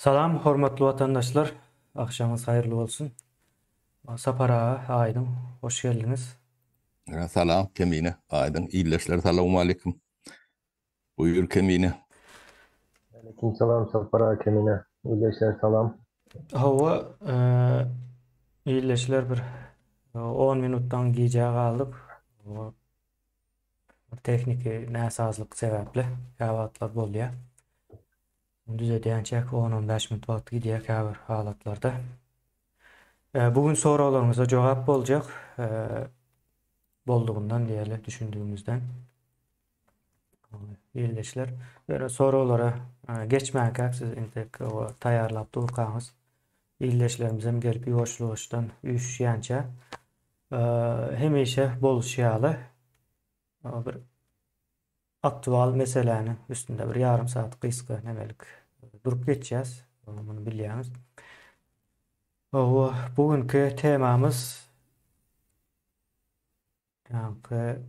Salam hormatly watandaşlar agşamyňyz haýyrly bolsun. Sapar aga Aýdyň hoş geldiňiz. Salam Kemine Aýdyň ildeşler salowmaleýkim. Buýur Kemine. Aleýkim salam Sapar aga Kemine ildeşler salam. Hawa ildeşler bir 10 minutdan gijä galdyk. Bir tehniki näsazlyk sebäpli käwagtlar bolýar. Düzedýänçäk on-on bäş minut wagt gidýär käbir halatlarda. Bu gün soraglaryňyza jogap boljak. Boldugyndan diýeli, düşündigimizden. Ildeşler, ýöne soraglara geçmänkäk siz entek taýýarlap durkaňyz ildeşlerimizem gelip ýuwaş-ýuwaşdan üýşýänçä hemişe bolşy ýaly bir Aktual meseläniň üstünde bir ýarym saat gysga nemelik durup geçýäs. Muny bilýäňiz. Hawa, bu günki temamyz ýaňky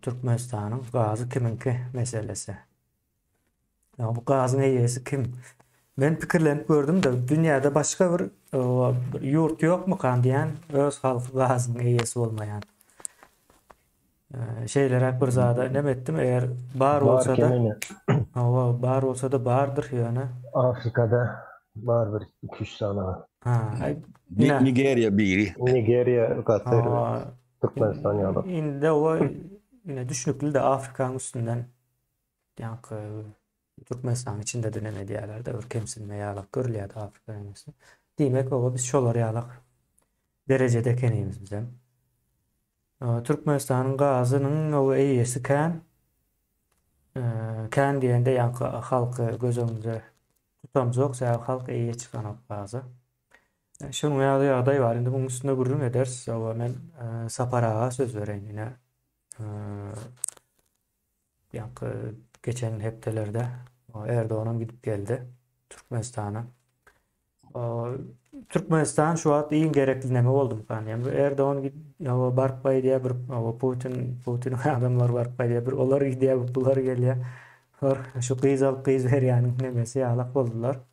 Türkmenistanyň gazy kimiňki meselesi. Ýa bu gazyň eýesi kim? Men pikirlenip gördüm-de, dünýäde başga bir bir ýurt ýokmukan diýen, öz halky gazyň eýesi bolmaýan. Şeýleräk bir zada nem etdim, eger bar bolsa-da, hawa, bar bolsa-da bardyr ýöne. Afrikada bar bir iki-üç sany. Ha, Nigeriýa biri. Nigeriýa, Katar, Türkmenistan ýaly. Indi o ine düşnükli-de Afrikanyň üstünden ýaňky Türkmenistanyň içinde-de neme edýärler-de, bir kemsinme ýalak görülýärdi Afrika nemesi. Diýmek, oba biz şolar ýalak derejede ekenimiz bizem. Türkmenistanyň gazynyň o eýesi kän. Kän diýende ýaňky halky göz öňünde tutamzok, sebäbi halk eýe çykanok gaza. Şunuň ýaly ýagdaý bar. Indi munuň üstünde gürrüň ederis. Oba men Sapar aga söz bereýin ine. Ýaňky geçen hepdelerde Erdoganam gidip geldi Türkmenistana. Türkmenistan şu wagt iň gerekli neme boldumykan? Ýa Erdogan ýa baryp gaýdýar, bir Putin, Putiniň adamlary baryp gaýdýar, bir olar gidýär, bir bular gelýär. Olar şu gyz alyp gyz berýäniň nemesi ýalak boldular.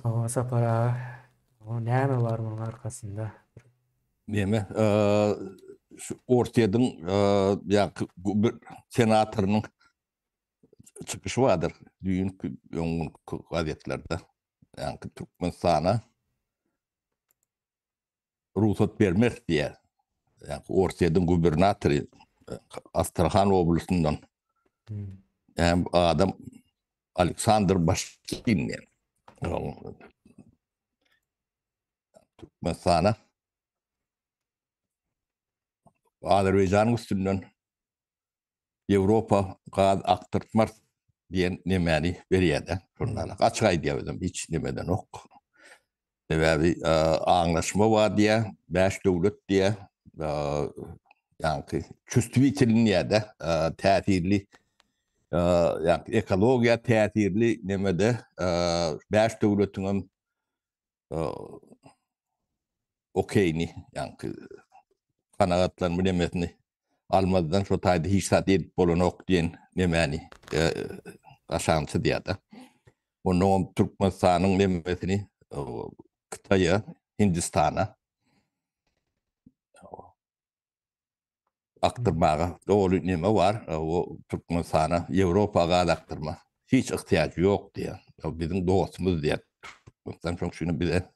Owa Sapar aga, näme bar munuň arkasynda? Neme, şu Orsýetiň ýa bir senatorynyň çykyşy bardyr düýnki öňňünki gazetlerde. Ýagny Türkmenistana rugsat bermez diýýär. Ýagny Orsýetiň gubernatory Astrahan oblastyndan hem adam Aleksandr Başkin diýen. Türkmenistana Azerbaýjanyň üstünden Ýewropa gaz akdyrtmaz diýen nemäni berýär-de. Şondan açyk aýdýar özem hiç nemedenok. Sebäbi aňlaşma bar diýýär, bäş döwlet diýýär. Ýaňky çувствительny diýýär-de, täsirli ýaňky ekologiýa täsirli nemede bäş döwletiňem okeýni, ýaňky kanagatlanma nemesini almazdan şo taýda hiç zat edip bolanok diýen nemäni aşagyny çyzýar-da. Onnoňam Türkmenistanyň nemesini Hytaýa, Hindistana akdyrmaga doly neme bar, o Türkmenistana, Ýewropa gaz akdyrma hiç yhtyýajy ýok diýýär. O biziň dostumyz diýýär. Türkmenistan şoň üçin bize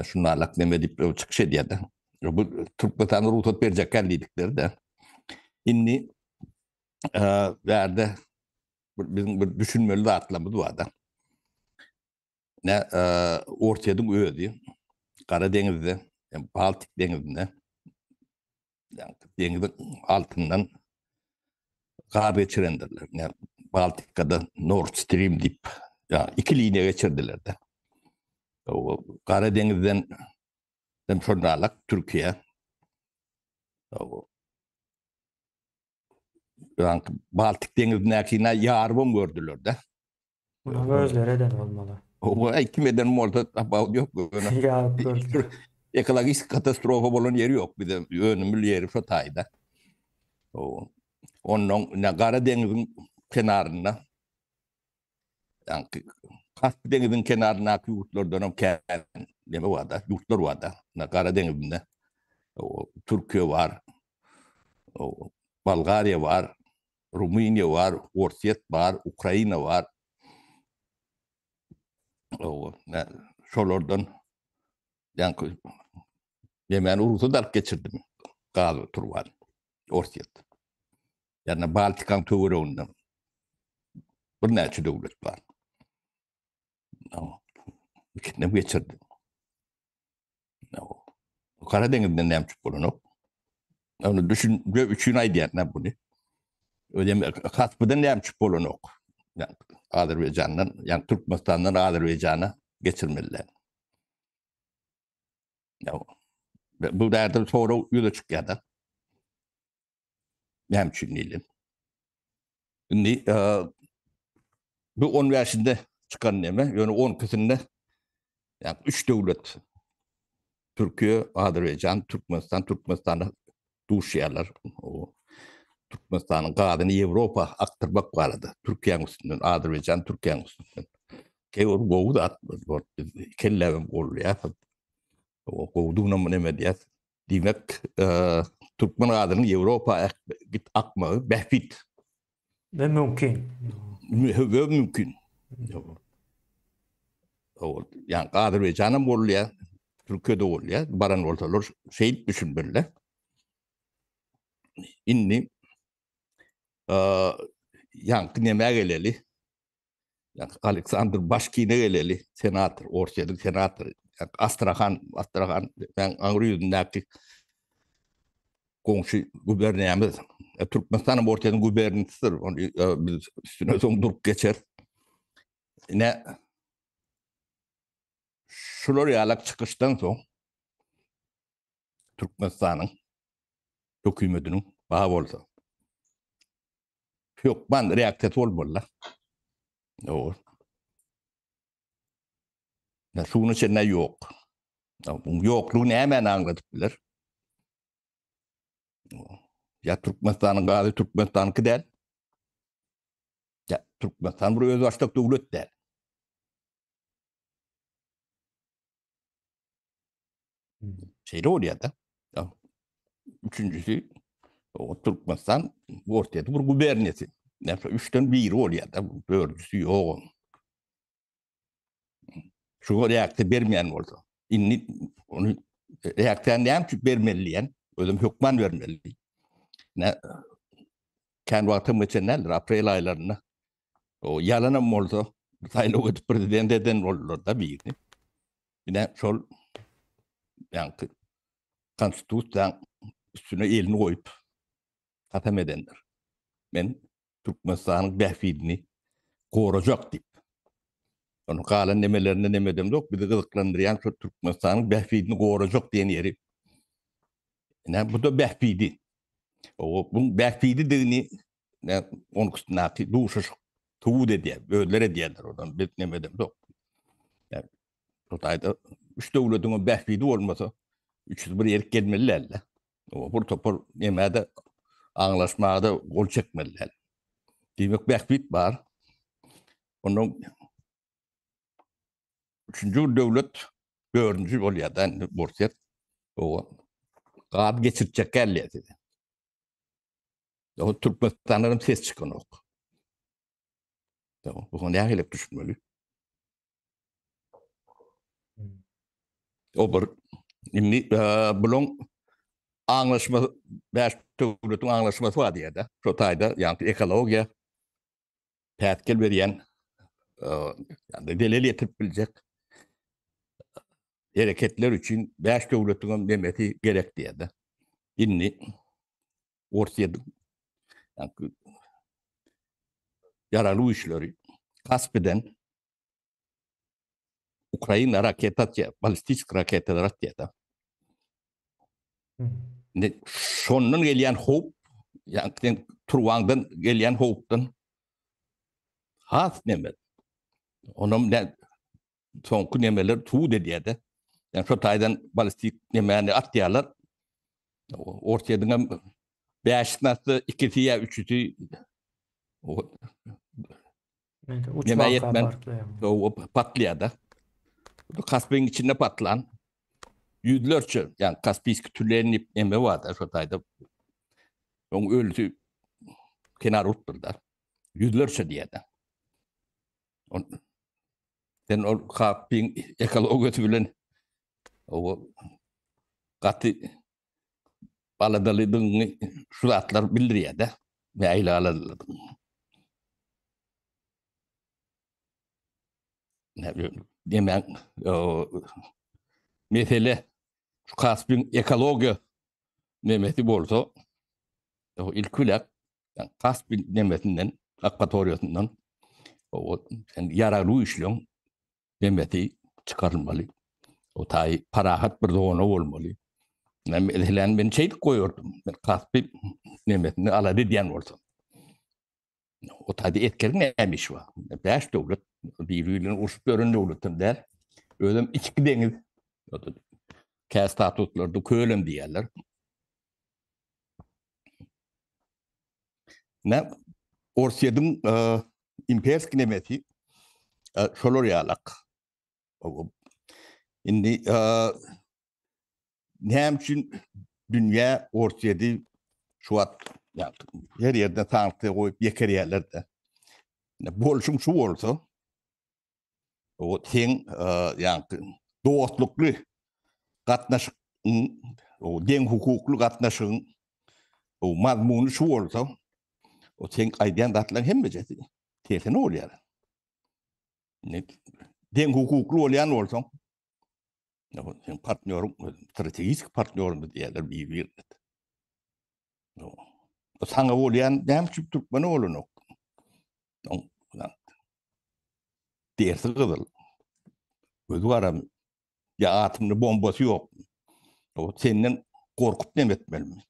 şunalak neme diýip çykyş edýär-de. Bu Türkmenistana rugsat berjek däl diýdikleri-de. Indi bärde biziň bir düşünmeli zatlarymyz bar-da. Ne Orsýetiň özi Gara deňizde, Baltik deňizinde deňiziň altyndan gaz geçirendirler. Ne Baltikada Nord Stream diýip, ýa iki liniýa geçirdiler-de. Gara deňizden hem şonalak Türkiýe. Baltik deňizindäkini ýarybam gördüler-de. Muny özleri eden bolmaly. Owa, kim eden bolsa tapawut ýok. Ýaryp gördüler. Ekologik katastrofa bolan ýeri ýok bize. Önümli ýeri şo taýda. Ondan ine Gara deňiziň kenarynda. Ýaňky Kaspi deňiziniň kenaryndaky ýurtlardan hem kän neme bar-da, ýurtlar bar-da. Gara deňizinde Türkiýe bar, Bolgariýa bar, Rumyniýa bar, Orsýet bar, Ukraina bar. Şolardan ýaňky nemäni rugsat alyp geçirdim gaz turbany Orsýet. Ýagny Baltikaň töwereginde birnäçe döwlet bar. Ikisini geçirdi. Kara deňizden näme çykyp bolanok. Ony düşünje üçin aýdýan näme buny. Özem Kaspiden näme çykyp bolanok. Ýagny Azerbaýjandan, ýagny Türkmenistandan Azerbaýjana geçirmeliler. Bu därde sorag ýüze çykýar-da. Näme üçin diýilýär? Indi e, bu 15-inde çykan neme, ýöne 12-sinde ýa üç döwlet Türkiýe, Azerbaýjan, Türkmenistan, Türkmenistanda duşýarlar. O Türkmenistanyň gazyny Ýewropa akdyrmak barada Türkiýäniň üstünden, Azerbaýjan Türkiýäniň üstünden. Keý ol gowy zat, biz kelläbem golýar. O gowudygyny neme diýýär. Diýmek, türkmen gazynyň Ýewropa git akmagy bähbit. We mümkin. We mümkin. Ýa Azerbaýjan hem bolýar, Türkiýe-de bolýar. Baran bolsalar şeýdip düşünmeliler. Indi ýaňky nämä geleli? Aleksandr Başkine geleli, senator, Orsýetiň senatory. Astrahan, Astrahan, men aňry ýüzündäki goňşy guberniýamyz. E, Türkmenistan hem Orsýetiň guberniýasydyr. Ony e, biz üstüne soň durup geçer. Ine şular ýalak çykyşdan soň Türkmenistanyň hökümetiniň bar bolsa hökman reaksiýasy bolmaly. Dogry. Ya şunuň içinde ýok. Bu ýoklugy nämäni aňladyp biler? Ya Türkmenistanyň gazy Türkmenistanyňky däl. Ya Türkmenistan bir özbaşdak döwlet däl. Şeýle bolýar-da. Üçünjisi o Türkmenistan Orsýetiň bir guberniýasy. Näme üçden biri bolýar-da, dördüsi ýok onuň. Şuňa reaksiýa bermeýän bolsa, indi ony reaksiýany näme üçin bermeli diýen, özüm hökman bermeli. Ne kän wagtam geçen däldir, aprel aýlarynda o ýalanam bolsa saýlaw edip prezident eden boldular-da birini. Ine şol ýaňky konstitusiýaň üstüne elini goýup kasam edendir. Men Türkmenistanyň bähbidini gorajak diýip. Onuň galan nemelerinde neme edemzok, bizi gyzyklandyrýan şol Türkmenistanyň bähbidini gorajak diýen ýeri. Ine bu da bähbidi. O bu bähbididigini Ne onuň duşuşyk subut edýär, özleri edýärler ondan biz neme edemzok. Yani, şu taýda üç döwletiň bähbidi bolmasa, üçüsi bir ýerik gelmeli däldi. O bir topar nemede aňlaşmaga gol çekmeli däl. Diýmek bähbit bar. Ondan üçünji bir döwlet dördünji bolýar da indi Orsýet. O gaz geçirtjek gelýär size. O Türkmenistandan hem ses çykanok. Bu nähili düşünmeli? O bir indi e, bulan aňlaşma bäş döwletiň aňlaşmasy bar diýýär-de. Şo taýda ýagny ekologiýa päsgel berýän e, ýagny zelel ýetirip biljek hereketler üçin bäş döwletiň hem nemesi gerek diýýär-de. Indi Orsýetiň ýaragly güýçleri Kaspiden Ukraina raketa atýar, ballistik raketalar atýar da. Indi şondan gelýän howp, ýa-ni sen turbaňdan gelýän howpdan has neme. Onam ne soňky nemeler subut edýär-de. Ýani şo taýdan ballistik nemäni atýarlar. Orsýetiň hem bäşisini atsa, ikisi ýa üçüsi. Neme ýetmän patlaýar-da. Kaspiň içinde patlan ýüzlerçe, ýagny Kaspiýski tülen diýip neme bar-da şo taýda. Oň ölüsi kenar urupdyr-da. Ýüzlerçe diýýär-de. Sen ol Kaspiň ekologiýasy bilen o gaty aladalydygyňy şu zatlar bildirýär-de. Nähili aladalydygyňy. Demek, mesele şu Kaspiň ekologiýa nemesi bolsa, ilki bilen Kaspiň nemesinden, akwatoriýasyndan ýaragly güýçleň nemesi çykarylmaly. O taý parahat bir zona bolmaly. Men meselem men şeýdip goýardym. Men Kaspi nemesini alada edýän bolsam. O taýda esgeriň näme işi bar? 5 döwlet biri bilen urşup ýören döwletem däl. Özem içki deňiz. Kä statuslarda kölem diýýärler. Ne Orsýetiň e, imperski nemesi e, şolar ýalak. Indi e, näme üçin dünýä Orsýeti şu wagt her ýerde sanksiýa goýup ýekerýärler-de. Bolşuň şu bolsa, o seň ýaňky dostlukly gatnaşygyň, o deň hukukly gatnaşygyň o mazmuny şu bolsa, o seň aýdýan zatlaryň hemmejesi tersine bolýar. Deň hukukly bolýan bolsaň, Sen partnýoryň, strategik partnýorymyz diýýärler bir-birine. Saňa bolýan näme üçin türkmene bolanok? Dersi gyzyl. Gözi garam. Ýa atomly bombasy ýok. O senden gorkup näme etmelimi?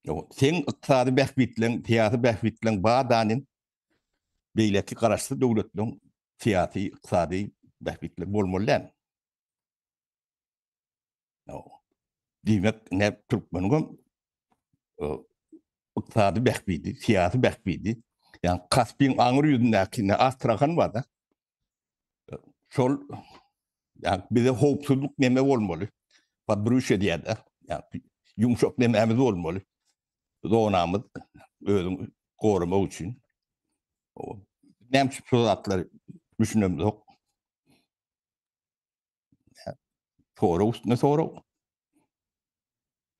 O seň ykdysady bähbitleň, syýasy bähbitleň badanin beýleki garaşsyz döwletleriň syýasy, ykdysady bähbitleri bolmaly däl. Diýmek, ne türkmeniň hem ykdysady bähbidi, syýasy bähbidi, ýagny Kaspiň aňry ýüzündäki ne Astrahan bar-da. Şol ýagny bize howpsuzlyk neme bolmaly? Podbrüşe diýýärler. Ýagny ýumşak nemämiz bolmaly. Zonamyz özüň goramak üçin. Näme üçin şu zatlary düşünemzok? Sorag üstüne sorag.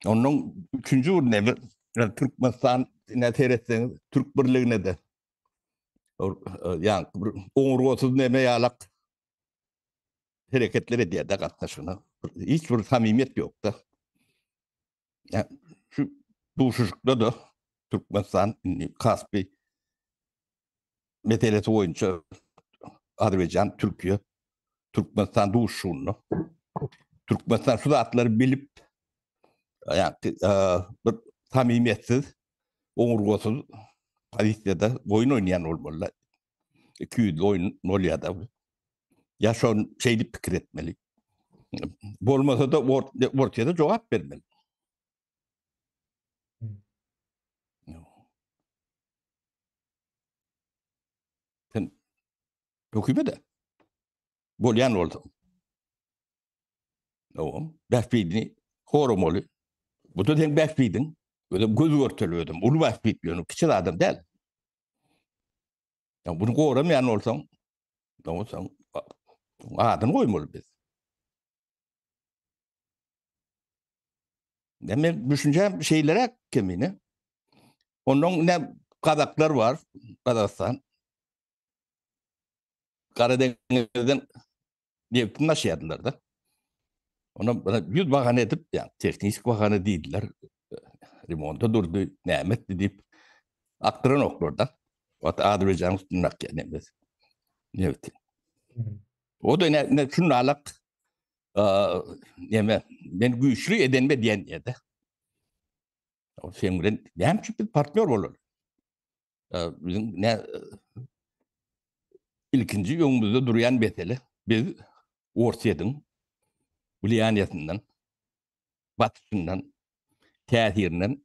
Ondan üçünji bir neme, Türkmenistan ne seretseňiz, Türk birligine de ýa bir oňurgasyz neme ýalak hereketler edýär-de gatnaşygyna. Hiç bir samimiýet ýok-da. Şu duşuşykda da Türkmenistan indi Kaspi meselesi boýunça Azerbaýjan, Türkiýe, Türkmenistan duşuşygynda Türkmenistan şu zatlary bilip ýa bir samimiýetsiz, oňurgasyz pozisiýada oýun oýnaýan bolmaly. 200 oýun bolýar-da. Ýa şony şeýdip pikir etmeli. Bolmasa-da Orsýete jogap bermeli. Sen hökümete bolýan bolsa. Oňam bähbidini goramaly. Bu da seň bähbidiň. Özem göz görteli özem. Uly bähbit ýöne kiçi adam däl. Ya bunu goramaýan bolsaň, bolsaň adyny goýmaly biz. Men düşünjem şeýleräk kemine. Ondan ne Kazaklar var, Kazakistan. Karadenizden nebitini taşýardylar da. Ona 100 bahana edip, ýa tehnik bahana diýdiler. Remonta durdy, näme etdi diýip akdyran oklar da. Ot Azerbaýjanyň üstünden akýar nebit. Nebit. O da ne, ne şunu alak neme men güýçli edenme diýen ýerde. O sen bilen näme üçin biz partnýor bolaly? Biziň ne ilkinji öňümizde durýan mesele biz Orsýetiň wliýaniýasyndan, basyşyndan, täsirinden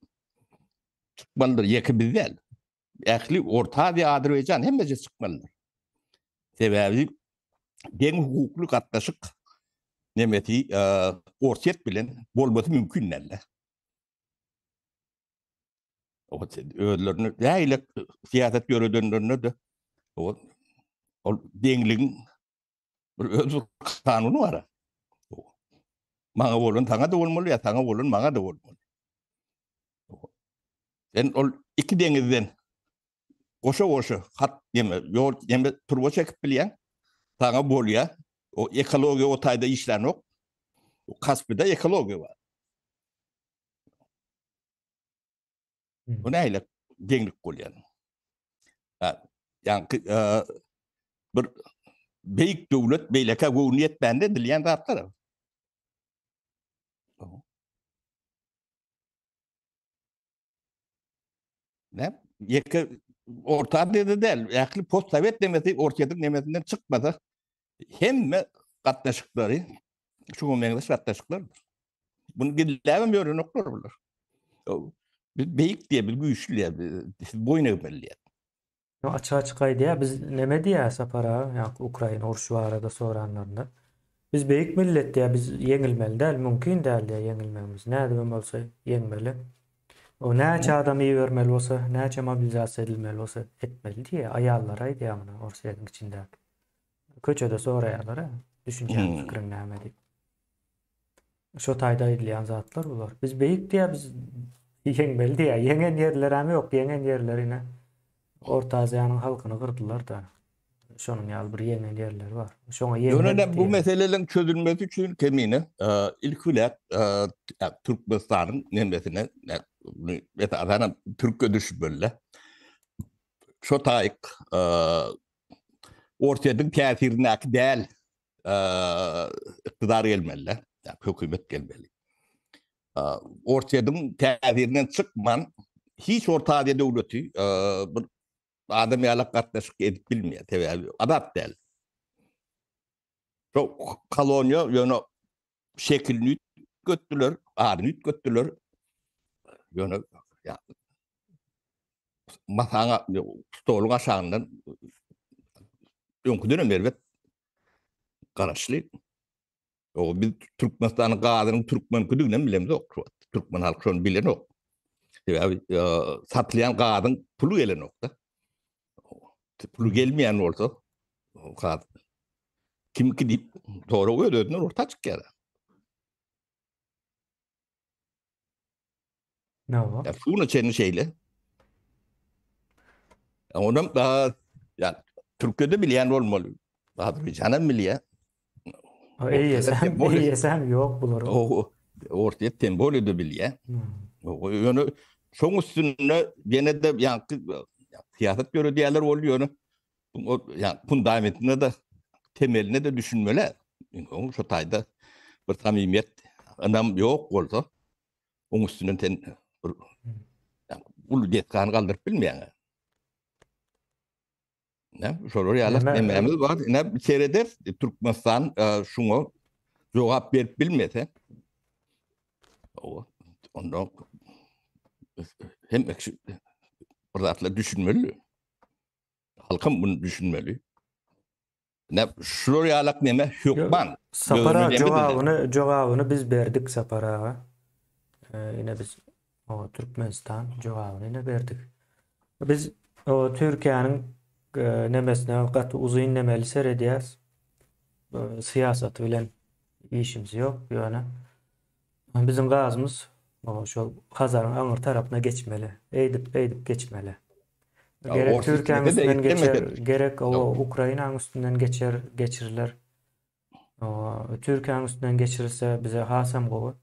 çykmalydyr. Ýeke biz däl. Ähli Orta Aziýa, Azerbaýjan hemmesi çykmalydyr. Sebäbi deň hukukly gatnaşyk nemesi Orsýet bilen bolmasy mümkin däl. Özlerini nähili syýasat ýöredenlerinde de ol deňligiň bir öz bir kanuny bar. Maňa bolan saňa da bolmaly, ýa saňa bolan maňa da bolmaly. Sen ol iki deňizden goşa-goşa hat ýeme, ýol ýeme turba çekip bilýän, saňa bolýar. O ekologiýa o taýda işlänok. Kaspide ekologiýa bar. Bu nähili deňlik bolýar? Ýa bir beýik döwlet beýlekä göwni ýetmände edilýän zatlar. Ne? Ýeke Orta Aziýada däl, ähli postsowet nemesi Orsýetiň nemesinden çykmasa, hemme gatnaşyklary şuňa meňzeş gatnaşyklardyr. Bunu gizläbem ýörenoklar bular. Biz beýik diýe, biz güýçli diýe, siz boýun egmeli diýe. Açyk-açyk aýdýar, biz neme diýýär Sapar aga, ýaňky Ukraina urşy barada soranlarynda. Biz beýik millet diýýär, biz ýeňilmeli däl, mümkin däl diýýär ýeňilmegimiz. Nädibem bolsa ýeňmeli. O näçe adam ibermeli bolsa, näçe mobilizasiýa edilmeli bolsa etmeli diýýär. Aýallara aýdýar muny Orsýetiň içindäki. Köçede soraýarlar-a, düşünjäň, pikiriň näme diýip. Şo taýda aýdylýan zatlar bular. Biz beýik diýýär, biz ýeňmeli diýýär. Ýeňen ýerlerem ýok, ýeňen ýerleri ine Orta Aziýanyň halkyny gyrdylar-da. Şonuň ýaly bir ýeňen ýerleri bar. Şoňa ýeňmek Ýöne bu meseleleriň çözülmesi üçin Kemine ilki bilen Türkmenistanyň nemesine esasanam türkge düşmeli. Şo taýyk Orsýetiň täsirindäki däl iktidar gelmeli, hökümet gelmeli. Orsýetiň täsirinden çykman hiç Orta Aziýa döwleti bir adam ýaly gatnaşyk edip bilmeýär. Sebäbi azat däl. Şo koloniýa ýöne şekilini üýtgetdiler, adyny üýtgetdiler. Ýöne masaň stoluň aşagyndan öňküden hem erbet garaşly. O biz Türkmenistanyň gazynyň türkmenkidigini hem bilemzok şu wagt. Türkmen halky şony bilenok. Sebäbi e, satylýan gazyň puly gelenok-da. Puly gelmeýän bolsa gaz kimki diýip sorag öz-özünden orta çykýar. Näme? Ya şuna çenli şeýle. Onam daha ya Türkiye'de bilýän bolmaly. Azerbaýjan hem bilýär. Eýesem, eýesem ýok bularyň. O Orsýet tem bolýa da bilýär. Ýöne şoň üstünde ýene de ýaňky syýasat ýöredýärler boldy ýöne ýa fundamentine de temeline de düşünmeli. Oň şu taýda bir samimiýet, ynam ýok bolsa, oň üstünden sen bir uly desgany galdyryp bilmeýäň. Ne, şolar ýaly nemämiz bar. Ne sereder Türkmenistan e, şuňa jogap berip bilmese, o onda hem bir zatlar düşünmeli. Halkam bunu düşünmeli. Ne şular ýalak neme hökman. Sapar aga jogabyny jogabyny biz berdik Sapar aga. Ine biz o Türkmenistan jogabyny ine berdik. Biz o Türkiýäniň nemesine gaty uzyn nemeli seredýäs. Syýasaty bilen işimiz ýok ýöne. Biziň gazymyz şol Hazaryň aňyr tarapyna geçmeli. Eýdip, beýdip geçmeli. Gerek Türkiýäniň üstünden geçer, gerek o Ukrainanyň üstünden geçer, geçiriler. Türkiýäniň üstünden geçirilse bize hasam gowy.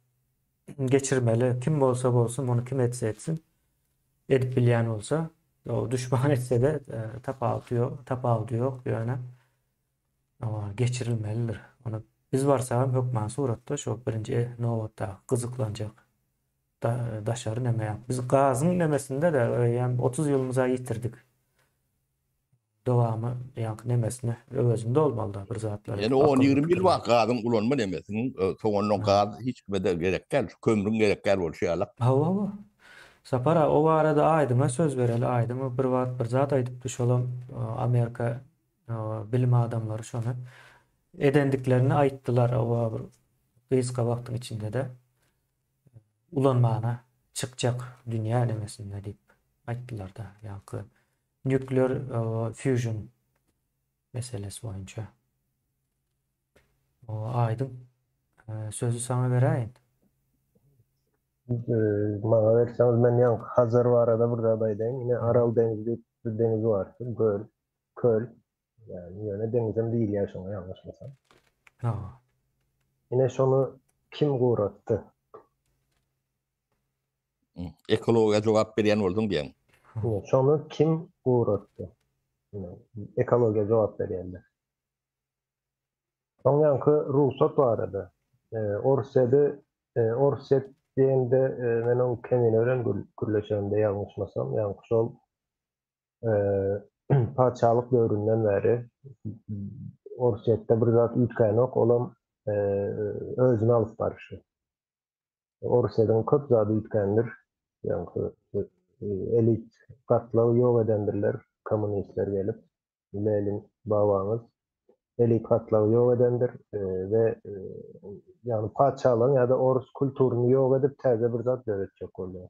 Geçirmeli. Kim bolsa bolsun, muny kim etse etsin. Edip bilýän bolsa, o düşman etse-de e, tapawuty ýok, tapawudy ýok ýöne geçirilmelidir. Ony biz barsagam hökman suratda şo birinji nobatda gyzyklanjak da, daşary neme ýa. Biz gazyň nemesinde-de eýýäm 30 ýylymyza ýitirdik. Dowamy ýaňky nemesine öwezini dolmaly-da bir zatlar. Ýene 10-20 ýyl bar gazyň ulanma nemesiniň, soňundan gaz hiç kime-de gerek däl, şu kömrüň gerek däl bolşy ýaly. Hawa, hawa. Sapar aga, o barada Aýdyňa söz bereli. Aýdyň bir wagt bir zat aýdypdy, şolam Amerika bilim adamlary şony edendiklerini aýtdylar. Oba bir gysga wagtyň içinde-de ulanmana çykjak dünýä nemesinde diýip aýtdylar-da. Ýaňky nuclear fusion meselesi boýunça. O Aýdyň, sözi saňa beräýin. Maňa berseňiz men ýaňky Hazar barada bir zat aýdaýyn. Ine Aral deňizi diýip bir deňiz bar, göl, köl. Ýani ýöne deňizem diýilýär şoňa ýalňyşmasam. Hawa. Ine şony kim guratdy? Ekologiýa jogap berýän bolduň diýen. Ine şony kim guratdy? Ine ekologiýa jogap berýänler. Soň ýaňky rugsat barada. Orsýede, Orsýet diýende men oň Kemine bilen gürleşenimde ýalňyşmasam, ýaňky şol patyşalyk döwründen bäri Orsýetde bir zat üýtgänok, olam özüni alyp baryşy. Orsýetiň köp zady üýtgändir. Ýaňky elit gatlagy ýok edendirler kommunistler gelip. Lenin babaňyz elit gatlagy ýok edendir we ýagny patyşalygyň ýa-da orus kulturyny ýok edip täze bir zat döretjek bolýar.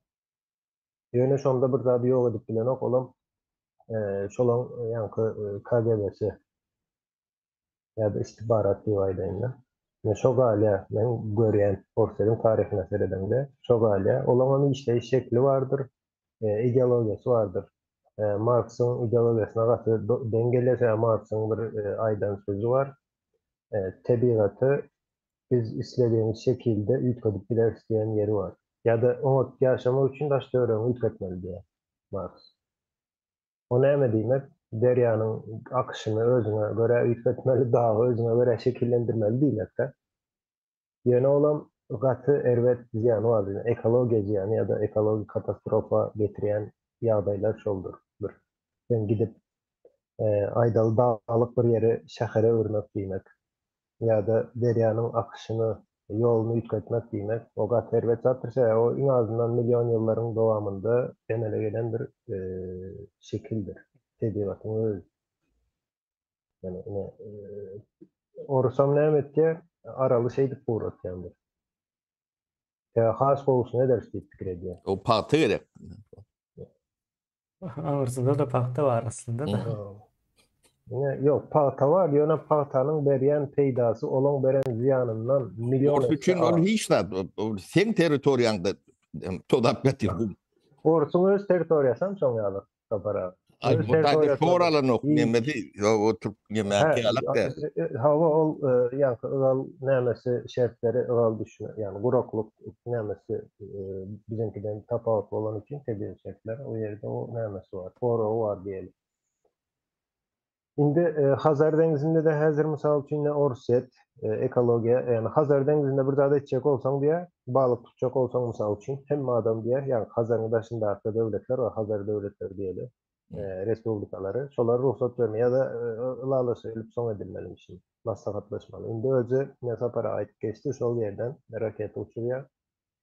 Ýöne şonda bir zady ýok edip bilenok, olam şolaň ýaňky KGB-si ýa-da istihbarat diýip aýdaýyn-da. Ine şo galýar, men görýän Orsýetiň taryhyna seredeňde şo galýar. Olaňam işleýiş şekli bardyr, ideologiýasy bardyr. Marksyň ideologiýasyna gaty deň gelýär, sebäbi Marksyň bir aýdan sözi bar. Tebigaty biz isledigimiz şekilde üýtgedip bileris diýen ýeri bar. Ýa-da oňat ýaşamak üçin daş-töweregiňi üýtgetmeli diýýär Marks. O näme diýmek? Derýanyň akyşyny özüňe görä üýtgetmeli, dagy özüňe görä şekillendirmeli diýmek-dä. Ýöne olam gaty erbet zyýany bar diýmek, ekologiýa zyýany ýa-da ekologik katastrofa getirýän ýagdaýlar şoldur. Bir, sen gidip, aýdaly daglyk bir ýeri şähere öwürmek diýmek ýa-da derýanyň akyşyny, ýoluny üýtgetmek diýmek, o gaty erbet zatdyr, sebäbi o iň azyndan million ýyllaryň dowamynda emele gelen bir şekildir, tebigatyň öz Ýöne ine, orusam näme etýär? Araly şeýdip guratýandyr. Ýa has gowusyny ederis diýip pikir edýär. O pagta gerek. Aňyrsynda-da pagta bar aslynda-da. Ine, ýok, pagta bar, ýöne pagtanyň berýän peýdasy olaň beren zyýanyndan million Ors üçin ol hiç zat, seň territoriýaňda tozap ýatyr. Orsuň öz territoriýasam şoň ýaly. Sapar aga. Ay bu taýda şor alanok nemesi o türk nemäki ýalak däl. Hawa ol ýaňky ygal nämesi şertleri ygal düşme ýagny guraklyk nämesi biziňkiden tapawutly bolany üçin tebigy şertler o ýerde o nämesi bar goragy bar diýeli. Indi Hazar deňzinde-de häzir mysal üçin ine Orsýet ekologiýa, ýagny Hazar deňzinde bir zat etjek bolsaň diýýär, balyk tutjak bolsaň mysal üçin, hemme adam diýýär, ýagny Hazaryň daşyndaky döwletler bar, Hazar döwletleri diýeli, respublikalary, şolar rugsat bermeli ýa-da ylalaşyp gelip soň edilmelimişin, maslahatlaşmaly. Indi özi ine Sapar aga aýdyp geçdi, şol ýerden raketa uçurýar,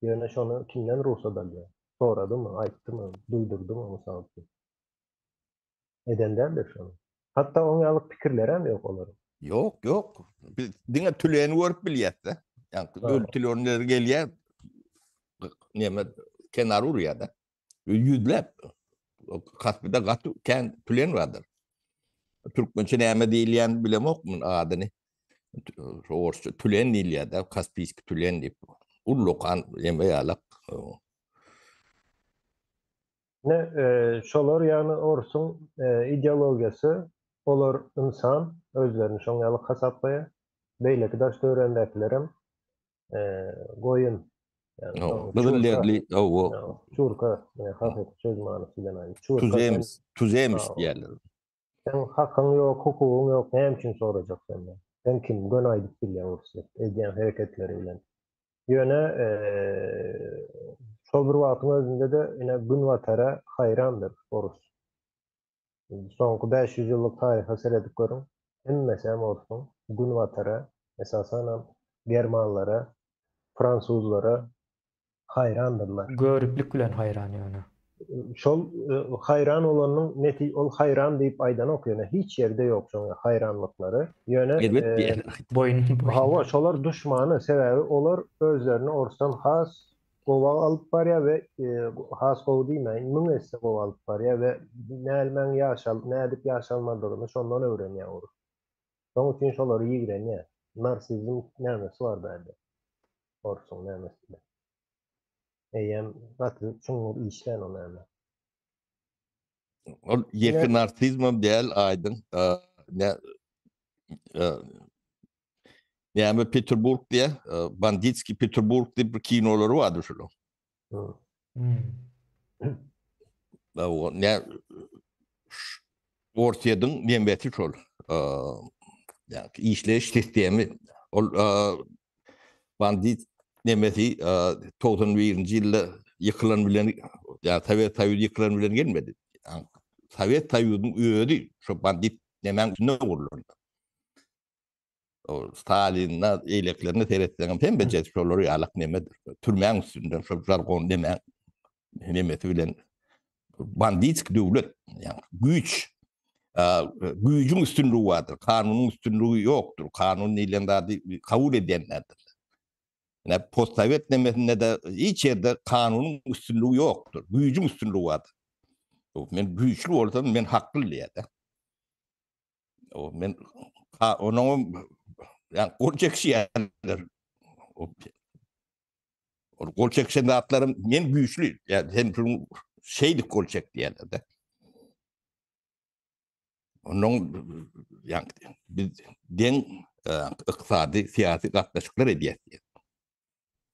ýöne şony kimden rugsat alýar? Soradymy, aýtdymy, duýdurdymy mysal üçin? Eden däldir şony. Hatda oň ýaly pikirlerem ýok olaryň. Ýok, ýok. Biz diňe tüleni görüp bilýäs-de. Ýagny öl tülenler gelýär. Näme kenar urýar-da. Ýüzläp. Kaspide gaty kän tülen bardyr. Türkmençe näme diýilýän bilemok muny adyny. Şu orsça tülen diýilýär-de, kaspiýski tülen diýip. Ullakan ýeme ýalak. Ine, şolar ýagny orsuň ideologiýasy, olar ynsan, özlerini şoň ýaly hasaplaýar. Beýleki daş-töweregindäkilerem goýun. Gyzyl derli, hawa. Çurka, hakyky söz manysy bilen aýdýan. Çurka. Tuzems, tuzems diýýärler. Seň hakyň ýok, hukugyň ýok, näme üçin sorajak senden? Sen kim? Göni aýdyp bilýär Orsýet edýän hereketleri bilen. Ýöne şol bir wagtyň özünde-de ine Günbatara haýrandyr orus. Soňky 500 ýyllyk taryha seredip görüň, hemmesem orsuň Günbatara, esasanam germanlara, fransuzlara. Haýrandyrlar. Göriplik bilen haýran ýöne. Şol haýran bolanyň neti ol haýran diýip aýdanok ýöne hiç ýerde ýok şoň haýranlyklary. Ýöne Erbet diýýärler. Boýun boýun. Hawa şolar duşmany sebäbi olar özlerini orsdan has gowy alyp barýar we has gowy diýmäýin müň esse gowy alyp barýar we nämäň ýaşal nädip ýaşalmalydygyny şondan öwrenýär orus. Şoň üçin şolary ýigrenýär. Narsizm nämesi bar bärde. Orsuň nämesinde. Eýýäm gaty çuňňur işlän o näme. Ol ýeke narsizmem däl aýdyň. Ne Näme Peterburg diýä, Banditskiý Peterburg diýip bir kinolary bardy şular. Hmm. Ne Orsýetiň nemesi şol. Ýa işleýiş sistemi ol bandit nemesi 91-nji ýylda ýykylan bilen ýa Sowet Soýuzy ýykylan bilen gelmedi. Sowet Soýuzynyň özi şo bandit nemäň üstünde gurlan. O Stalinna eýleklerine seretseňem hemmejesi şolar ýalak nemedir. Türmäň üstünden şol žargon nemäň nemesi bilen banditsk döwlet, ýagny güýç güýjüň üstünligi bardyr, kanunyň üstünligi ýokdur. Kanun diýlen zady kabul edýänlerdir. Ine postsowet nemesinde-de hiç ýerde kanunyň üstünligi ýokdur, güýjüň üstünligi bardyr. Men güýçli bolsam, men hakly diýýär-de. O men onuň ýa gol çekişýärler. Ol gol çekişen zatlarym men güýçli. Ýa sen şuň şeýdip gol çek diýýärler-de. Onuň ýa biz deň ykdysady, syýasy gatnaşyklar edýäs diýýär.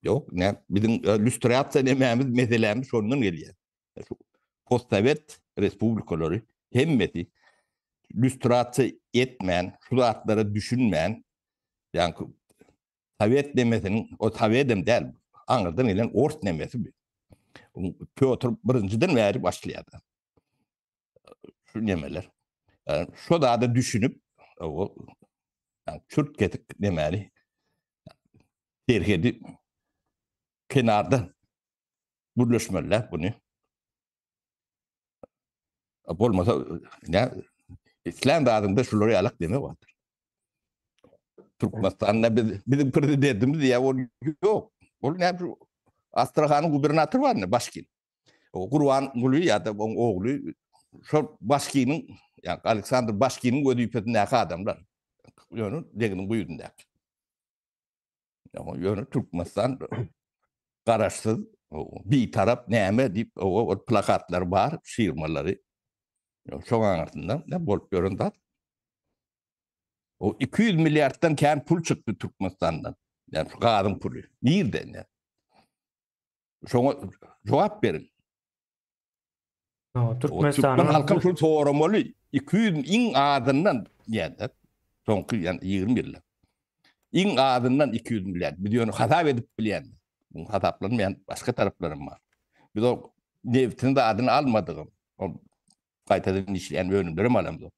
Ýok, ne biziň lýustrasiýa nemämiz, meselämiz şondan gelýär. Şu postsowet respublikalary hemmesi lýustrasiýa etmän, şu zatlara düşünmän, ýa sowet nemesiniň, o sowedem däl, aňyrdan gelen ors nemesi bu. Pýotr birinjiden bäri başlaýar. Şu nemeler. Şu zada düşünip, o çürt kesik nemäni serhedi kenarda gürleşmeliler bunu. Bolmasa ne islän zadyňda şular ýalak deme bardyr. Türkmenistanda biz bizim prezidentimiz ýa ol ýok. Ol näme şu Astrahanyň gubernatory bar ne başkin. O Gurban Guly ýa-da oň ogly şol başkiniň ýa Aleksandr Başkiniň wezipesindäki adamlar. Ýöne deňiziň bu ýüzündäki. Ýöne Türkmenistan garaşsyz, bitarap näme diýip, o plakatlar bar, şirmalary. Şoň aňyrsynda ne bolup ýören zat? O 200 milliarddan kän pul çykdy Türkmenistandan. Ýani şu gazyň puly. Nirden? Şoňa jogap beriň. Türkmenistanyň Türkmen halky şunu soramaly. 200 iň azyndan diýende soňky ýani 20 ýylda. Iň azyndan 200 milliard. Biz ýöne hasap edip bilýän. Bu hasaplanmaýan başga taraplaram bar. Biz o nebtiň zadyny almadygym. O gaýtadan işleýän önümlerem alamzok.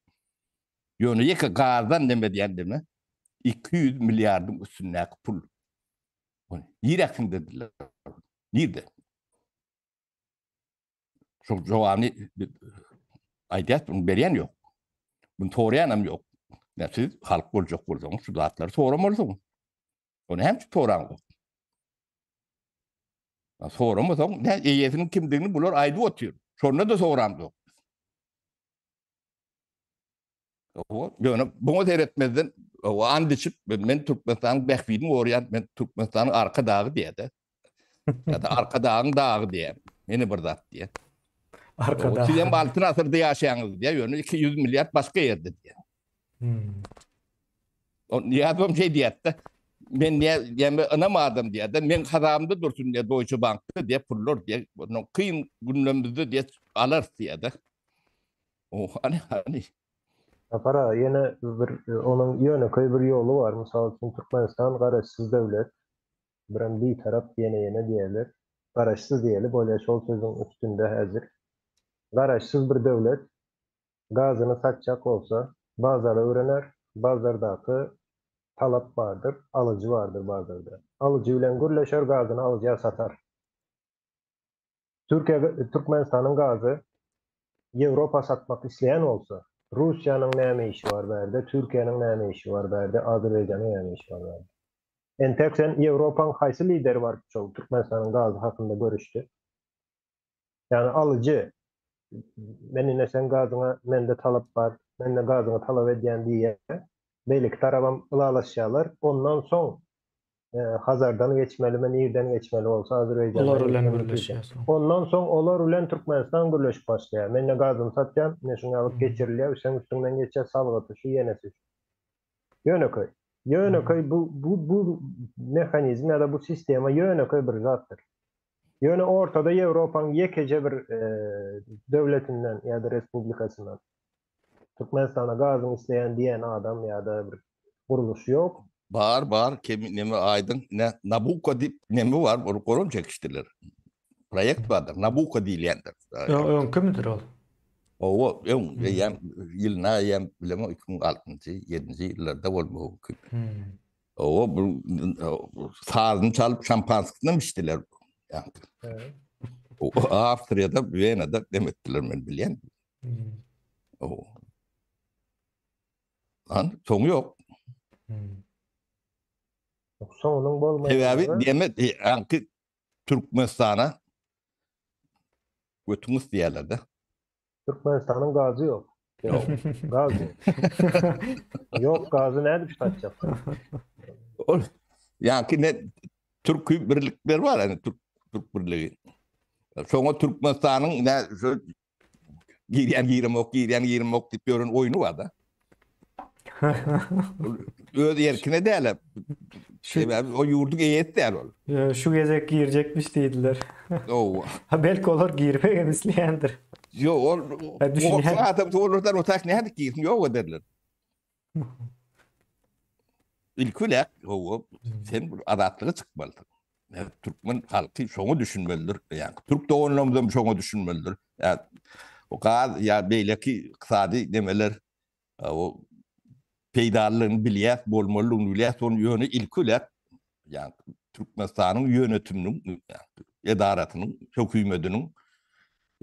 Ýöne ýeke gazdan neme diýen deme 200 milliardyň üstündäki pul. Nirä siňdirdiler? Nirde? Şol jogabyny aýdýas, bunu berýän ýok. Bunu soraýan hem ýok. Ýa siz halk boljak bolsaňyz şu zatlary soramalysyňyz. Ony hem soraňok. Soramasaň, ne eýesiniň kimdigini bular aýdyp otyr. Şonda da soramzok. Ýöne buňa seretmezden o and içip men Türkmenistanyň bähbidini goraýan, men Türkmenistanyň arka dagy diýýär-de. Ýa-da arka dagyň dagy diýýär. Ýene bir zat diýýär. Arka dag. Siz hem altyn asyrda ýaşaýaňyz diýýär, ýöne 200 milliard başga ýerde diýýär. Hmm. O Nyýazowam şeý diýýär-de. Men diýýär, ynam adam diýýär-de, men hasabymda dursun diýýär, Deutsche Bankda diýýär, pullar diýýär. Ondan kyn günlerimizde diýýär, alarys diýýär-de. O hany hany. Sapar aga ýene bir onuň ýönekeý bir ýoly bar. Mysal üçin Türkmenistan garaşsyz döwlet. Birem bitarap ýene ýene diýerler. Garaşsyz diýeli bolýa şol sözüň üstünde häzir. Garaşsyz bir döwlet gazyny satjak bolsa bazary öwrener, bazardaky talap bardyr, alyjy bardyr bazarda. Alyjy bilen gürleşer gazyny alyja satar. Türkiýe Türkmenistanyň gazy Ýewropa satmak isleýän bolsa, Russiýanyň näme işi bar bärde, Türkiýäniň näme işi bar bärde, Azerbaýjanyň näme işi bar bärde? Entek sen Ýewropaň haýsy lideri baryp şol Türkmenistanyň gazy hakynda görüşdi? Ýagny alyjy men ine seň gazyňa mende talap bar, mende gazyňy talap edýän diýýär. Beýleki tarabam ylalaşýarlar. Ondan soň Hazardan geçmelimi, nirden geçmeli bolsa Azerbaýjandan Olar bilen gürleşýär soň. Ondan soň olar bilen Türkmenistan gürleşip başlaýar. Men ine gazymy satýan, ine şuň ýaly geçirilýär, seň üstüňden geçýär, salgyty şu, ýenesi şu. Ýönekeý. Ýönekeý bu bu bu mehanizm ýa-da bu sistema ýönekeý bir zatdyr. Ýöne ortada Ýewropaň ýekeje bir döwletinden ýa-da respublikasyndan Türkmenistana gazyň isleýän diýen adam ýa-da bir gurluş ýok. Bar bar kemi neme aýdyň ne Nabucco diýip neme bar ol gorum çekişdiler. Proýekt bardyr Nabucco diýilýändir. Öňkümidir ol? Owa öň eýýäm ýylyna eýýäm bilemok 2006-njy 7-nji ýyllarda bolmagy mümkin. Owa bu sazyny çalyp şampanskisini içdiler. Awstriýada Wenada dem etdiler men bilýän. O. Lan soňy ýok. Soňunyň bolmaýanlygy. Sebäbi diýme, aňky Türkmenistana götüňiz diýerler-de. Türkmenistanyň gazy ýok. Ýok. Gaz ýok. Ýok gazy nädip satjak? Ol ýaňky ne Türki birlikler bar, ýani Türk Türk birligi. Şoňa Türkmenistanyň ne şu girýän giremok, girýän giremok diýip ýören oýny bar-da. Öz erkine däl. Sebäbi o ýurduň eýesi däl ol. Şu gezek girjekmiş diýdiler. Owa. Ha belki olar girmek hem isleýändir. Ýok, ol düşünýän adam olardan o tak nädip girsin, ýok ederler. Ilki bilen, hawa, sen bir azatlyga çykmalysyň. Türkmen halky şoňa düşünmelidir. Ýa türk doganlarymyz hem şoňa düşünmelidir. Ýa o gaz ýa beýleki ykdysady nemeler o peýdalylygyny bilýäs, bolmalydygyny bilýäs, ony ýöne ilki bilen ýa Türkmenistanyň ýönetiminiň, edarasynyň, hökümetiniň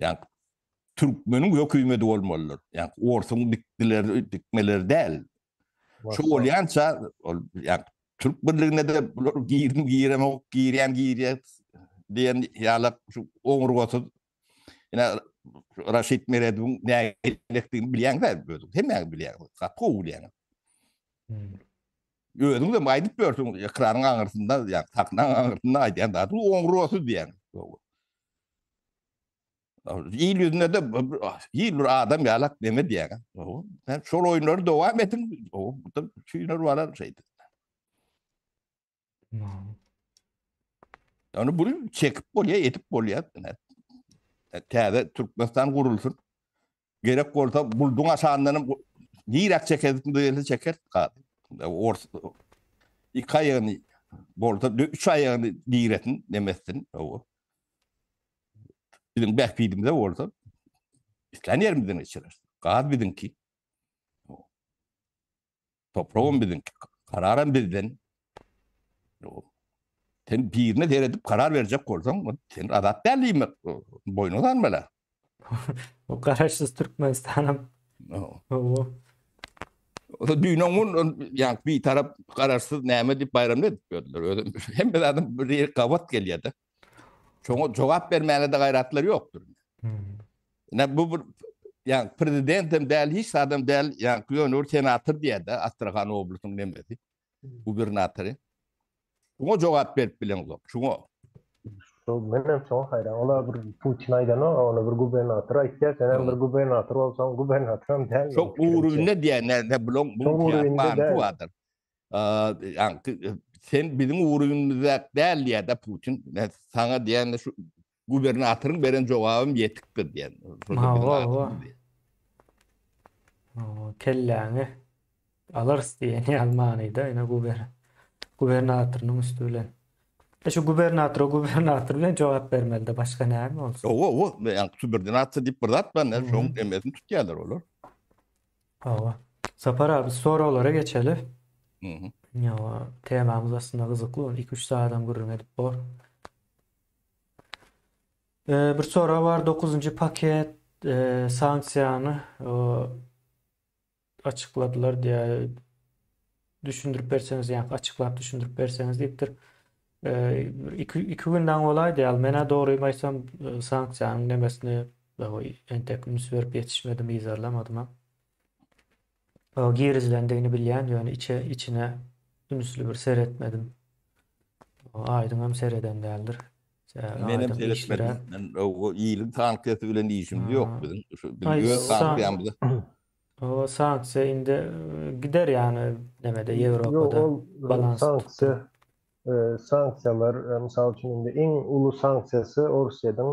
ýa türkmeniň hökümeti bolmalydyr. Ýa orsuň dikdileri, dikmeleri däl. Şu bolýança ol ýa Türk birligine de bular girdim giremok, girýän girýär diýen ýaly şu oňurgasyz ine Raşid Meredowyň nähilidigini bilýäňiz özüň. Hemmäňiz bilýäňiz. Gaty gowy bilýäňiz. Hmm. Özüňiz hem aýdyp ýörsüň ekranyň aňyrsynda, ýa sahnaň aňyrsynda aýdýan zadyň oňurgasyz diýýäň. Il ýüzünde de il bir adam ýalak neme diýýäň. Sen şol oýunlary dowam ediň. O bu da şuýlar barar şeýdip. Ýani bunu çekip bolýar, edip bolýar. Täze Türkmenistan gurulsyn. Gerek bolsa bulduň aşagyndan hem niräk çekeris diýse çeker. Ors iki aýagyny bolsa üç aýagyny diresin, nemesin. Biziň bähbidimize bolsa islän ýerimizden geçirer. Gaz biziňki. Topragam biziňki. Kararam bizden. Sen birine seredip karar berjek bolsaň, sen azat däl diýmek. Boýnuňa salmaly. O garaşsyz Türkmenistanam. Owo. O da düýn oňun ýa bir tarap garaşsyz näme diýip baýram edip ýördüler. Özüm hemme zadyň bir ýeri gabat gelýär-de. Şoňa jogap bermäne de gaýratlary ýokdur. Hmm. Ne bu bir ýa prezident hem däl, hiç adam däl, ýa ýöne bir senator diýýär-de, Astrahan oblastynyň nemesi, gubernatory. Şuňa jogap berip bileňzok. Şuňa. Şol men hem şoňa haýran. Ola bir Putin aýdanok, ony bir gubernator aýtýar. Sen hem bir gubernator bolsaň, gubernator hem däl. Şo ugrunda diýýär, ne, ne bulan bu bardyr. Ýa sen biziň ugrumyzda däl diýýär-de Putin. Saňa diýende şu gubernatoryň beren jogabym ýetikdir diýen. Hawa. Kelläňi alarys diýen ýaly manyda ýene guber gubernatorynyň üsti bilen. E şu gubernatora gubernator bilen jogap bermelide başga näme bolsun? Hawa, hawa, ýa subordinasiýa diýip bir zat bar, şoň emesini tutýarlar olar. Hawa. Sapar abi soraglara geçeli. Mhm. Ýa temamyz aslynda gyzykly, 2-3 sagadam gürrüň edip bor. Bir sorag bar, dokuzynjy paket sanksiýany açykladylar diýýär. Düşündirip berseňiz, ýa açyklap düşündirip berseňiz diýipdir. Iki, iki günden bolaýdy ýaly. Men-ä dogrymy aýtsam, sanksiýanyň nemesini entek üns berip ýetişmedim, yzarlamadym. Girizilendigini bilýän, ýöne içe içine ünsli bir seretmedim. Aýdyňam sereden däldir. Menem seretmedim. Men o iliň sanksiýasy bilen işimiz ýok biziň. Şu biz öz sanksiýamyzy. O sanksiýa indi gider ýany nemede Ýewropada balans. Sanksiýa sanksiýalar mysal üçin indi iň uly sanksiýasy Orsýetiň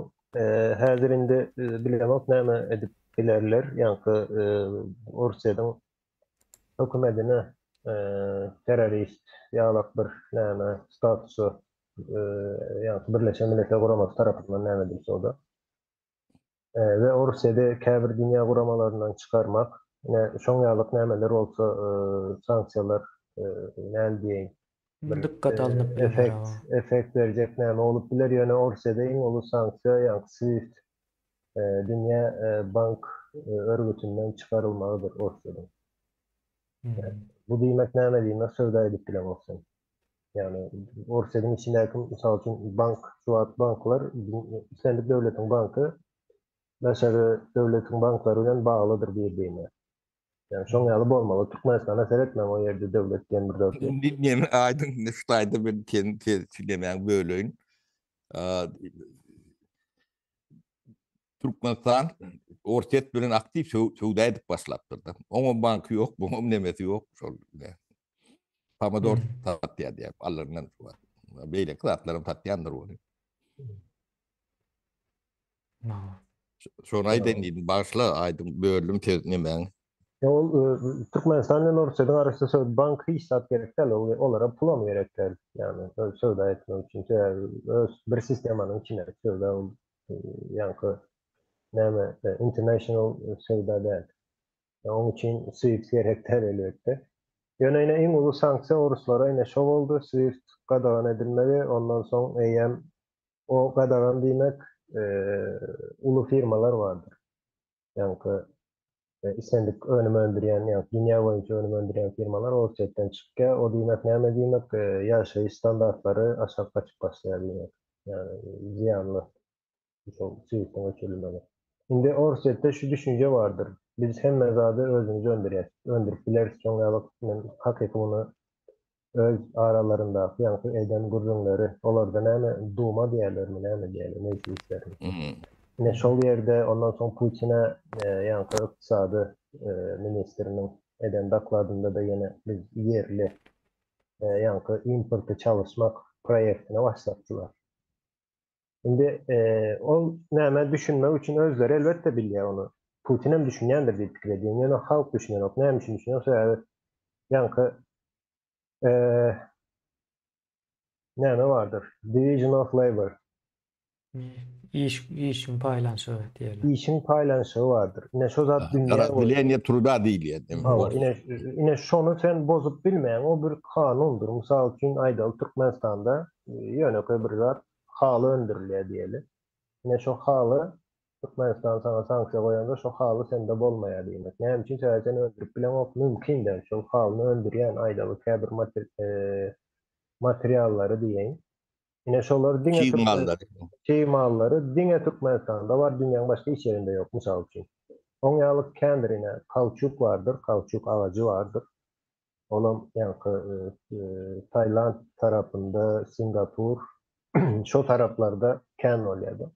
häzir indi bilemok näme edip bilerler ýaňky Orsýetiň hökümetine terrorist ýalak bir näme statusy ýaňky Birleşen Milletler Guramasy tarapyndan näme edilse o-da. We Orsýeti käbir dünýä guramalaryndan çykarmak, ine şoň ýalyk nämeler bolsa sanksiýalar näme diýeýin bir dykgat alnyp bilner. Effekt, effekt berjek näme bolup biler, ýöne Orsýede iň uly sanksiýa ýaňky SWIFT dünýä bank örgütinden çykarylmagydyr Orsýediň. Bu diýmek näme diýmek söwda edip bileňok sen. Ýagny Orsýetiň içindäki mysal üçin bank, şu wagt banklar islendik döwletiň banky daşary döwletiň banklary bilen baglydyr bir-birine. Ýagny şoň ýaly bolmaly. Türkmenistana seretmäň o ýerde döwlet diýen bir zat ýok. Indi men aýdyň indi şu taýda bir sen nemäňi böleýin. Türkmenistan Orsýet bilen aktiw söwda edip başlapdyr-da. Oňam banky ýok, buňam nemesi ýok şol. Pomidor satýar diýip, allaryndan beýleki zatlaram satýandyr ony. Şony aýdaýyn diýdim, bagyşla, aýdyň, böldüm söz nemäňi. Ýa ol Türkmenistan bilen Orsýetiň arasynda söwda bank hiç zat gerek däl, olara pulam gerek däl. Ýagny öz söwda etmek üçin, sebäbi öz bir sistemanyň içinde söwda ol ýaňky näme international söwda däl. Onuň üçin SWIFT gerek däl elbetde. Ýöne ine iň uly sanksiýa oruslara ine şo boldy, SWIFT gadagan edilmegi, ondan soň eýýäm o gadagan diýmek uly firmalar bardyr. Ýaňky islendik önüm öndürýän, ýa dünýä boýunça önüm öndürýän firmalar Orsýetden çykýar. O diýmek näme diýmek? Ýaşaýyş standartlary aşak gaçyp başlaýar diýmek. Ýagny zyýanly şol SWIFT-iň öçürilmegi. Indi Orsýetde şu düşünje bardyr. Biz hemme zady özümiz öndürýäs, öndürip bileris. Şoň ýaly men hakyky muny öz aralaryndaky ýaňky eden gürrüňleri, olarda näme Duma diýerlermi, näme diýerler, mejlislermi. Ine şol ýerde ondan soň Putine ýaňky ykdysady ministriniň eden dokladynda-da ýene biz ýerli ýaňky importy çalyşmak proýektine başlatdylar. Indi ol nämä düşünmek üçin özleri elbetde bilýär ony. Putin hem düşünýändir diýip pikir edýän. Ýöne halk düşünenok. Näme üçin düşünenok? Sebäbi ýaňky näme bardyr? Division of labor. Iş, işiň paýlanyşygy diýeli. Işiň paýlanyşygy bardyr. Ine şo zat dünýä Razdeleniýe truda diýilýär. Hawa, ine ine şony sen bozup bilmeýäň. O bir kanundyr. Mysal üçin aýdaly Türkmenistanda ýönekeý bir zat haly öndürilýär diýeli. Ine şo haly Türkmenistan saňa sanksiýa goýanda şo haly sende bolmaýar diýmek. Näme üçin? Sebäbi sen öndürip bileňok, mümkin däl. Şol halyny öndürýän aýdaly käbir materiallary diýeýin. Ine şolar diňe Çig mallary. Çig mallary diňe Türkmenistanda bar, dünýäň başga hiç ýerinde ýok, mysal üçin. Oň ýaly kändir ine kauçuk bardyr, kauçuk agajy bardyr. Olam ýaňky Tailand tarapynda, Singapur şo taraplarda kän bolýar-da.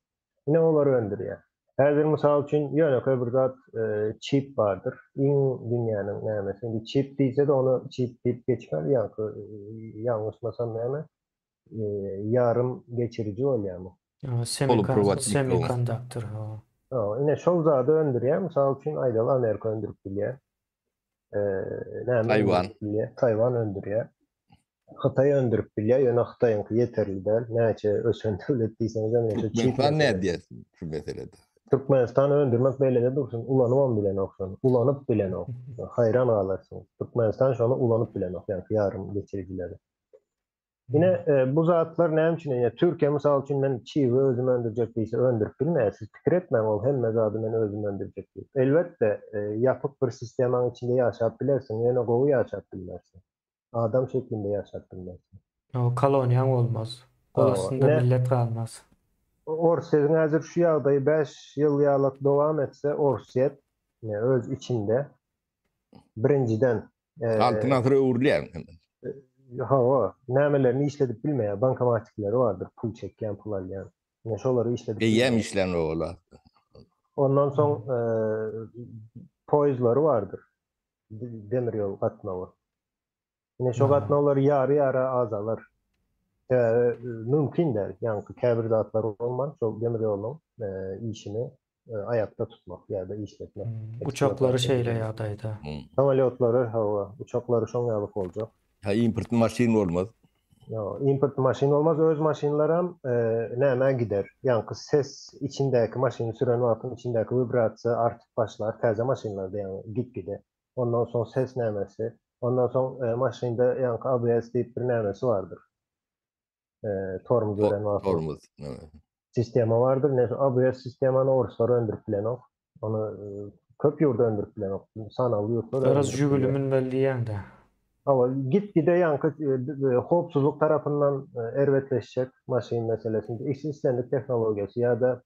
Ine olar öndürýär. Häzir mysal üçin ýönekeý bir zat çip bardyr. Iň dünýäniň nämesi. Indi çip diýse-de ony çip diýip geçmez ýaňky ýalňyşmasam näme ýarym geçiriji bolýarmy? Semikonduktor. Hawa, ine şol zady öndürýär. Mysal üçin aýdaly Amerika öndürip bilýär. Näme Taýwan. Taýwan öndürýär. Hytaý öndürip bilýär, ýöne Hytaýyňky ýeterli däl. Näçe ösen döwlet diýseňiz hem näçe Türkmenistan nädýär şu meselede? Türkmenistan öndürmek beýlede dursun, ulanybam bilenok şony. Ulanyp bilenok. Haýran galarsyň. Türkmenistan şony ulanyp bilenok, ýaňky ýarym geçirijileri. Ine e, bu zatlar näme üçin ine Türkiýe mysal üçin men çibi özüm öndürjek diýse öndürip bilmeýär. Siz pikir etmäň ol hemme zady men özüm öndürjek diýip. Elbetde e, ýapyk bir sistemaň içinde ýaşap bilersiň, ýöne gowy ýaşap bilmersiň. Adam şeklinde ýaşap bilmersiň. O koloniýaň bolmaz. Gol astynda millet galmaz. Orsýetiň häzir şu ýagdaýy 5 ýyl ýalak dowam etse Orsýet ine öz içinde birinjiden Altyn asyra öwrülýär. Hawa, nämelerini işledip bilmeýär. Bankomatikleri bardyr, pul çekýän, pul alýan. Ine şolary işledip Eýýäm işlän olar. Ondan soň poýezdlary bardyr. Demir ýol gatnawy. Ine şo gatnawlar ýary-ýara azalar. Sebäbi mümkin däl, ýaňky käbir zatlar bolman şol demir ýoluň işini aýakda tutmak ýa-da işletmek. Uçaklary şeýle ýagdaýda. Samolýotlary, hawa, uçaklary şoň ýaly boljak. Ha import maşyn bolmaz. Ýok, import maşyn bolmaz, öz maşynlaram nämä gider. Ýaňky ses içindäki maşyny süren wagtyň içindäki wibrasiýa artyp başlar, täze maşynlarda ýaňy git-gide. Ondan soň ses nämesi, ondan soň maşynda ýaňky ABS diýip bir nämesi bardyr. Tormoz beren wagty. Tormoz. Sistema bardyr. Ne ABS sistemany orslar öndürip bilenok. Ony köp ýurt öndürip bilenok. Sanawly ýurtlar Biraz jügüli münmeli diýýäň-dä. Hawa, git-gide ýaňky howpsuzlyk tarapyndan erbetleşjek maşyn meselesinde islendik tehnologiýasy ýa-da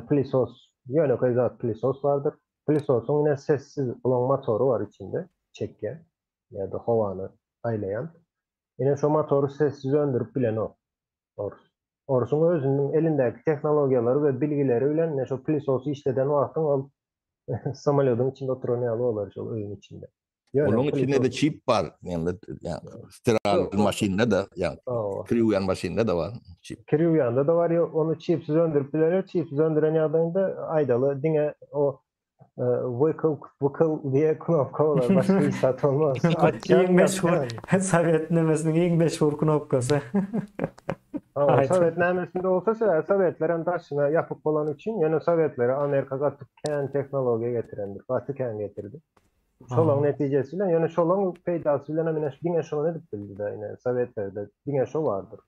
plysos, ýönekeý zat plysos bardyr. Plysosyň ine sessiz olaň motory bar içinde çekýän ýa-da howany aýlaýan. Ine şo motory sessiz öndürip bilenok ors. Orsuň özüniň elindäki tehnologiýalary we bilgileri bilen ine şo pylesosy işleden wagtyň ol samolýodyň içinde oturan ýaly bolar şol öýüň içinde. Ýöne Onuň içinde-de çip bar. Ýagny stiral maşynda-da, ýagny kir ýuwýan maşynda-da bar çip. Kir ýuwýanda-da bar, ýok, ony çipsiz öndürip bilerler. Çipsiz öndüren ýagdaýynda aýdaly diňe o Wykl wykl diýe knopka bolar, başga hiç zat bolmaz. Iň meşhur sowet nemesiniň iň meşhur knopkasy. Hawa, sowet nämesinde bolsa sebäbi sowetler hem daşyna ýapyk bolany üçin, ýöne sowetlere Amerika gaty kän tehnologiýa getirendir, gaty kän getirdi. Şolaň netijesi bilen, ýöne şolaň peýdasy bilen hem ine diňe şony edip bildi-de, ine sowetlerde diňe şo bardyr.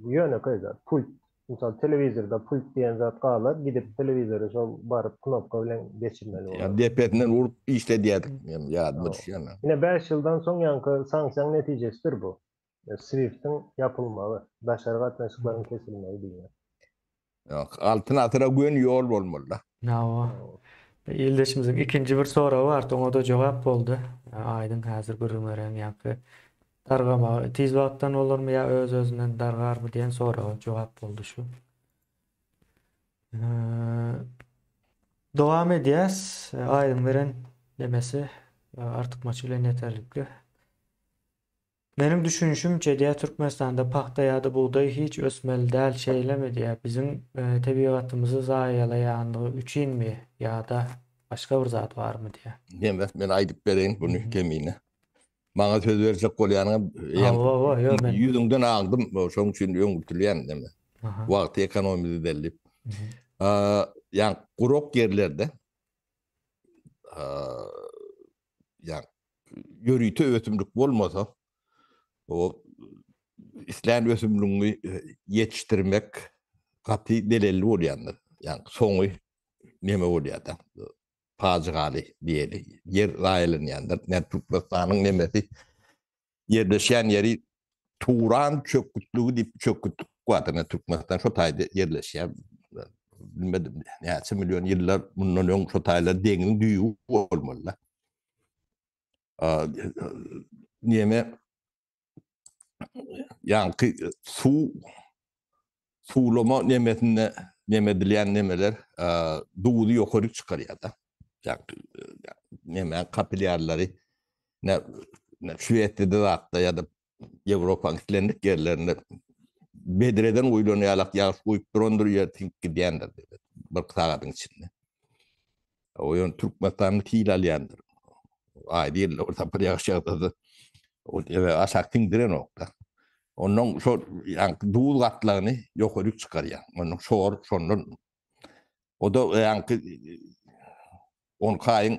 Ýönekeý zat, pult. Mysal telewizorda pult diýen zat galar, gidip telewizory şol baryp knopka bilen geçirmeli bolar. Ýa depesinden urup işledýärdik, men ýadyma düşýär. Ine 5 ýyldan soň ýaňky sanksiýaň netijesidir bu. Swift-iň ýapylmagy, daşary gatnaşyklaryň kesilmegi diýmek. Ýok, Altyn asyra göni ýol bolmaly-da. Hawa. Ildeşimiziň ikinji bir soragy bardy, oňa-da jogap boldy. Aýdyň häzir gürrüň beren ýaňky dargamagy tiz wagtdan bolarmy ýa öz-özünden dargarmy diýen soraga jogap boldy şu. Dowam edýäs. Aýdyň beren nemesi artykmaç bilen ýeterlikli. Meniň düşünişimçe diýýär Türkmenistanda pagta ýa-da bugdaý hiç ösmeli däl şeýlemi diýýär biziň tebigatymyzy zaýalaýanlygy üçinmi ýa-da başga bir zat barmy diýýär. Neme men aýdyp bereýin buny kemine. Maňa söz berjek bolýanyňa Hawa hawa ýok men ýüzüňden aňdym şoň üçin öňürtilýän neme. Wagty ekonomiýa edeli diýip. Ýa gurak ýerlerde ýa ýörite ösümlik bolmasa, o islän ösümligiňi e, ýetişdirmek gaty delelli bolýandyr. Ýagny soňy neme bolýar-da? Pajygaly diýeli. Ýer zaýalanýandyr. Näme Türkmenistanyň nemesi ýerleşýän ýeri Turan çökgütligi diýip çökgütlik bardyr. Ine Türkmenistan şo taýda ýerleşýär. Bilmedim näçe million ýyllar mundan öň şo taýlar deňiziň düýbi bolmaly-da. Neme ýaňky suw suwlama nemesinde neme edilýän nemeler duzy ýokaryk çykarýar-da. Neme kapillýarlary ne Şwesiýada zatda ýa-da Ýewropanyň islendik ýerlerinde bedreden guýlan ýalak ýagyş guýup durandyr ýer siňip gidýändir bir sagadyň içinde. O ýöne Türkmenistanda sil alýandyr. Aýda ýylda bir sapar ýagyş ýagsa-da o ýere aşak siňdirenok-da. Ondan şo ýaňky duz gatlagyny ýokaryk çykarýar. Ondan şor şondan o da ýaňky. 12 aýyň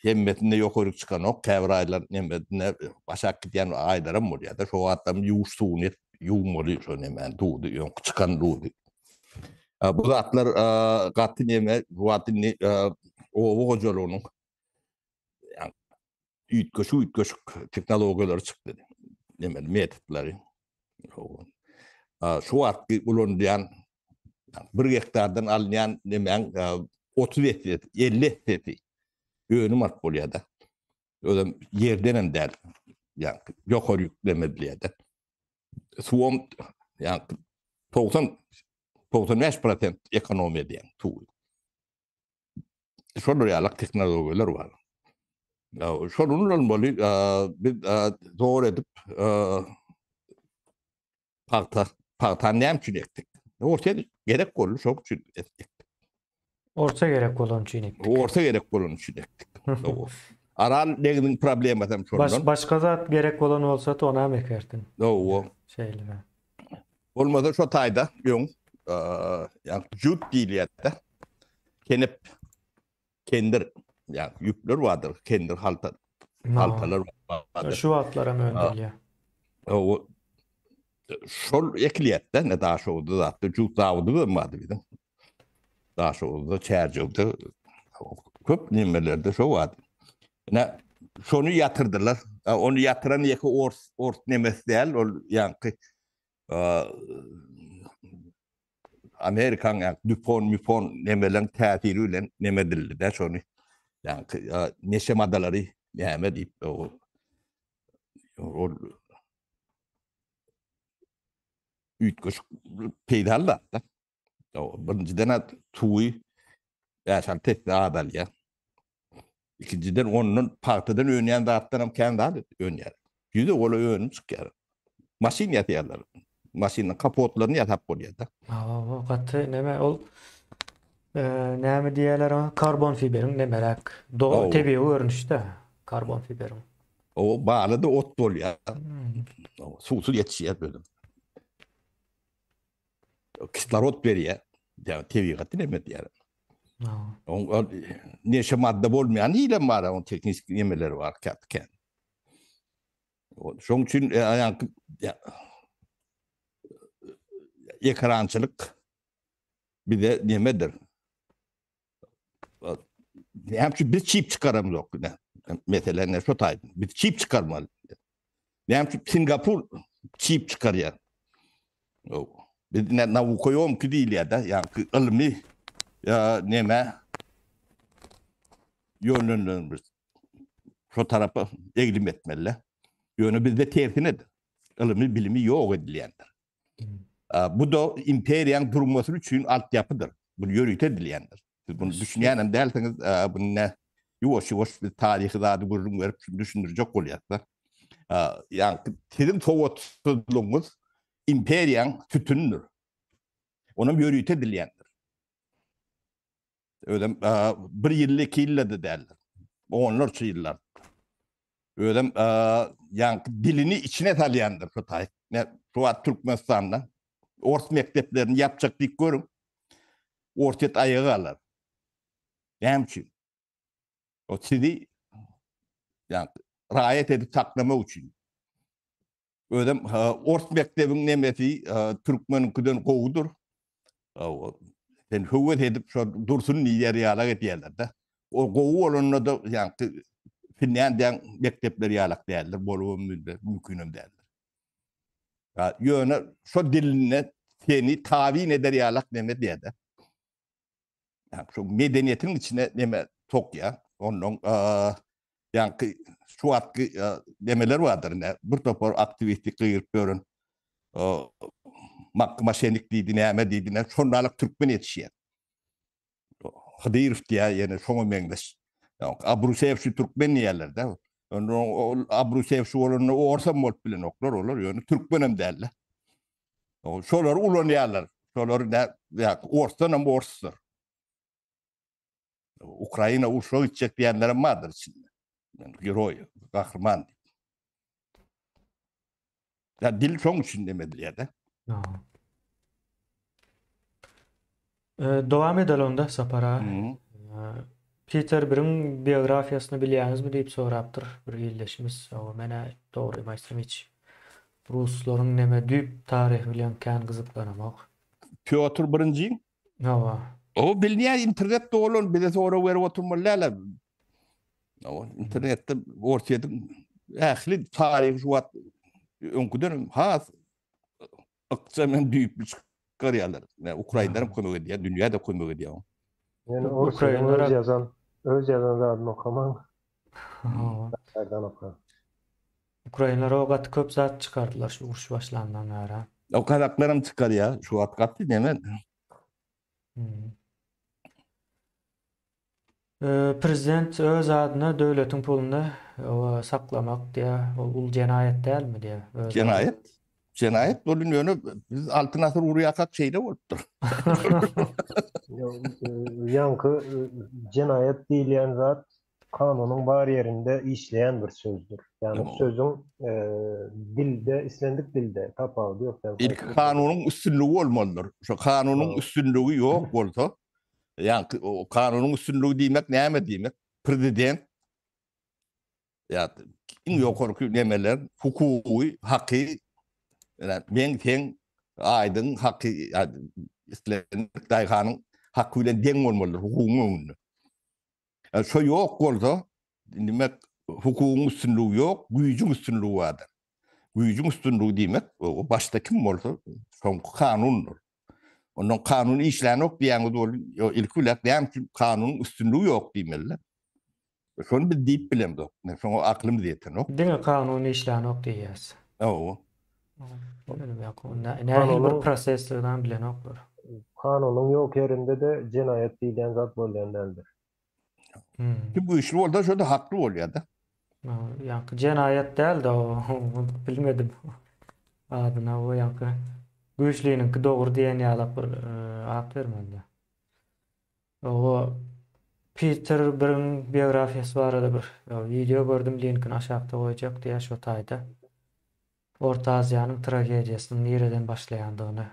hemmesinde ýokaryk çykanok, käbir aýlar nemesinde aşak gidýän aýlaram bolýar-da. Şo wagtam ýuwuş suwuny edip ýuwmaly şo nemäni, duzy, öňki çykan duzy. Bu zatlar gaty neme, bu wagt indi oba hojalygynyň üýtgeşik-üýtgeşik tehnologiýalary çykdy. Nemeli metodlary. Şu wagtky ulanylýan bir gektardan alynýan nemäň 30 essesi, 50 essesi önüm alyp bolýar-da. Özem ýerden hem däl. Ýa ýokary ýükleme edilýär-de. Suwam ýa 90 95% ekonomiýa edýän suw. Şolar ýaly tehnologiýalar bar. Şol ulanmaly biz zor edip pagta pagtany näme üçin ekdik? Orta gerek boldy, şoň üçin ekdik. Orta gerek bolan üçin ekdik. Orta gerek bolan üçin ekdik. Aral deňziň problemasy hem şondan. Baş, başga zat gerek bolan bolsa ony hem ekerdiň. Hawa. Şeýle. Bolmasa şo taýda öň ýa jut diýilýär-de. Kenep kendir ýa ýüpler bardyr, kendir halta haltalar bardyr. Şu wagtlar hem öndürilýär. O şol ekilýär-de, ne Daşoguzda zatda jut zawody hem bardy biziň. Daşoguzda, Çärjewde köp nimelerde şo bardy. Ine şony ýatyrdylar. Ony ýatyran ýeke ors ors nemes däl, ol ýaňky Amerikan ýa Dupont, Mupon nemeleň täsiri bilen neme edildi de şony. Ýaňky neşe maddalary näme diýip ol üýtgeşik peýdaly zat-da. Birinjiden suwy 5-6 esse azalýar. Ikinjiden ondan pagtadan önýän zatdan hem kän zat önýär. Ýüze golaý önüm çykýar. Maşyn ýasaýarlar. Maşynyň kapotlaryny ýasap bolýar-da. Hawa, gaty neme ol näme diýýärler oňa? Karbon fiberiň nemeräk do tebigy görnüşde karbon fiberiň. O baly-da ot bolýar. Suwsuz ýetişýär bölüm. Kislorod berýär. Ýa tebigaty neme diýär. Oň neşe madda bolmaýan hilem bar, oň tehniki nemeleri bar, käp kän. Şoň üçin aýanky ekrançylyk bize nemedir? Näme üçin biz çip çykaramzok? Mesele ne şo taýda. Biz çip çykarmaly. Näme üçin Singapur çip çykarýar? Biz ne naukoýomki diýilýär-de, ýagny ylmy ýa neme ýönlendirmeli. Şo tarapa eglim etmeli. Ýöne bizde tersinedir. Ylmy, bilimi ýok edilýändir. Bu da imperiýaň durmasy üçin altyapydyr. Bu ýörite edilýändir. Siz bunu düşünýän hem dälsiňiz. Bunu ne ýuwaş-ýuwaş biz taryhy zady gürrüň berip düşündirjek bolýarys. Ýagny siziň sowatsyzlygyňyz imperiýaň sütünidir. Onam ýörite edilýändir. Özem bir ýylda, iki ýylda-da däldir. Onlarça ýyllar. Özem ýaňky dilini içine salýandyr Hytaý. Ne şu wagt Türkmenistanda ors mekdeplerini ýapjak diýip görüň. Orsýet aýaga galar. Näme üçin? O sizi ýaňky raýat edip saklamak üçin. Özem ors mekdebiň nemesi türkmeniňkiden gowudyr. Sen höwes edip şo dursun diýer ýalak edýärler-de. O gowy bolanda-da ýaňky Finlýandiýaň mekdepleri ýalak däldir, bolubam mümkinem däldir. Ýöne şo dilinde seni tabyn eder ýalak neme diýýär-de. Ýa şu medeniýetiň içine neme sokýar. Ondan ýaňky şu wagtky nemeler bardyr ine bir topar aktiwistik gygyryp ýören mak maşenik diýdi näme diýdi ne şondalyk türkmen ýetişýär. Hydyrow diýýär ýene şoňa meňzeş. Abrusew şu türkmen diýýärler-de. Onda ol Abrusew şu bolanda orsam bolup bilenoklar olar ýöne türkmenem däldi. Şolary ulanýarlar. Şolar ne ýa orsdan hem orsdur. Ukraina urşa gitjek diýenler hem bardyr içinde. Yani geroý, gahryman diýip. Ya dil şoň üçin neme edilýär-de. E, dowam edeli onda Sapar aga. Peter biriň biografiýasyny bilýäňizmi diýip sorapdyr bir ildeşimiz. Hawa, men-ä dogrymy aýtsam hiç ruslaryň neme düýp taryhy bilen kän gyzyklanamok. Pýotr birinjiň? Hawa. O bilýän internet dolan bize sorag berip oturmaly däl. Hawa, internetde Orsýetiň ähli taryhy şu wagt öňküden has ykjam hem düýpli çykarýarlar. Ukrainler hem kömek edýär, dünýä de kömek edýär. Ýöne Orsýetiň öz ýazan, öz ýazan zadyny okamaň. Daşardan okaň. Ukrainler o gaty köp zat çykardylar şu uruş başlandan bäri. O kazaklar hem çykarýar şu wagt gaty neme. Prezident öz adyna döwletiň puluny saklamak diýýär. Ol uly jenaýat dälmi diýýär. Jenaýat. Jenaýat bolun ýöne biz Altyn asyr urýarkak şeýle bolupdyr. Ýaňky jenaýat diýilýän zat kanunyň bar ýerinde işleýän bir sözdür. Ýagny sözüň dilde, islendik dilde tapawudy ýok. Ilki kanunyň üstünligi bolmalydyr. Şo kanunyň üstünligi ýok bolsa, Ýa kanunyň üstünligi diýmek näme diýmek? Prezident ýa iň ýokarky nemeler hukugy, haky men sen aýdyň haky islendik daýhanyň haky bilen deň bolmalydyr hukugyň öňünde. Şo ýok bolsa, diýmek hukugyň üstünligi ýok, güýjüň üstünligi bardyr. Güýjüň üstünligi diýmek, o başda kim bolsa, soňky kanundyr. Ondan kanun işlänok diýýäňiz bol, ilki bilen näme üçin kanunyň üstünligi ýok diýmeli. Şony biz diýip bilemzok. Şoňa aklymyz ýetenok. Diňe kanun işlänok diýýäs. Hawa. Nähili bir prosesdigini bilenoklar. Kanunyň ýok ýerinde-de jenaýat diýilýän zat bolýan däldir. Kim güýçli bolsa şo-da hakly bolýar-da. Ýaňky jenaýat däl-de o, bilmedim adyna o ýaňky güýçliniňki dogry diýen ýalak bir at bermeli. O Peter biriň biografiýasy barada bir wideo gördüm linkini aşakda goýjak diýýär şo taýda. Orta Aziýanyň tragediýasynyň nireden başlaýandygyny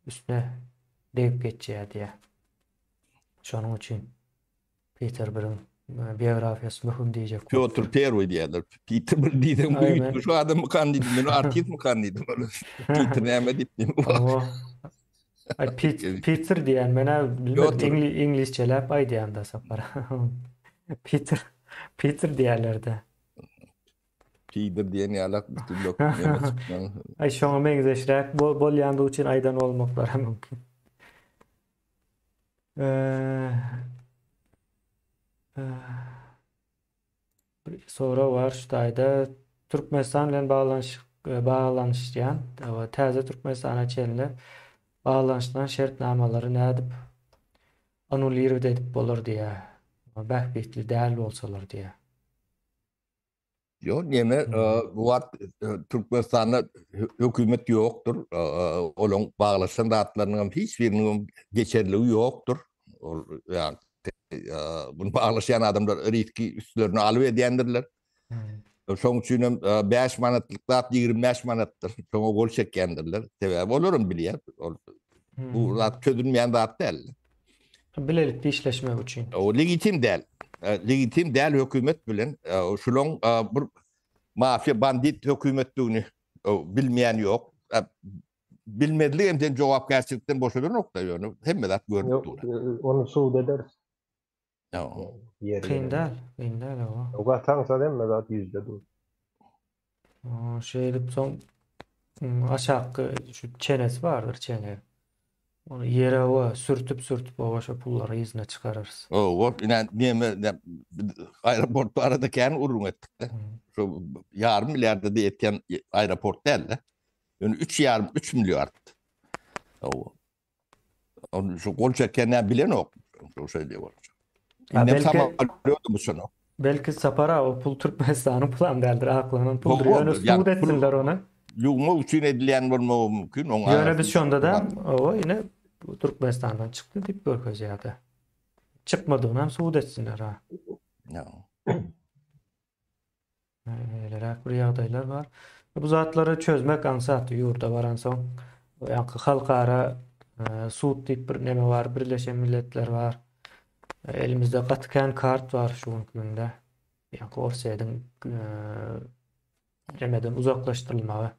üstüne degip geçýär diýýär. Şonuň üçin Peter biriň biografiýasy möhüm diýjek. Pýotr Perwy diýýärler. Peter bir diýseň bu üýtgeşik adammykan diýdim. Men artistmikan diýdim. Peter näme diýip diýdim. Ay Peter diýen men bilmedim iňlisçeläp aýdýan da Sapar. Peter Peter diýerlerde. Peter diýen ýalak bütün lok. Ay şoňa meňzeşräk bolýandygy üçin aýdan bolmaklary mümkin. Bir sorag bar şu taýda. Türkmenistan bilen baglanyşyk baglanyşýan täze Türkmenistana çenli baglanyşylan şertnamalary nädip anulirowat edip bolar diýýär. Bähbitli däl bolsalar diýýär. Ýok, neme, bu wagt Türkmenistanda hökümet ýokdur. Olaň baglaşan zatlarynyň hem hiç biriniň geçerligi ýokdur. Ol ýa bunu baglaşýan adamlar riski üstlerine alyp edýändirler. Şoň üçin hem 5 manatlyk zat 25 manatdyr. Şoňa gol çekýändirler. Sebäbi olar hem bilýär. Ol bu zat çözülmeýän zat däl. Bilelikde işleşmek üçin. O legitim däl. Legitim däl hökümet bilen şulaň bir mafiýa bandit hökümetdigini bilmeýän ýok. Bilmezlik hem sen jogapkärçilikden boşadanok-da ýöne hemme zat görnüp dur. Ýok, ony sud ederis. Kyn däl, kyn däl o. Gataňsa hemme zat ýüzde dur. Şeýdip soň aşakky şu çenesi bardyr çene. Ony ýere we sürtüp sürtüp oba şo pullary yzyna çykararys. Owa, ine neme aeroport barada kän gürrüň etdik-de. Şu ýarym milliarda diýetýän aeroport däl-de. Ýöne üç ýarym, üç milliard. Owa. Ony şu gol çeken näme bilenok. Şu şeýle bolsa. Indi samolyot uçanok. Belki Sapar aga o pul Türkmenistanyň pulam däldir, aklanan puldur. Ýöne sud etsinler ony. Ýuwmak üçin edilýän bolmagy mümkin. Oňa Ýöne biz şonda-da owa ine Türkmenistandan çykdy diýip görkezýärdi. Çykmadygyny hem subut etsinler ha. Beýleräk bir ýagdaýlar bar. Bu zatlary çözmek aňsat ýurda baransoň. Ýaňky halkara sud diýip bir neme bar, Birleşen Milletler bar. Elimizde gaty kän kart bar şu günki günde. Ýaňky Orsýetiň nemeden uzaklaşdyrylmagy,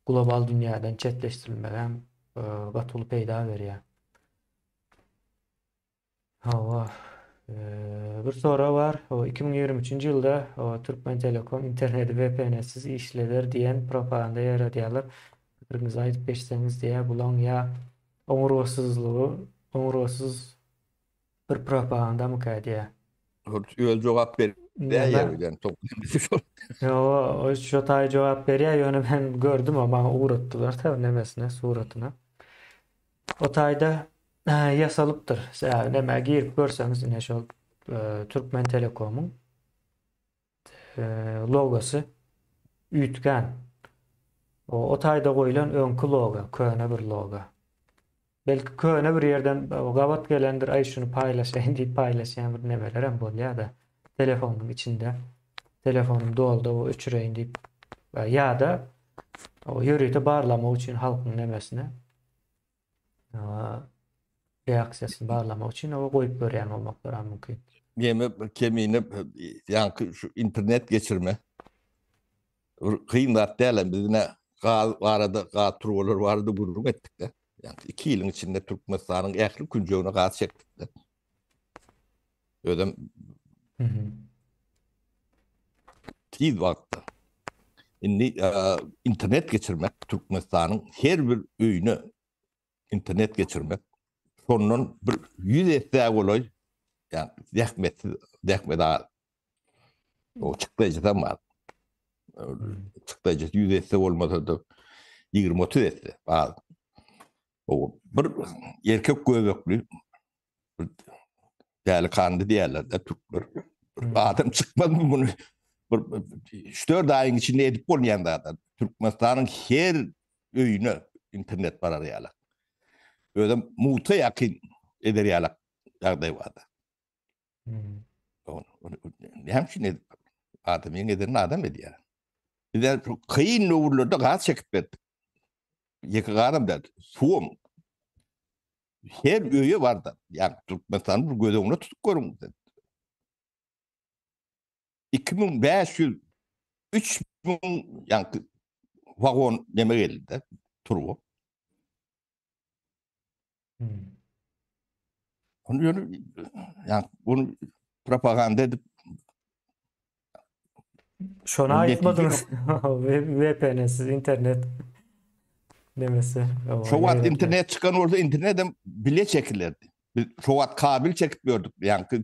global dünýäden çetleşdirilmegi hem gaty uly peýda berýär. Hawa. Bir sorag bar. O 2023-nji ýylda Türkmentelekom interneti VPN-siz işleder diýen propaganda ýaýradýarlar. Pikiriňizi aýdyp geçseňiz diýýär. Bulaň ýa oňurgasyzlygy, oňurgasyz bir propagandamyka diýýär. Öz jogap berýär ýa bilen şol. Ýo, o şo taý jogap berýär, ýöne men gördüm, o maňa ugratdylar tabi nemesine, suratyna. O taýda ýasalypdyr. Sebäbi nämä girip görseňiz ine şol Türkmen Telekomyň logosy üýtgän. O, o taýda goýlan öňki logo, köne bir logo. Belki köne bir ýerden gabat gelendir, aý şuny paýlaşaýyn diýip paýlaşýan bir nemeler hem bolýar-da. Telefonyň içinde. Telefonym doldy, o öçüreýin diýip. Ýa-da o ýörite barlamak üçin halkyň nemesine reaksiýasyny barlamak üçin oba goýup görýän bolmaklary hem mümkin. Neme kemine ýaňky şu internet geçirme bir kyn zat däl biz ine gaz barada gaz turbalar barada gürrüň etdik-de. Ýaňky 2 ýylyň içinde Türkmenistanyň ähli künjegine gaz çekdik-de. Özem tiz wagtda. Indi internet geçirmek Türkmenistanyň her bir öýüne internet geçirmek şondan bir 100 esse golaý ýa zähmetsiz zähmet az. O çykdajysam bar. Çykdajysy 100 esse bolmasa da 20-30 esse az. O bir erkek göbekli Däli kandy diýerler-de türkler. Adam çykmazmy muny? Bir 3-4 aýyň içinde edip bolmaýan zat. Türkmenistanyň her öýüne internet barar ýaly. Özem mugta ýakyn eder ýaly ýagdaý bardy. Hmm. Näme üçin edip? Adamyň edenini adam edýär. Bize kyn döwürlerde gaz çekip berdik. Ýeke gazam däl, suwam. Her öýe barda, ýa Türkmenistany bir göz öňüne tutup görüň. 2500 3000 ýa wagon neme geldi turba. Hmm. Onu ýöne ýa bunu propaganda edip Şony aýtmadyňyz. VPN-siz internet nemesi. Şo wagt internet çykan bolsa internet hem bile çekilerdi. Biz şo wagt kabel çekip gördük. Ýaňky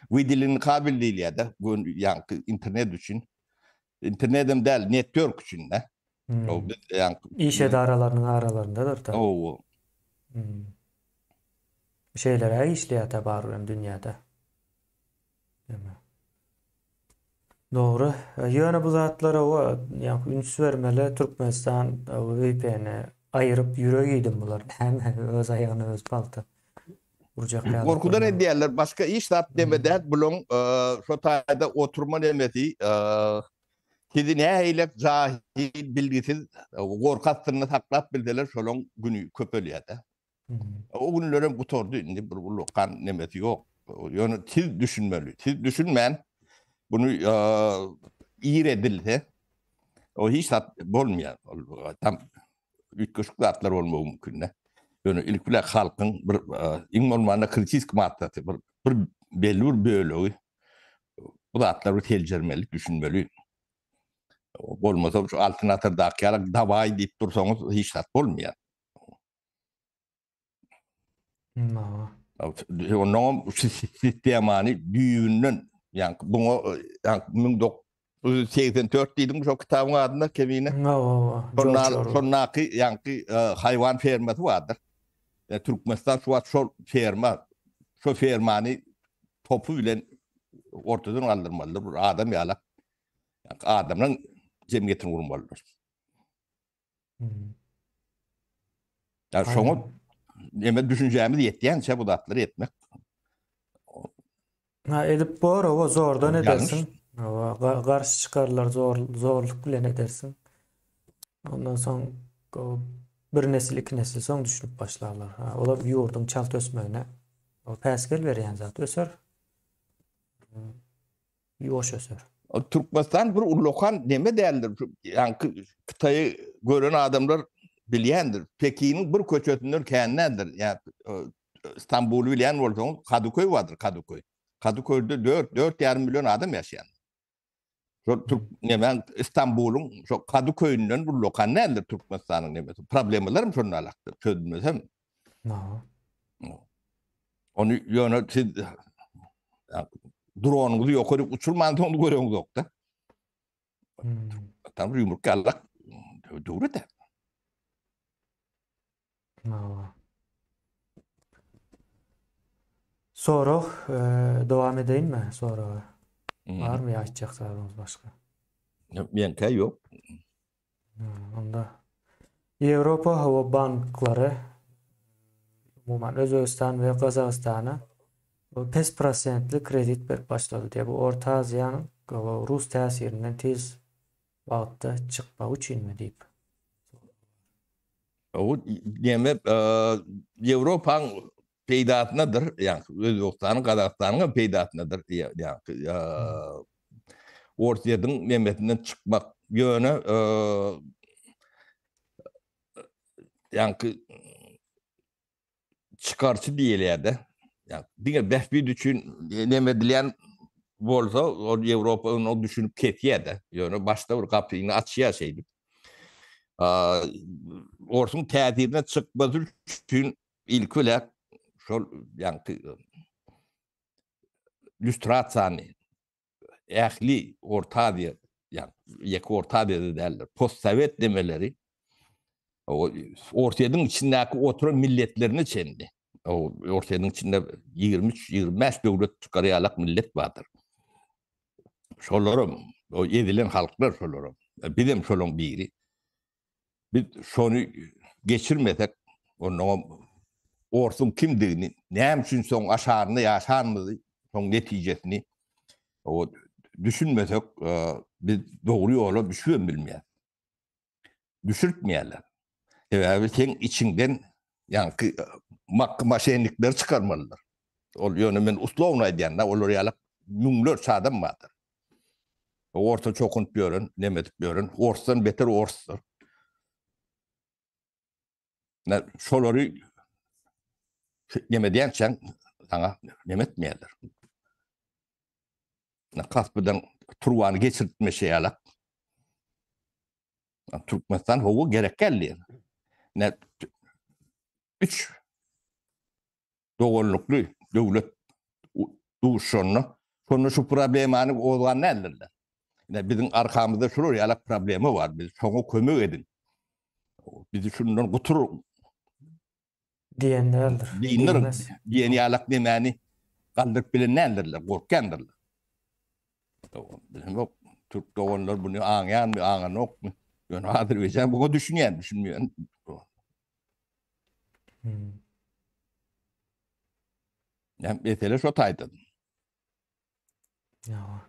widilin kabel diýilýär-de, ýaňky internet üçin. Internet hem däl, network üçin de. Hmm. Iş edaralarynyň aralaryndadyr da. Owo. Hmm. Şeýleräk işleýär-de barybir hem dünýäde. Dogry. Ýöne bu zatlara owa, ýaňky üns bermeli. Türkmenistan VPN-i aýyryp ýürek iýdim bular. Näme öz aýagyna özi palta urjak ýaly. Gorkudan edýärler. Başga hiç zat neme däl. Bulaň şo taýda oturma nemesi sizi nähili jahil, bilgisiz gorky astynda saklap bilseler şolaň güni köpelýär-de. O günlerem gutardy indi bir ullakan nemesi ýok. Ýöne siz düşünmeli. Siz düşünmän bunu ir edilse o hiç zat bolmaýar. Tam üýtgeşik zatlar bolmagy mümkin. Ýöne ilki bilen halkyň bir iň bolmanda kritik massasy bir bir belli bir bölegi bu zatlary seljermeli, düşünmeli. Bolmasa şu altyn asyrdaky ýaly dawaý diýip dursaňyz hiç zat bolmaýar. Ondan sistemany düýbünden, ýa buňa ýa 1984 diýdiň şo kitabyň adyna Kemine. Hawa. Şondaky ýaňky haýwan fermasy bardyr. Türkmenistan şu wagt şol ferma, şo fermany topy bilen ortadan galdyrmalydyr. Bir adam ýalak. Adamlaryň jemgyýetini gurmalydyr. Ya şoňa neme düşünjämiz ýetýänçä bu zatlary etmek. Ha edip bor, owa zordan edersiň. Owa garşy çykarlar zor zorluk bilen edersiň. Ondan soň bir nesil, iki nesil soň düşünip başlarlar. Ha, olar ýurduň çalt ösmegine. Päsgel berýän zat öser. Ýuwaş öser. Türkmenistan bir ullakan neme däldir. Ýaňky Hytaýy gören adamlar bilýändir. Pekiniň bir köçesinden kän däldir. Ýa Stambuly bilýän bolsaňyz, Kadyköý bardyr, Kadyköý. Kadyköýde 4, 4,5 million adam ýaşaýan. Şol Türk nemäň Istanbulyň şo Kadyköýünden ullakan däldir Türkmenistanyň nemesi. Problemalaram şonda alakdyr, çözülmesem. Ony ýöne siz dronyňyzy ýokary uçurman soň göreňizokda. Hmm. Tam ýumruk ýalak döwlet. Sorag e, dowam edeýinmi soraga? Hmm. Barmy aýtjak zadyňyz başga? Meňkä ýok. Onda Ýewropa hawa banklary umuman Özbegistan we Gazagystana pes prosentli kredit berip başlady diýýär. Bu Orta Aziýanyň rus täsirinden tiz wagtda çykmagy üçinmi diýip. O näme Ýewropaň peýdasynadyr, ýa Özbegistanyň, Gazagystanyň hem peýdasynadyr, ýa Orsýetiň nemesinden çykmak. Ýöne ýaňky çykarçy diýilýär-de. Ýa diňe bähbit üçin neme edilýän bolsa, ol Ýewropa ony düşünip kesýär-de. Ýöne başda bir gapyny açýar şeýdip. Orsuň täsirinden çykmasy üçin ilki bilen şol ýaňky lýustrasiýany ähli Orta Aziýa, ýa ýeke Orta Aziýada däldir, postsowet demeleri Orsýetiň içindäki oturan milletlerine çenli, Orsýetiň içinde 23-25 döwlet çykar ýalak millet bardyr. Şolaram, o ezilen halklar şolaram. Bizem şolaň biri. Biz şony geçirmesek, onnoňam orsuň kimdigini, näme üçin soň aşagynda ýaşanymyzy, soň netijesini o düşünmesek, biz dogry ýola düşübem bilmeýäris. Düşürtmeýärler. Sebäbi seň içiňden ýaňky makky maşennikleri çykarmalydyr. Ol ýöne men uslowno aýdýan-da, olar ýaly müňlerçe adam bardyr. Orsa çokunyp ýören, neme edip ýören, orsdan beter orsdur. Ne şolary neme edýänçäň saňa neme etmeýärler. Ne Kaspiden turbany geçirtmeşe ýalak. Türkmenistan howa gerek geldi. Ne üç doganlykly döwlet duşanda şonda şu problemany gozgan däldirler. Ine biziň arkamyzda şular ýalak problema bar. Biz şoňa kömek ediň. Bizi şundan guturyň. Diýen däldir. Diýendir. Diýen ýalak nemäni galdyryp bilen däldirler, gorkýandyrlar. Bilemok, türk doganlar buny aňýanmy, aňanokmy? Ýöne Azerbaýjan buňa düşünýän, düşünmeýän. Hmm. Yani mesele şo taýdan. Ya.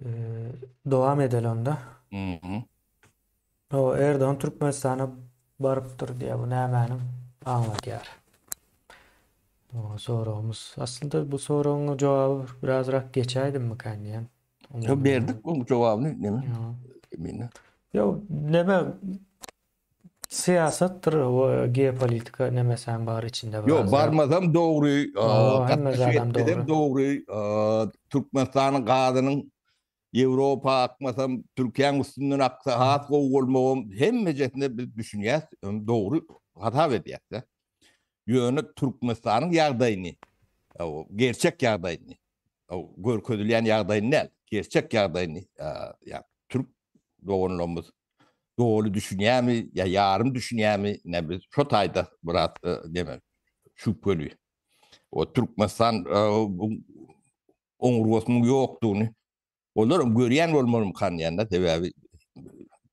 Ee, dowam edeli onda. Mhm. O Erdogan Türkmenistana barypdyr diýýär. Bu nämäniň aňladýar? O soragymyz. Aslynda bu soragyň jogaby birazrak geçäýdimmikä diýýän. Ýok berdik bu jogabyny neme? Meni. Ýok, neme syýasatdyr o geopolitika nemesem bar içinde biraz. Ýok, barmasam dogry, gatnaşyk etmesem dogry, Türkmenistanyň gazynyň Ýewropa akmasam, Türkiýäň üstünden aksa has gowy bolmagam hemmejesine biz düşünýäs, dogry hasap edýäs-de. Ýöne Türkmenistanyň ýagdaýyny, gerçek ýagdaýyny görkezilýän ýagdaýyny däl, gerçek ýagdaýyny ýa türk doganlarymyz doly düşünýärmi ýa ýarym düşünýärmi, ne biz şo taýda biraz neme şübheli. O Türkmenistan oňurgasynyň ýokdugyny Olar görýän bolmalymykan diýende, sebäbi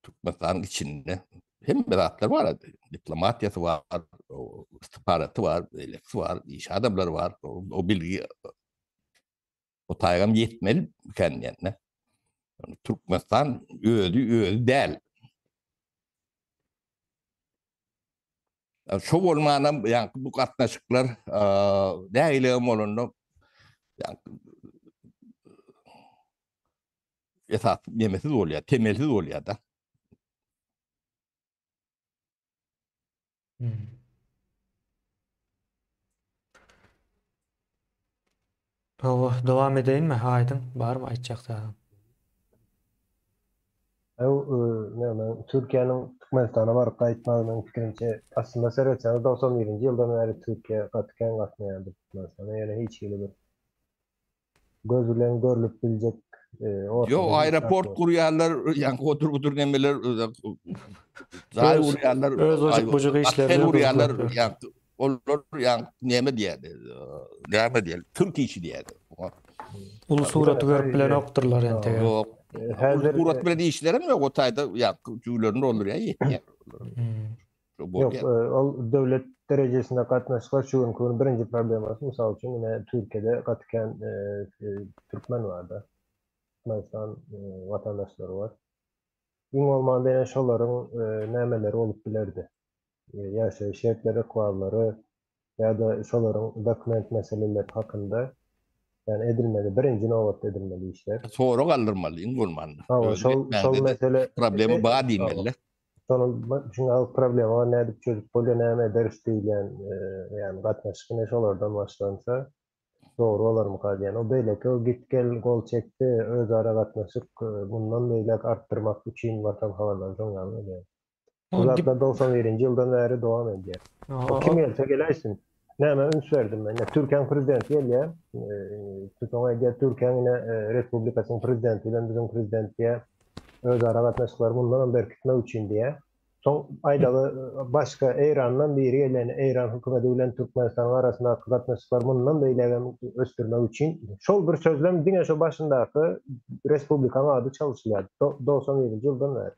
Türkmenistanyň içinde hemme zatlar bar, diplomatiýasy bar, istihbaraty bar, beýlekisi bar, iş adamlary bar, o bilgi o taýgam ýetmeli mikan diýende. Türkmenistan özi özi däl. Şo bolmanam ýaňky bu gatnaşyklar nägilegem bolanda ýaňky esas nemesiz bolýar, temelsiz bolýar-da. Hmm. Hawa, dowam edeýinmi? Aýdyň, barmy aýtjak zadyň? Ew, näme, Türkiýäniň Türkmenistana baryp gaýtmagy meň pikirimçe, aslynda seretseňiz 91-nji ýyldan bäri Türkiýe gaty kän gatnaýardy Türkmenistana, ýöne hiç hili bir göz bilen görlüp biljek ortada Ýok, aeroport gurýarlar, ýaňky otur butur nemeler, jaý gurýarlar, öz ojuk-bujuk işleri gurýarlar, ýaňky olar ýaňky neme diýýärdi, näme diýeli, türk işi diýýärdi. Uly suraty görüp bilenokdyrlar entegem. Ýok. Häzir surat bilen işlerem ýok, o taýda ýaňky jüwlerini doldurýar, ýetýär. Ýok, ol döwlet derejesinde gatnaşyklar şu günki gün birinji problemasy, mysal üçin, ine Türkiýede gaty kän türkmen barda. Türkmenistan watandaşlary bar. Iň bolmanda ine şolaryň nämeleri bolup bilerdi? Ýaşaýyş şertleri, ykballary ýa-da şolaryň dokument meseleleri hakynda ýani edilmeli, birinji nobatda edilmeli işler. Sorag aldyrmaly iň bolmanda. Hawa, şol şol mesele problema bar diýmeli. Şonuň şuňa ýaly problema bar, nädip çözüp bolýar, näme ederis diýilýän, ýagny gatnaşyk ine şolardan başlansa dogry bolarmyka diýýän. O beýleki o git-gel, gol çekdi, özara gatnaşyk mundan beýläk artdyrmak üçin watan habarlary şoň ýaly bolýar. Bu zatlar 91-nji ýyldan bäri dowam edýär. O kim gelse geläýsin. Nämä üns berdim men? Türkiýäň prezidenti gelýär. Soň aýdýar, Türkiýäň ine Respublikasynyň prezidenti bilen biziň prezident diýýär. Özara gatnaşyklary mundan hem berkitmek üçin diýýär. Soň aýdaly başga Eýrandan biri gelýär, Eýran hökümeti bilen Türkmenistanyň arasyndaky gatnaşyklary mundan beýläk hem ösdürmek üçin. Şol bir sözlem diňe şo başyndaky respublikanyň ady çalyşylýar. 91-nji ýyldan bäri.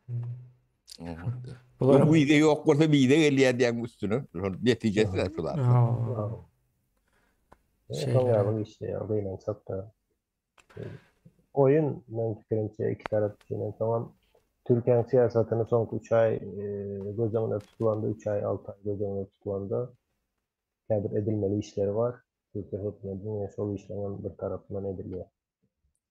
Bular wiza ýok bolsa wiza gelýär diýen üstüne. Şol netijesi de şu zat. Şeýle işleýär, gynansak-da. Oýun meň pikirimçe iki tarap üçin hem soňam Türkiýäniň syýasatyny soňky 3 aý göz öňünde tutulanda, 3 aý, 6 aý göz öňünde tutulanda käbir edilmeli işleri bar. Türkiýe hökümetiniň şol işleriň hem bir tarapyndan edilýär.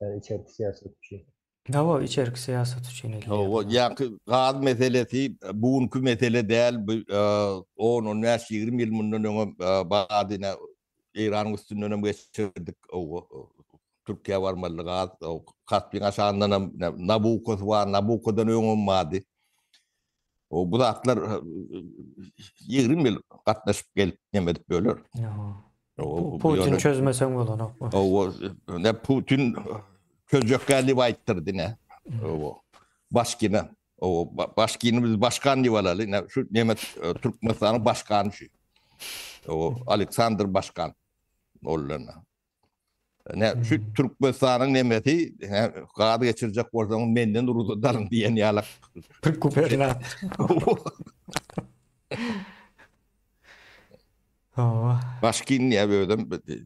Ýani içerki syýasat üçin. Hawa, içerki syýasat üçin edilýär. Hawa, ýaňky gaz meselesi bu günki mesele däl, bu on, on bäş, 20 ýyl mundan öňem bardy, ine, Eýranyň üstünden hem geçirdik, Türkiýä barmaly gaz, Kaspiň aşagyndan hem Nabukosy bar, Nabukodan öňem bardy. Bu zatlar 20 ýyl gatnaşyp gelip, neme edip böler. Putin çözmeseň bolanok. Owa, ne Putin çözjek diýip aýtdyrdy ne. Owa. Başkina. Owa, başkini biz başkan diýip alaly. Ne şu neme Türkmenistanyň başkany şu. Owa, Aleksandr başkan. Ollana. Ne şu Türkmenistanyň nemesi, gaz geçirjek bolsaň menden rugsat alyň diýen ýaly. Bir gubernator. Hawa. Başkin diýýär özem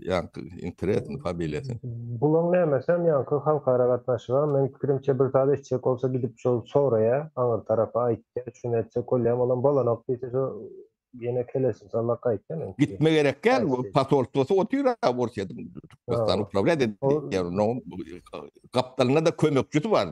ýaňky interesny familiýasy. Bulaň nämesem ýaňky halkara gatnaşyga meň pikirimçe bir zat etjek bolsa gidip şol soraýa aňyr tarapa aýtýa şuny etsek bolýamy olam bolanok diýse şo ýene kelesini sallap gaýtýa meň pikirimçe. Gitme gerek däl bu posolstwosy otyr a Orsýetiň Türkmenistany upravlýat edýär onuň gapdalynda da kömekçisi bar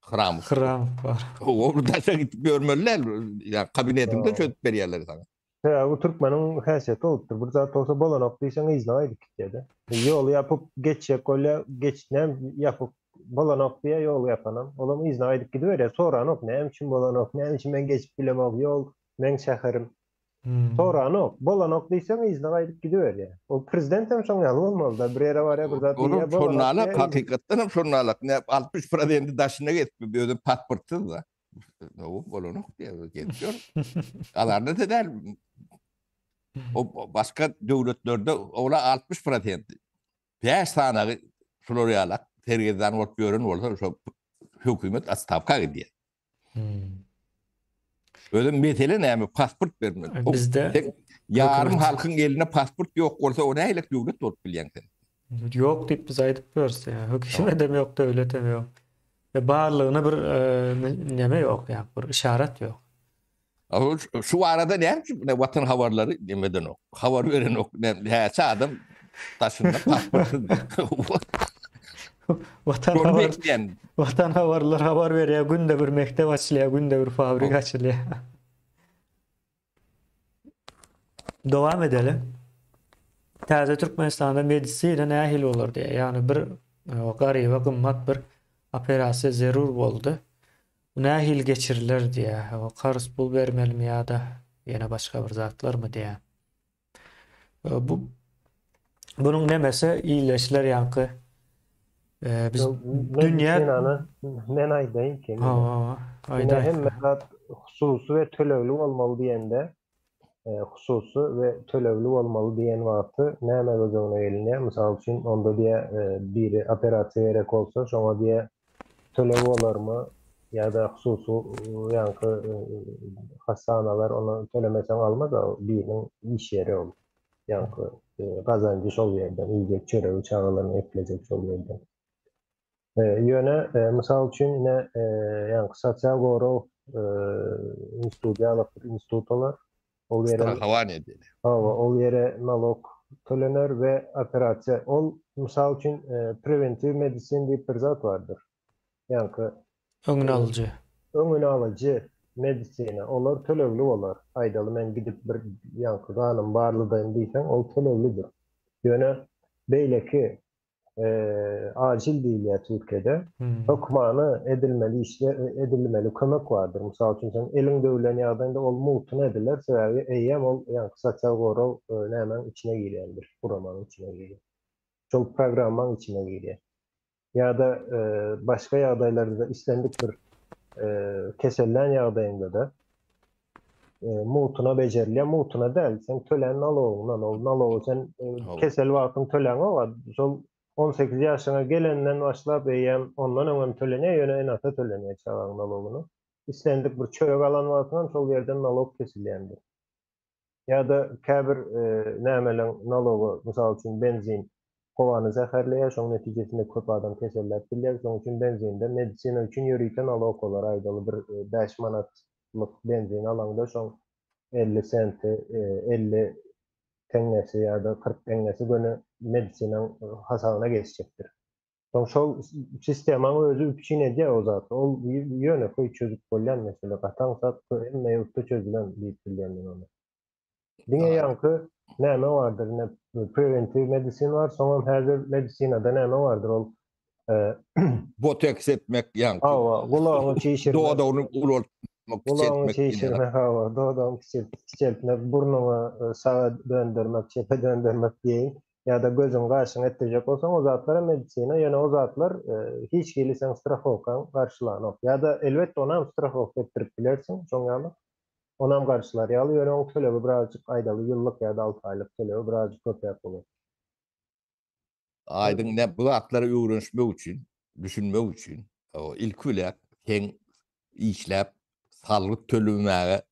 Hramow. Hramow bar. O daşa gidip ýörmeli däl ýa kabinetiňde çözüp berýärler saňa. Sebäbi bu türkmeniň häsiýeti bolupdyr. Bir zat bolsa bolanok diýseň yzyna gaýdyp gitýär-de. Ýoly ýapyp geçjek bolýar, geç näme ýapyp bolanok diýýär ýoly ýapanam. Olam yzyna gaýdyp gidiberýär. Soranok näme üçin bolanok, näme üçin men geçip bilemok, ýol meň şäherim. Soranok. Bolanok diýseň yzyna gaýdyp gidiberýär. Ol prezident hem şoň ýaly bolmaly-da. Bir ýere barýar, bir zat diýýär, bolanok diýýär. Hakykatdan hem şonalak. Näme 60 prosenti daşyna gezip, özem pasportsyz-da. Ow, bolanok diýýär, gezip ýör. Alarda da däl. O başga döwletlerde ola 60 prosent. 5 sanagy şular ýalak sergezdan bolup ýören bolsa şo hökümet otstawka gidýär. Hmm. Özüm mesele näme? Pasport bermeli. Bizde ýarym halkyň elinde pasport ýok bolsa, o nähili döwlet bolup bilýäň sen? Ýok diýip biz aýdyp ýörüs ýa. Hökümetem ýok, döwletem ýok. Ve barlygyna bir neme ýok, ýa bir işaret ýok. Şu barada näme üçin Watan habarlary demedenok, habar berenok, näçe adam daşynda pasportsyz. Watan habar Watan habarlar habar berýär, günde bir mekdep açylýar, günde bir fabrik açylýar. Dowam edeli. Täze Türkmenistanda medisina nähili bolar diýýär. Ýagny bir e, garyba gymmat bir operasiýa zerur boldy. Bu nähili geçiriler diýýär. O karz pul bermelimi ýa-da ýene başga bir zatlarmy diýýär. E, bu bunuň nemesi illeşler ýaňky e, biz dünýä men aýdaýyn ki. Ha, aýdaý. Hemme zat hususy we tölegli bolmaly diýende, e, hususy we tölegli bolmaly diýen wagty näme göz öňüne gelinýär? Mysal üçin, onda diýe e, biri operasiýa gerek bolsa, şoňa diýe töleg bolarmy ýa-da hususy ýaňky e, hassanalar ony tölemeseň almaz, biriniň iş ýeri ol. Ýaňky gazanjy şol ýerden, iýjek çöregi çagalaryny eklejek şol ýerden. Ýöne, mysal üçin, ine, ýaňky sosial gorag instituty ýaly bir institut olar. Ol ýere Strahowaniýe diýilýär. Hawa, ol ýere nalog tölener we operasiýa. Ol, mysal üçin, prewentiw medisin diýip bir zat bardyr. Ýaňky Öňüni alyjy. Öňüni alyjy medisina. Olar tölegli bolar. Aýdaly, men gidip bir ýaňky ganym barladaýyn diýseň, ol töleglidir. Ýöne beýleki acil diýilýär Türkiýede. Hökmany edilmeli işler, edilmeli kömek bardyr. Mysal üçin, sen eliň döwlen ýagdaýynda ol mugtuna ediler, sebäbi eýýäm ol ýaňky sosial gorag nämäň içine girýändir, guramanyň içine girýär. Şol programmaň içine girýär. Ýa-da başga ýagdaýlarda islendik bir kesellän ýagdaýyňda-da mugtuna bejerilýär, mugtuna däl, sen tölän nalogyňdan, ol nalogy sen kesel wagtyň töläňok, şol 18 ýaşyňa gelenden başlap eýýäm ondan öň hem tölenýär, ýöne ene-ata tölenýär çagaň nalogyny. Islendik bir çörek alan wagtyň hem şol ýerden nalog kesilýändir. Ýa-da käbir nämeleň nalogy, mysal üçin benzin howany zäherleýär, şoň netijesinde köp adam keselläp bilýär, şoň üçin benzinde medisina üçin ýörite nalog bolar, aýdaly bir 5 manat lyk benzin alaňda şoň 50 senti, 50 teňňesi ýa-da 40 teňňesi göni medisinaň hasabyna geçjekdir. Soň şol sistemaň özi üpjün edýär o zat. Ol ýönekeý çözüp bolýan mesele. Gaty aňsat hemme ýurtda çözülen diýip bilýän men ony. Diňe ýaňky näme bardyr, ine prewentiw medisin bar, soňam häzir medisinada näme bardyr ol Boteks etmek ýaňky. Hawa, gulagyňy çişirmek. Dodagyny ulaltmak, kiçeltmek. Gulagyňy çişirmek, hawa, dodagyňy kiçeltmek, burnuňy saga döndermek, çepe döndermek diýeýin. Ýa-da gözüň gaşyňy etdirjek bolsaň, o zatlar hem medisina, ýöne o zatlar hiç hili seň strahowkaň garşylanok. Ýa-da elbetde onam strahowka etdirip bilersiň, şoň ýaly. Onam garşylar ýaly, ýöne oň tölegi birazjyk aýdaly ýyllyk ýa-da alty aýlyk tölegi birazjyk köpräk bolar. Aýdyň ne bu zatlary öwrenişmek üçin, düşünmek üçin, ilki bilen seň işläp salgyt tölemäge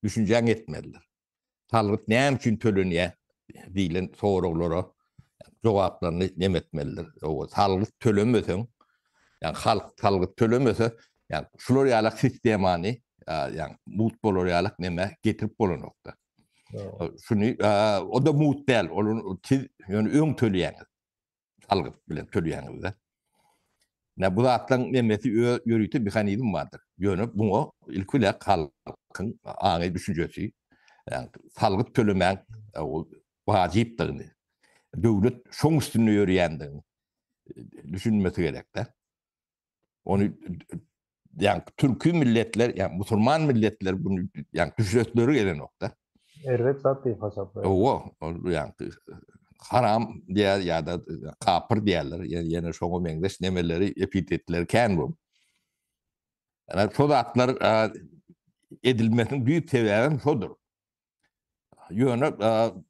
düşünjäň ýetmelidir. Salgyt näme üçin tölenýär diýlen soraglara jogaplaryny nem etmelidir. Salgyt tölemeseň, ýagny halk salgyt tölemese, ýagny şular ýaly sistemany, ýagny mugt bolar ýaly neme getirip bolanokda. Şuny o da mugt däl, ol siz ýöne öň töleýäňiz. Salgyt bilen töleýäňiz-de. Ne bu zatlaryň nemesi öz ýörite mehanizm bardyr. Ýöne buňa ilki bilen halkyň aňy düşünjesi, ýagny salgyt tölemäň wajypdygyny, döwlet şoň üstünde ýörýändigini düşünmesi gerek-de. Ony ýa türki milletler, ýa musulman milletler bunu ýa düşünesleri gelenokda. Erbet zat diýip hasaplaýar. Owa, ol ýa haram diýer ýa-da kapyr diýerler. Ýene şoňa meňzeş nemeleri, epitetleri kän bu. Ýa şo zatlar edilmesiniň düýp sebäbi şodur. Ýöne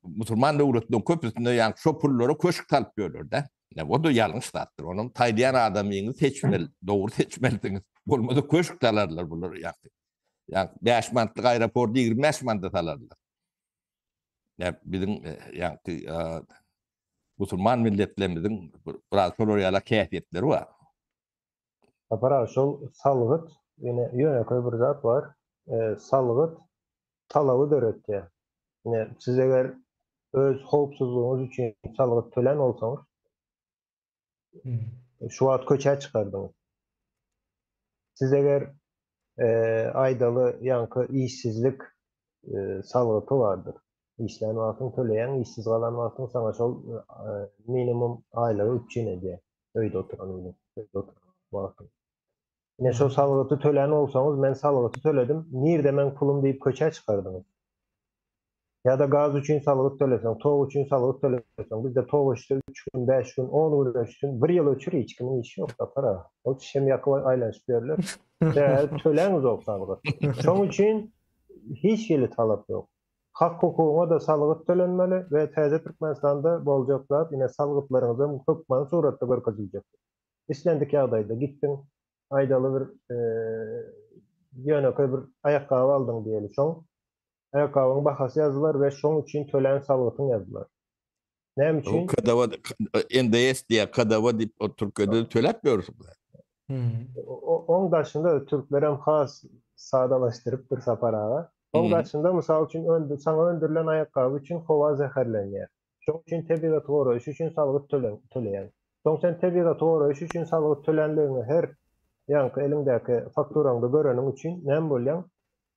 musulman döwletleriniň köpüsinde ýa şo pullara köşk salyp ýörler-de. O da ýalňyş zatdyr. Onuň taýlaýan adamyňyzy seçmeli, dogry seçmelisiňiz. Bolmasa köşk salarlar bular ýa. Ýa 5 manatlyk aeroporty 25 manata salarlar. Ýa biziň ýa musulman milletlerimiziň biraz şolar ýaly häsiýetleri bar. Sapar aga şol salgyt ýene ýönekeý bir zat bar. Salgyt talaby döretýär. Ine, siz eger öz howpsuzlygyňyz üçin salgyt tölän bolsaňyz, şu wagt köçä çykardyňyz. Siz eger aýdaly ýaňky işsizlik salgyty bardyr. Işlän wagtyň töleýäň, işsiz galan wagtyň saňa şol minimum aýlygy üpjün edýär. Öýde oturan öýde oturan wagtyň. Ine şol salgyty tölän bolsaňyz, men salgyty töledim, nirde meň pulum diýip köçä çykardyňyz. Ýa-da gaz üçin salgyt töleseň, tok üçin salgyt töleseň, bizde tok öçse üç gün, bäş gün, on gün öçsün, bir ýyl öçür hiç kimiň işi ýok Sapar aga. Ol şem ýakyp aýlanyşyp ýörler. Sebäbi töläňizok salgyt. Şoň üçin hiç hili talap ýok. Hak-hukugyňa-da salgyt tölenmeli we täze Türkmenistanda boljak zat ine salgytlaryňyzam hökmany suratda görkeziljekdir. Islendik ýagdaýda gitdiň, aýdaly bir ýönekeý bir aýakgaby aldyň diýeli, şoň aýakgabyň bahasy ýazylar we şoň üçin tölän salgytyň ýazylar. Näme üçin? KDV NDS diýýär, KDV diýip o Türkiýede töläp ýörsüň. Oň daşynda türklerem has sadalaşdyrypdyr Sapar aga. Oň daşynda mysal üçin saňa öndürilen aýakgaby üçin howa zäherlenýär. Şoň üçin tebigaty goraýyş üçin salgyt töleýäň. Soň sen tebigaty goraýyş üçin salgyt tölänligiňi her ýaňky eliňdäki fakturaňda göreniň üçin näme bolýaň?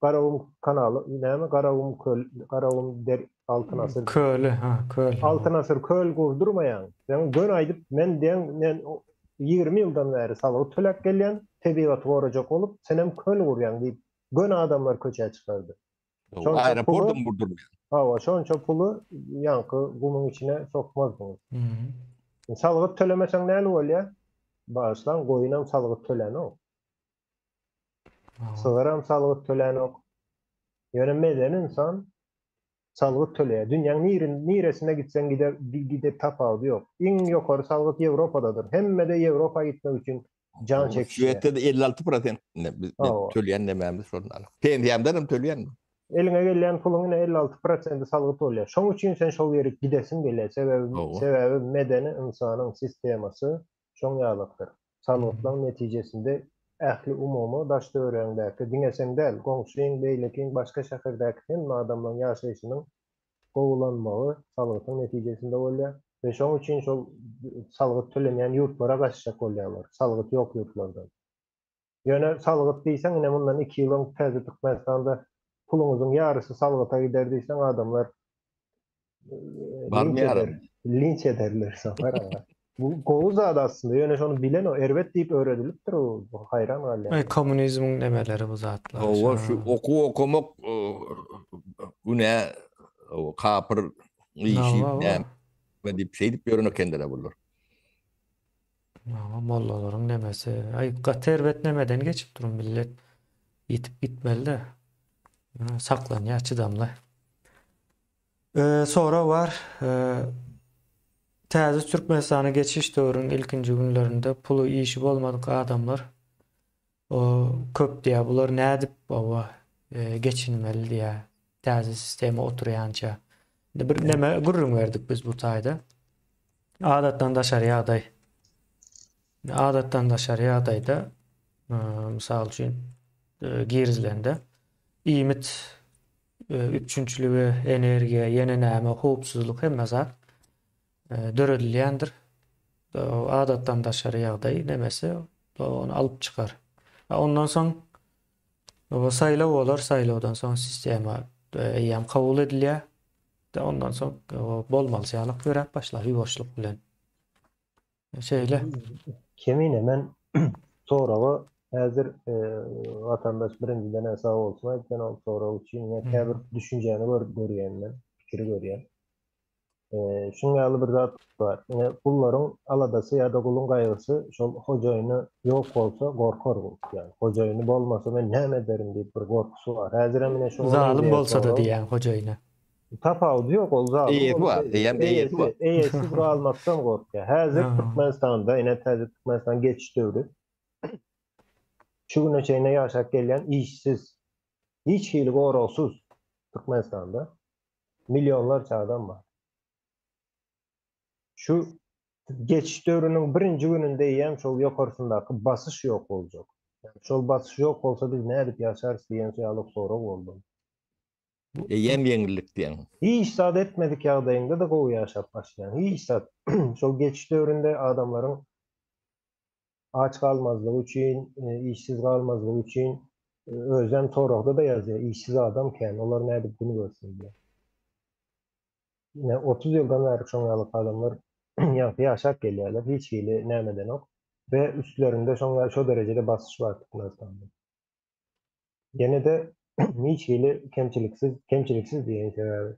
Garagum kanaly näme Garagum köl Garagum der Altyn asyr köli ha köl. Altyn asyr köl gurdurmaýaň. Sen göni aýdyp men diýen men 20 ýyldan bäri salgyt töläp gelýän tebigaty gorajak bolup senem köl gurýaň diýip göni adamlar köçä çykardy. Şonça Aeroportam puly, gurdurmaýar. Hawa, şonça puly ýaňky gumuň içine sokmazdyňyz. Salgyt tölemeseň näme bolýar? Bagyşlaň, goýunam salgyt tölänok. Sygyram salgyt tölänok. Ýöne medeni ynsan salgyt töleýär. Dünýäň niresine gitseň gider, gidip tapawudy ýok. Iň ýokary salgyt Ýewropadadyr. Hemme-de Ýewropa gitmek üçin jan çekişýär. Şwesiýada 56 prosent biz töleýän nämämiz şondan. Pensiýamdan hem töleýän. Eliňe gelýän puluň ine 56 prosenti salgyt bolýar. Şoň üçin sen şol ýere gidesiň gelýär. Sebäbi sebäbi medeni ynsanyň sistemasy şoň ýalykdyr. Salgytlaň netijesinde ähli umumy daş-töweregiňdäki diňe seň däl, goňşyň, beýlekiň, başga şäherdäki hemme adamlaň ýaşaýşynyň gowulanmagy salgytyň netijesinde bolýar we şoň üçin şol salgyt tölenýän ýurtlara gaçjak bolýarlar, salgyt ýok ýurtlardan. Ýöne salgyt diýseň ine mundan iki ýyl öň täze Türkmenistanda puluňyzyň ýarysy salgyta gider diýseň adamlar linç eder, linç ederler Sapar aga. Bu gowy zat aslynda, ýöne şony bilen o erbet diýip öwredilipdir o haýran galýan. Aý kommunizmiň nemeleri bu zatlar. Hawa şu okuw okamak günä kapyr işi näme diýip şeýdip ýören ekenler bular. Hawa mollalaryň nemesi. Aý gaty erbet nemeden geçip dur millet. Ýitip gitmeli-de. Saklanýar çydamly. Sorag bar. Täze Türkmenistana geçiş döwrüniň ilkinji günlerinde puly işi bolmadyk adamlar köp diýýär. Bular nädip oba geçinmeli diýýär. Täze sistema oturýança. Indi bir neme gürrüň berdik biz bu taýda. Adatdan daşary ýagdaý. Adatdan daşary ýagdaýda mysal üçin girizilende iýmit üpjünçiligi, energiýa, ýene näme, howpsuzlyk hemme zat döredilýändir. Adatdan daşary ýagdaý nemesi ony alyp çykar. Ondan soň saýlaw bolar, saýlawdan soň sistema eýýäm kabul edilýär. Ondan soň bolmalysy ýaly ýöräp başlar ýuwaşlyk bilen. Şeýle. Kemine men soraga häzir watandaş birinjiden sag bolsun aýtýan ol sorag üçin men käbir düşünjäni görýän men pikiri görýän. Şuň ýaly bir zat bar. Ine gullaryň aladasy ýa-da guluň gaýgysy şol hojaýyny ýok bolsa gorkar gul. Ýagny hojaýyny bolmasa men näme ederin diýip bir gorkusy bar. Häzirem ine şoňa Zalym bolsa-da diýýäň hojaýyna. Tapawudy ýok, ol zalym Eýesi bar, eýýäm eýesi bar. Eýesiz galmakdan gorkýar. Häzir Türkmenistanda, ine täze Türkmenistan geçiş döwri. Şu güne çenli ýaşap gelýän işsiz, hiç hili goragsyz Türkmenistanda millionlarça adam bar. Şu geçiş döwrüniň birinji gününde eýýäm şol ýokarsyndaky basyş ýok boljak. Şol basyş ýok bolsa biz nädip ýaşarys diýen ýaly sorag boldy. Eýýäm ýeňillik diýen. Hiç zat etmedik ýagdaýyňda-da gowy ýaşap başlaýaň. Hiç zat. Şol geçiş döwründe adamlaryň aç galmazlygy üçin, işsiz galmazlygy üçin özem soragda-da ýazýar, işsiz adam kän, olar nädip gün görsün diýýär. Ine, 30 ýyldan bäri şoň ýaly adamlar ýaňky ýaşap gelýärler, hiç hili näme edenok we üstlerinde şoň ýaly şo derejede basyş bar Türkmenistanda. Ýene-de hiç hili kemçiliksiz, kemçiliksiz diýeýin sebäbi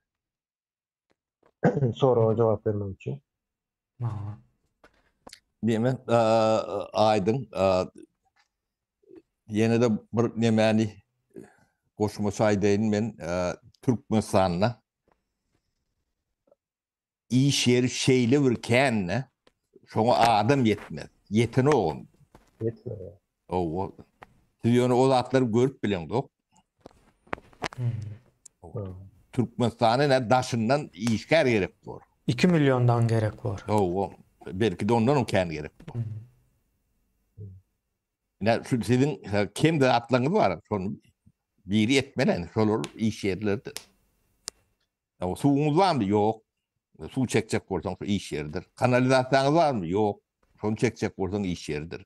soraga jogap bermek üçin. Diýmek, aýdyň, ýene-de bir nemäni goşmaça aýdaýyn men, Türkmenistanda iş ýeri şeýle bir kän-de, şoňa adam ýetmez. Ýetenogam. Ýetmeýär. Hawa. Siz ýöne o zatlary görüp bileňzok. Türkmenistana ne daşyndan işgär gerek bor. 2 milliondan gerek bor. Hawa. Belki-de ondan hem kän gerek bor. Ne şu siziň kem zatlaryňyz bar, şony biri etmeli, şolar iş ýerleridir. Ýa suwuňyz barmy? Ýok. Suw çekjek bolsaň şu iş ýeridir. Kanalizasiýaňyz barmy? Ýok. Şony çekjek bolsaň iş ýeridir.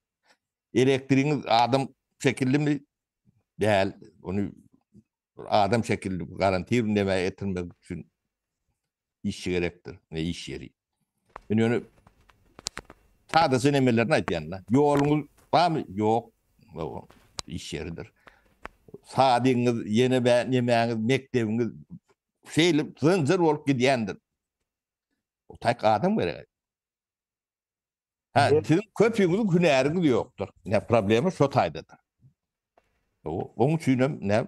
Elektrigiňiz adam şekillimi? Däl. Ony adam şekilli garantirli näme getirmek üçin işçi gerekdir. Ne iş ýeri. Men ýöne sadaja nemelerini aýdýan-da. Ýoluňyz barmy? Ýok. Iş ýeridir. Sadygyňyz, ýene bä nemäňiz, mekdebiňiz şeýle zynjyr bolup gidýändir. O taýk adam gerek. Ha, siziň köpüňiziň hünäriňiz ýokdur. Ne problema şo taýdadyr. Oň üçin hem ne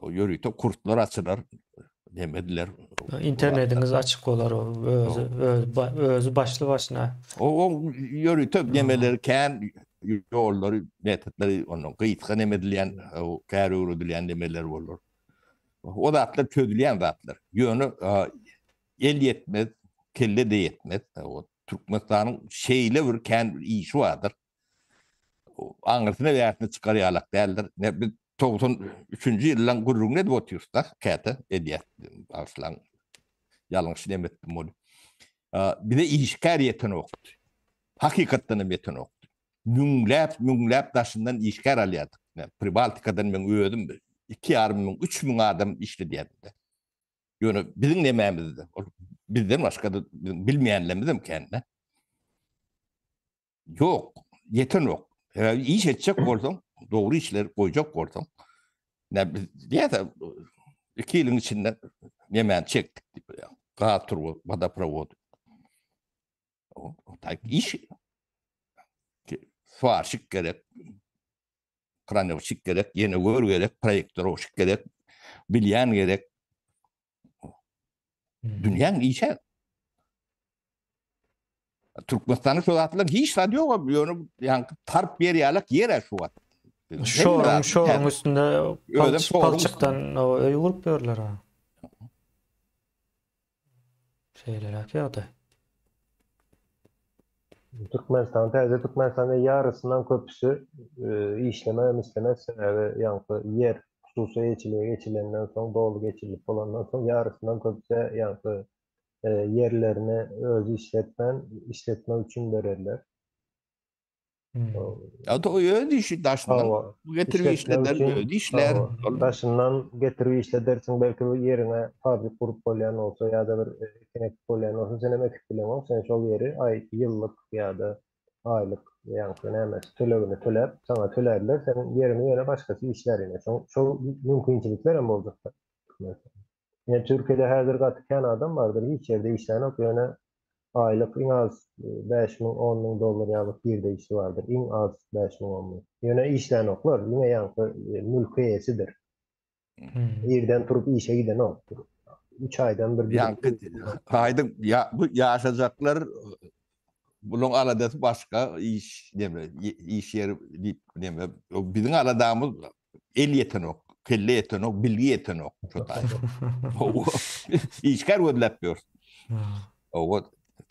ýörite kurslar açylar, neme ediler. Internetiňiz açyk bolar, özi özi başly başyna. O ýörite nemeleri kän ýollary, metodlary ondan gysga neme edilýän, kär öwredilýän nemeler bolar. O zatlar çözülýän zatlar. Ýöne el ýetmez, kelle-de ýetmez. Türkmenistanyň şeýle bir kän bir işi bardyr. Aňyrsyna bärsine çykar ýalak däldir. Ne biz 93-nji ýyldan gürrüňini edip otyrys-da, käte edýär. Bagyşlaň. Ýalňyş nem etdim ony. Bize işgär ýetenokdy. Hakykatdan hem ýetenokdy. Müňläp, müňläp daşyndan işgär alýardyk. Pribaltikadan men özüm 2,5 müň, 3 müň adam işledýärdim. Ýöne biziň nemämizde, ol bizden başga-da bilmeýänlerimiz hem kän-de. Ýok, ýetenok. Sebäbi iş etjek bolsaň, dogry işleri goýjak bolsaň, ne biz diýýäs, iki ýylyň içinde nemäni çekdik diýip, gaz turba, wodoprowod. O iş swarşik gerek, kranowşik gerek, ýene gör gerek, proýektorowşik gerek, bilýän gerek. Dünýäň işe. Türkmenistanda şu zatlar hiç zat ýok, ýöne ýaňky tarp ýer ýalak ýer şu wagt. Şoruň, şoruň üstünde palçykdan öý gurup ýörler ha. Şeýleräk ýagdaý. Türkmenistan, täze Türkmenistanda ýarysyndan köpüsi e, işlemegem islemez, sebäbi ýaňky ýer hususy eýeçilige geçilenden soň, doly geçirilip bolandan soň ýarysyndan köpüsi ýaňky e, ýerlerini özi işletmän, işletmek üçin bererler. Ya da o öz işi daşyndan getirip işleder, öz işler. Daşyndan getirip işledersiň, belki bir ýeriňe fabrik gurup bolýan bolsa ýa-da bir ekin ekip bolýan bolsa, sen hem ekip bileňok, sen şol ýeri aý ýyllyk ýa-da aýlyk ýaňky nämesi tölegini töläp, saňa tölärler, sen ýeriňi ýöne başgasy işlär ýene. Şol şol mümkinçilikler hem boljakdyr. Ýa Türkiýede häzir gaty kän adam bardyr, hiç ýerde işlänok, ýöne aýlyk iň az 5000, 10000 dollar ýalyk girdeýşi bardyr, iň az 5000, 10000. Ýöne işlänoklar, diňe ýaňky mülk eýesidir. Irden turup işe gidenok. 3 aýdan bir Ýaňky aýdyň ýa bu ýaşajaklar bulaň aladasy başga iş neme iş ýeri diýip neme biziň aladamyz el ýetenok, kelle ýetenok, bilgi ýetenok şu taýda. Işgär gözläp ýörüs. Owa,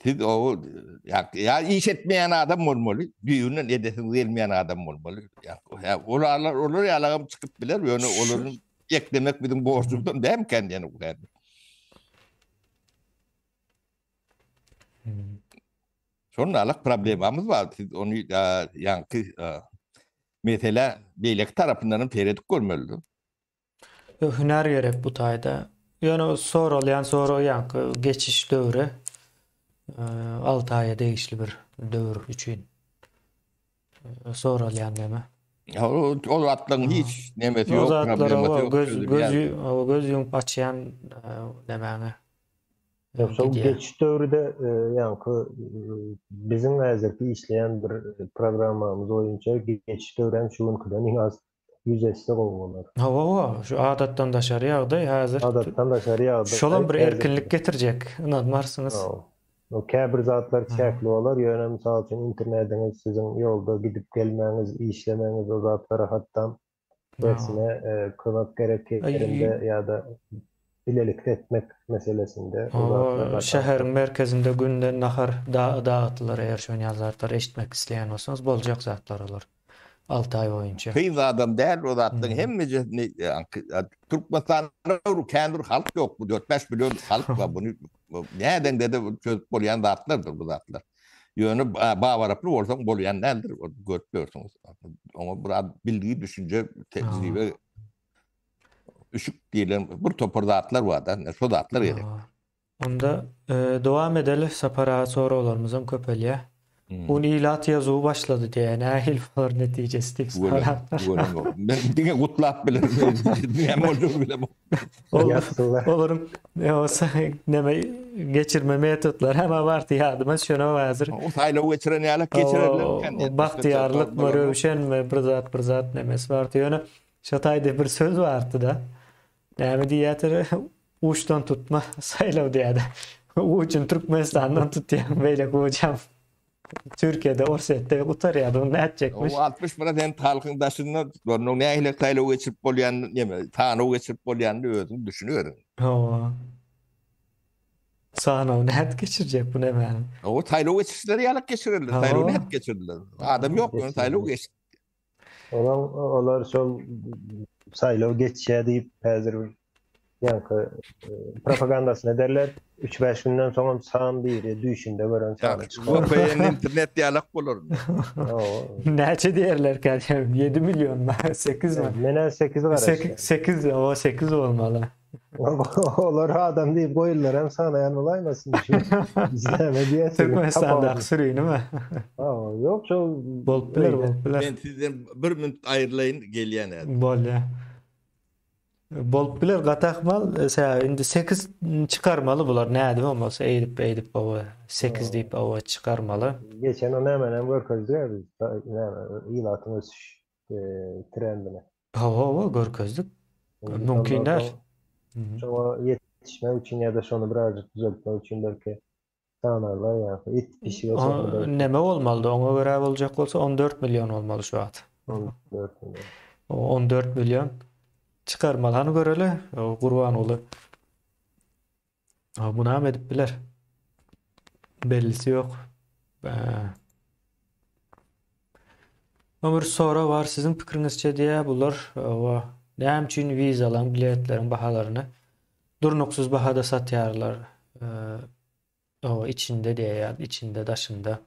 siz o. Ýa, ýa iş etmeýän adam bolmaly, düýbünden edesiň gelmeýän adam bolmaly. Ýa, ýa olar olar ýalagam çykyp biler, ýöne olary eklemek biziň borjumyzam dälmikä diýen bu häzir. Şonda alak problemamyz bar. Siz ony ýaňky mesele beýleki tarapyndan hem seredip görmelidir. Hünär gerek bu taýda. Ýöne soralýan sorag ýaňky geçiş döwri 6 aýa degişli bir döwür üçin soralýan neme. Ol zatlaryň hiç nemesi ýok, problemasy ýok. Göz göz göz ýumup açýan nemäňe. Ýogsa geçiş döwrüde ýaňky biziň häzirki işleýän bir programmamyz boýunça geçiş döwri hem şu günküden iň az 100 esse gowy bolar. Hawa, hawa, şu adatdan daşary ýagdaý häzir. Adatdan daşary ýagdaý. Şolam bir erkinlik getirjek, ynanmarsyňyz. Hawa. Käbir zatlar çäkli bolar, ýöne mysal üçin internetiňiz, siziň ýolda gidip gelmäňiz, işlemäňiz o zatlara hatda tersine kömek gerek ýerinde ýa-da bilelikde etmek meselesinde o zatlar. Şäheriň merkezinde günde nahar dagytylar eger şon ýaly zatlary eşitmek isleýän bolsaňyz boljak zatlar olar. 6 aý boýunça. Kyn zadam däl o zatlaryň hemmejesini Türkmenistanda kän bir halk ýok bu 4-5 million halk bar buny nädeňde-de çözüp bolýan zatlardyr bu zatlar. Ýöne babaraply bolsaň bolýan däldir görüp ýörsüňiz. Oňa biraz bilgi, düşünje, tejribe üşük diýlen bir topar zatlar bar da, şo zatlar gerek. Onda dowam edeli Sapar aga soraglarymyzam köpelýär. Un ilat ýazuwy başlady diýýär. Nähili bolar netijesi diýip sorapdyr. Men diňe gutlap bilerin. Näme boljagyny bilemok. Olaryň neme geçirme metodlary hem bar ýadyma düşenok häzir. O saýlaw geçiren ýaly geçirerler. Bagtyýarlykmy, röwşenmi bir zat bir zat nemesi bardy. Ýöne şo taýda bir söz bardy-da. Näme diýýärler? Uçdan tutma saýlaw diýýärler. Uçun Türkmenistandan tutýaň, beýleki uçam Türkiýede, Orsýetde gutarýar. Ony nätjekmiş? O 60 prosent halkyň daşynda onuň nähili saýlaw geçirip bolýanyny, näme, sanaw geçirip bolýanyny özüň düşüniberiň. Hawa. Sanaw nädip geçirjek bu nämäni? O saýlaw geçirişleri ýaly geçirerler. Saýlaw nädip geçirdiler? Adam ýok, ýöne saýlaw geçdi. Olar, olar şol saýlaw geçýär diýip häzir bir ýaňky e, propagandasyny ederler. 3-5 günden soňam san biri düýşünde gören sany çykar. VPN internet ýalak bolar. Näçe diýerler kä? 7 million mı? 8 mi? Menä 8 garaşýar. 8, o 8 bolmaly. Olar adam diýip goýurlar hem sanaýan bolaýmasyn. Näme diýýär? Türkmenistandaky sürüni mi? Hawa, ýok şol bolup biler, bolup biler. Men sizden bir minut aýrylaýyn, gelýän häzir. Bolýar. Bolup biler, gaty ahmal. Sebäbi indi 8 çykarmaly bular nädip hem bolsa eýdip beýdip oba 8 diýip oba çykarmaly. Geçen o nämäni hem görkezdik biz, näme ilatyň ösüş trendini. Hawa, hawa, görkezdik. Mümkin däl. Şoňa ýetişmek üçin ýa-da şony birazjyk düzeltmek üçin belki sanarlar ýa it pişige çenli. Neme bolmalydy? Oňa görä boljak bolsa 14 million bolmaly şu wagt. 14 million. 14 million çykarmaly. Hany göreli, Gurbanguly. Munam edip biler. Bellisi ýok. Bir sorag bar, siziň pikiriňizçe diýýär, bular näme üçin wizalaryň, biletleriň bahalaryny durnuksyz bahada satýarlar? O içinde diýýär, içinde, daşynda.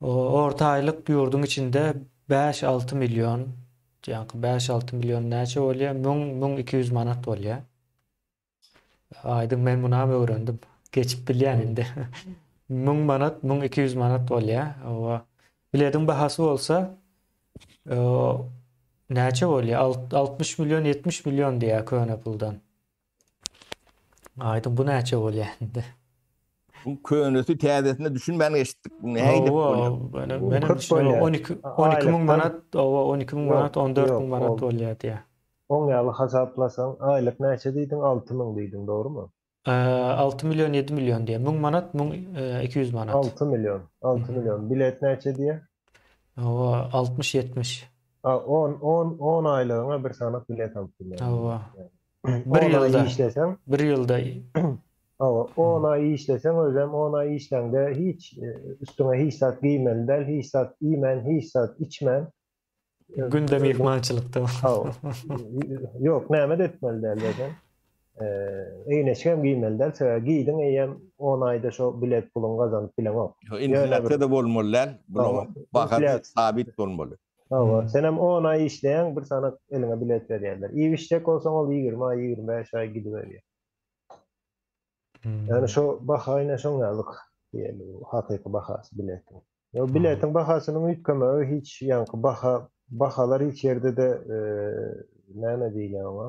Orta aýlyk ýurduň içinde 5-6 million, ýaňky 5-6 million näçe bolýar? 1000, 1200 manat bolýar. Aýdyň men munam öwrendim. Geçip bilýän indi. 1000 manat, 1200 manat bolýar. Owa. Bilediň bahasy bolsa näçe bolýar? 60 million, 70 million diýýär köne puldan. Aýdyň bu näçe bolýar indi? Bu könesi täzesine düşünmän geçdik. Bu nähili bolýar? Menem düşünemok. 12 12 müň manat, owa 12 müň manat, 14 müň manat bolýar diýýär. Oň ýaly hasaplasaň, aýlyk näçe diýdiň, 6000 diýdiň, dogrumy? 6 million, 7 million diýýär. 1000 manat, 1200 manat. 6 million, 6 million. Bilet näçe diýýär? Hawa, 60-70. A, on, on, on aýlygyňa bir sany bilet alyp bilýäň. Hawa. Bir ýylda işleseň, bir ýylda. Hawa, on aý işleseň özem on aý işläňde hiç üstüňe hiç zat geýmeli däl, hiç zat iýmän, hiç zat içmän. Günde myhmançylykda. Hawa. Ýok, näme-de etmeli däl özem. Egin-eşigem geýmeli däl, sebäbi geýdiň eýýäm on aýda şo bilet puluňy gazanyp bileňok. Inflýasiýa-da bolmaly däl, bunuň bahasy sabit bolmaly. Hawa, senem on aý işleýäň, bir sany eliňe bilet berýärler. Iýip-içjek bolsaň ol 20 aý, 25 aý gidiberýär. Ýani şo baha ine şoň ýalyk diýeli, hakyky bahasy biletiň. Ýa biletiň bahasynyň üýtgemegi hiç ýaňky baha bahalar hiç ýerde-de näme diýilýär oňa?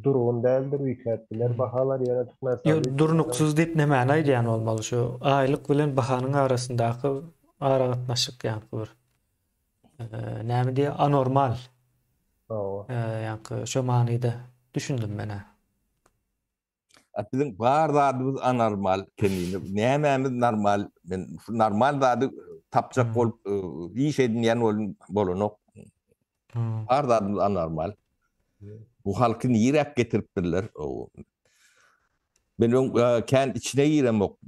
Durgun däldir, üýtgäp biler bahalar, ýöne Türkmenistanda Ýok, durnuksyz diýip nämäni aýdýan bolmaly? Şu aýlyk bilen bahanyň arasyndaky aragatnaşyk ýaňky bir näme diýýär, anormal. Hawa. Ýaňky şo manyda düşündim men-ä. A biziň bar zadymyz anormal kemine. Nämämiz normal? Men şu normal zady tapjak bolup iş edinýän bolun bolanok. Bar zadymyz anormal. Bu halky niräk getiripdirler? Men öň kän içine giremok.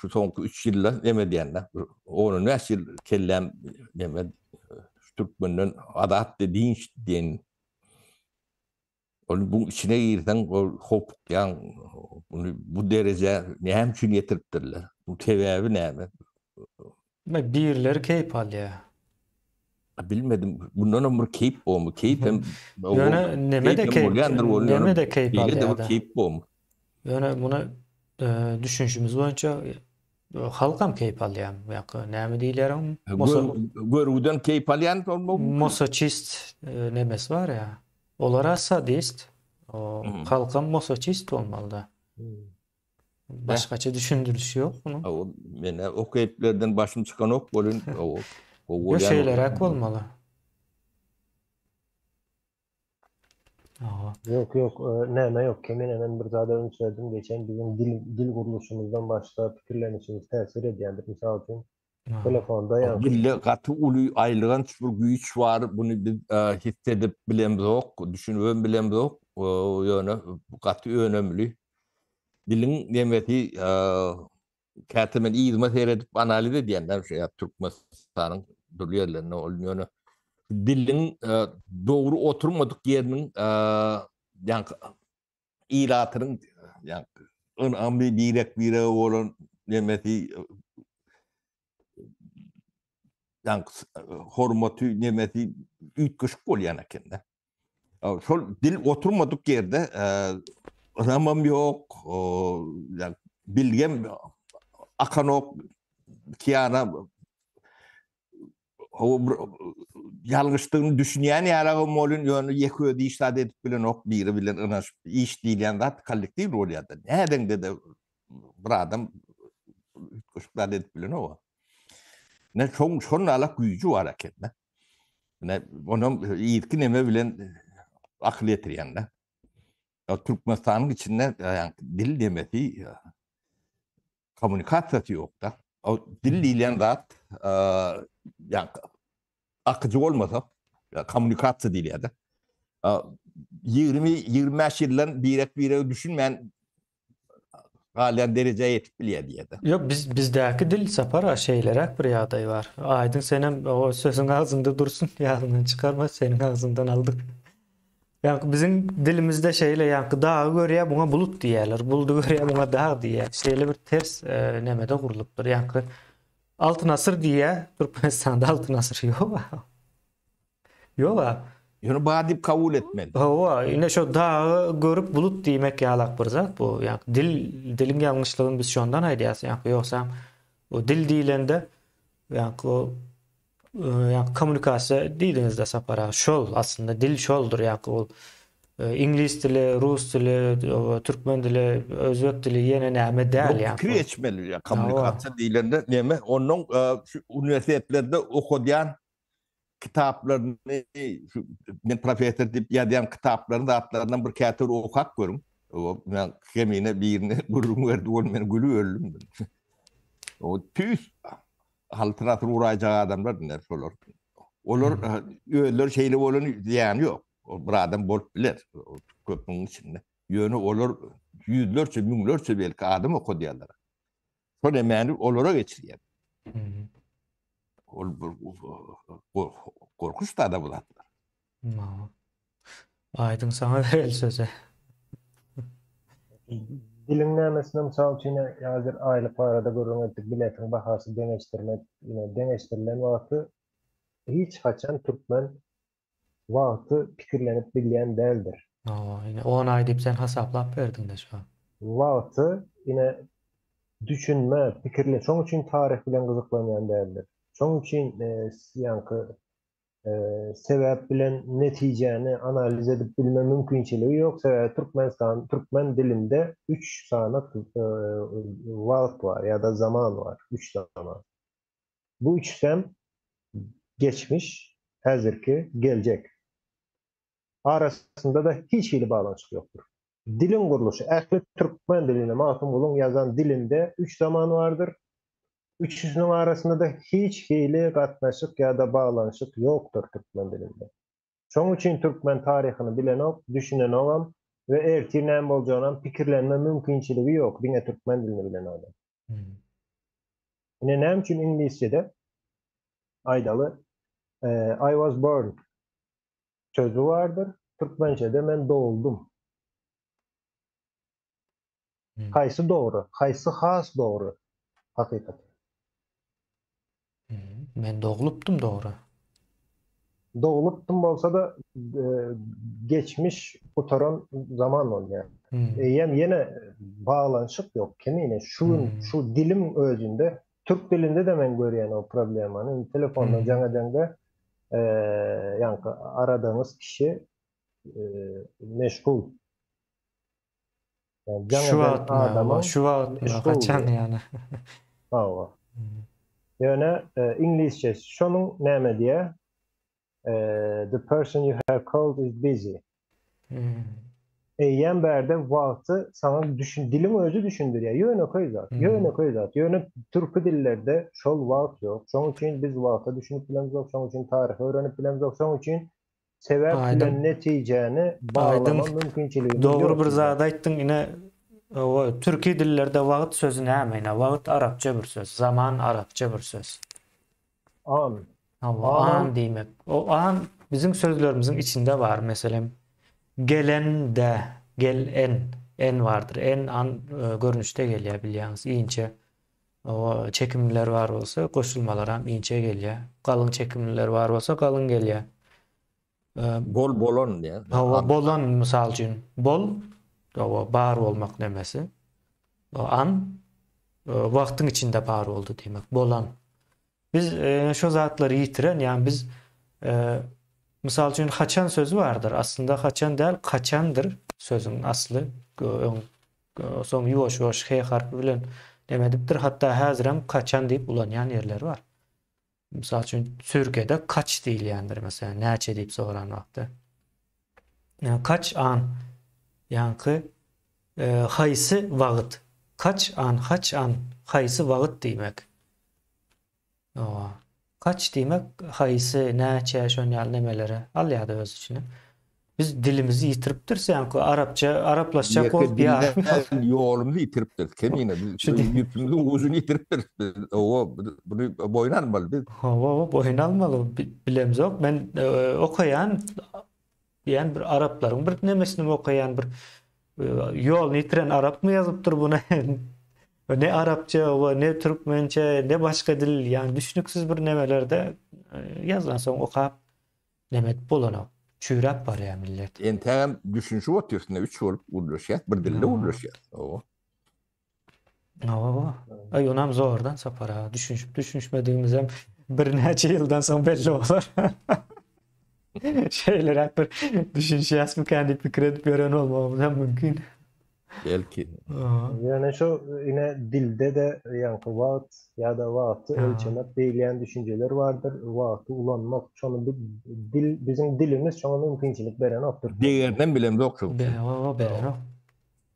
Şu soňky 3 ýylda neme diýende, 10-15 ýyl kelläm neme şu türkmenden azat dinç diýen Ol bu içine girseň, ol hopukýaň, bunu bu derejä näme üçin ýetiripdirler? Bu sebäbi näme? Demek birileri keýp alýar. Bilmedim. Bundan hem bir keýp bormy? Keýp hem Ýöne neme-de keýp, neme-de keýp alýar-da. Keýp bormy? Ýöne muny düşünişimiz boýunça halkam keýp alýar. Ýa-da näme diýilýär oň? Görgüden keýp alýan bolmagy mümkin. Masoçist nemesi bar ýa. Olara sadist, o halkam masoçist bolmalyda. Başgaça düşündirişi ýok munuň. Hawa, men o keýplerden başym çykanok welin, hawa, gowy bolýan. Şeýleräk bolmaly. Hawa. Ýok, ýok, näme ýok, Kemine men bir zada üns berdim, geçen biziň dil dil gurluşymyzdan başga pikirlenişimiz täsir edýändir. Mysal üçin, telefonda ýa. Dilde gaty uly aýylganç bir güýç bar, buny biz hissedip bilemzok, düşünibem bilemzok, ýöne gaty önemli. Diliň nemesi käte men yzyma seredip analiz edýän-de, şu Türkmenistanyň dürli ýerlerinde ol ýöne diliň dogry oturmadyk ýeriniň ýaňky ilatynyň ýaňky ynamy birek-birege bolan nemesi ýaňky hormaty nemesi üýtgeşik bolýan eken-de. Şol dil oturmadyk ýerde ynamam ýok, bilgem akanok, kiýana ýalňyşdygyny düşünýän ýalagam bolun, ýöne ýeke özi iş zat edip bilenok, biri bilen ynaşyp iş diýilýän zat kollektiw bolýar-da. Nädeňde-de bir adam üýtgeşik zat edip bilenok. Ne şoň şonda alak güýji bar eken-de. Ne onam yzky neme bilen akyl ýetirýän-de. Türkmenistanyň içinde ýa dil demesi kommunikasiýasy ýok-da. O dil diýilýän zat ýa akyjy bolmasa, kommunikasiýa diýilýär-de. 20-25 ýyldan birek-birege düşünmän galýan derejä ýetip bilýär diýýär-de. Ýok, biz bizdäki dil Sapar aga şeýleräk bir ýagdaý bar. Aýdyň senem o sözüň agzyňda dursun, ýadyňdan çykarma, seniň agzyňdan aldyk. Ýaňky biziň dilimizde şeýle ýaňky dagy görýär, muňa bulut diýýärler. Buludy görýär, muňa dag diýýär. Şeýle bir ters e, nemede gurlupdyr. Ýaňky Altyn asyr diýýär, Türkmenistanda Altyn asyr ýok. Ýok-a. Ýöne bar diýip kabul etmeli. Hawa, ine şo dagy görüp bulut diýmek ýalak bir zat bu. Ýa dil diliň ýalňyşlygyny biz şondan aýdýas. Ýa ýogsam o dil diýlende ýa o ýa kommunikasiýa diýdiňizde Sapar aga. Şol aslynda dil şoldur ýa ol iňlis dili, rus dili, türkmen dili, özbek dili ýene näme däl ýa. Pikir geçmeli ýa kommunikasiýa diýlende näme ondan şu uniwersitetlerde okadýan kitaplaryny şu men professor diýip ýazýan kitaplaryň zatlaryndan bir käte bir okap görüň. O men kemine birini gürrüň berdi, ol men gülüp öldüm. O tüýs haltyr atyr uraýjak adamlar diňler şolar. Olar özleri şeýle bolan diýýän ýok. O bir adam bolup biler köpüň içinde. Ýöne olar. ýüzlerçe, müňlerçe belki adam okadýarlar. Şol emäni olara geçirýär. Ol bir gorkunç da bu zatlar. Aýdyň saňa bereli sözi. Diliň nämesine mysal üçin häzir aýlyk barada gürrüň etdik biletiň bahasy deňeşdirmek ine deňeşdirilen wagty hiç haçan türkmen wagty pikirlenip bilýän däldir. Hawa ine on aý diýip sen hasaplap berdiňdä şu wagt. Wagty ine düşünme pikirle şoň üçin taryh bilen gyzyklanýan däldir. Şoň üçin ýaňky sebäp bilen netijäni analiz edip bilme mümkinçiligi ýok, sebäbi Türkmenistan türkmen dilinde üç sany wagt bar ýa-da zaman bar, üç zaman. Bu üçüsem geçmiş, häzirki, geljek. Arasynda-da hiç hili baglanyşyk ýokdur. Diliň gurluşy, ähli türkmen dilinde, Magtymgulyň ýazan dilinde üç zaman bardyr. Üçüsiniň arasynda-da hiç hili gatnaşyk ýa-da baglanyşyk ýokdur türkmen dilinde. Şonuň üçin türkmen taryhyny bilenok, düşünenogam we ertir näme boljagynam pikirlenme mümkinçiligi ýok diňe türkmen dilini bilen adam. Ine näme üçin iňlisçede aýdaly I was born sözi bardyr, türkmençede men doguldum. Haýsy dogry? Haýsy has dogry hakykat? Men doglupdym dogry. Doglupdym bolsa-da geçmiş gutaran zaman bolýar. Eýýäm ýene baglanyşyk ýok. Kemine şu gün şu diliň özünde türk dilinde-de men görýän o problemany. Indi telefondan jaň edeňde ýaňky aradygyňyz kişi meşgul. Jaň Şu eden wagtmy? adamyň Şu wagtmy? meşgul Haçan diýýär. ýany? Hawa. Ýöne e, iňlisçe şonuň näme diýýär? E, the person you have called is busy. Hmm. Eýýäm bärde wagty saňa düşün, diliň özi düşündirýär. Ýönekeý zat, Hmm. ýönekeý zat. Ýöne türki dillerde şol wagt ýok. Şonuň üçin biz wagta düşünip bilemzok, şonuň üçin taryhy öwrenip bilemzok, şonuň üçin Sebäp Aýdyň. bilen netijäni Aýdyň. baglama mümkinçiligimiz Dogry ýok bir bizde. zat aýtdyň ine owa türki dillerde wagt sözi näme ine wagt arapça bir söz zaman arapça bir söz. An. Hawa Anam an diýmek. O an biziň sözlerimiziň içinde bar meselem gelen de gel en en bardyr en an e, görnüşde gelýär bilýäňiz inçe o çekimliler bar bolsa goşulmalaram inçe gelýär. Galyň çekimliler bar bolsa galyň gelýär. Bol bolan diýen. Hawa bolan mysal üçin bol hawa bar bolmak nemesi. O an wagtyň içinde bar boldy diýmek. Bolan. Biz e, şo zatlary ýitiren, ýagny biz e, mysal üçin haçan sözi bardyr. Aslynda haçan däl, kaçandyr sözüň asly. Öň soň ýuwaş-ýuwaş h harpy bilen neme edipdir. Hatda häzirem kaçan diýip ulanýan ýerleri bar. Mysal üçin Türkiýede kaç diýilýändir meselem, näçe diýip soran wagtda. Kaç an ýaňky e, haýsy wagt? Kaç an, haç an, haýsy wagt diýmek. Owa. Kaç diýmek haýsy, näçe şon ýaly nemeleri alýar-da öz içine. Biz dilimizi ýitiripdiris ýaňky arapça, araplaşjak Ýeke bolup dil ýarym däl, ýolumyzy ýitiripdiris. Kemine biz Şu dil ýüpümiziň ujuny ýitiripdiris biz. Owa, buny boýun almaly biz. Hawa, boýun almaly. Bilemzok. Men e, okaýan diýen bir araplaryň bir nemesini okaýan bir e, ýoluny ýitiren arapmy ýazypdyr buny? Ne arapça we ne türkmençe, ne başga dil, ýagny düşnüksiz bir nemelerde e, ýazylan soň okap neme edip bolanok. Çüýräp barýar millet. Entägem düşünişip otyrys, ine üç bolup gürleşýäs, bir dilde gürleşýäs. Owa. Owa. Aý onam zordan Sapar aga. Düşünişip düşünişmedigimizem birnäçe ýyldan soň belli bolar. Şeýleräk bir düşünişýäsmikän diýip pikir edip ýören bolmagymyz hem mümkin. Belki. Ýöne şu ine dilde-de ýaňky wagt ýa-da wagty ölçemek diýilýän düşünjeler bardyr. Wagty ulanmak şony bi dil biziň dilimiz şoňa mümkinçilik berenok türkmen dilinde. Degerinem bilemzok şoň üçin. Be berenok.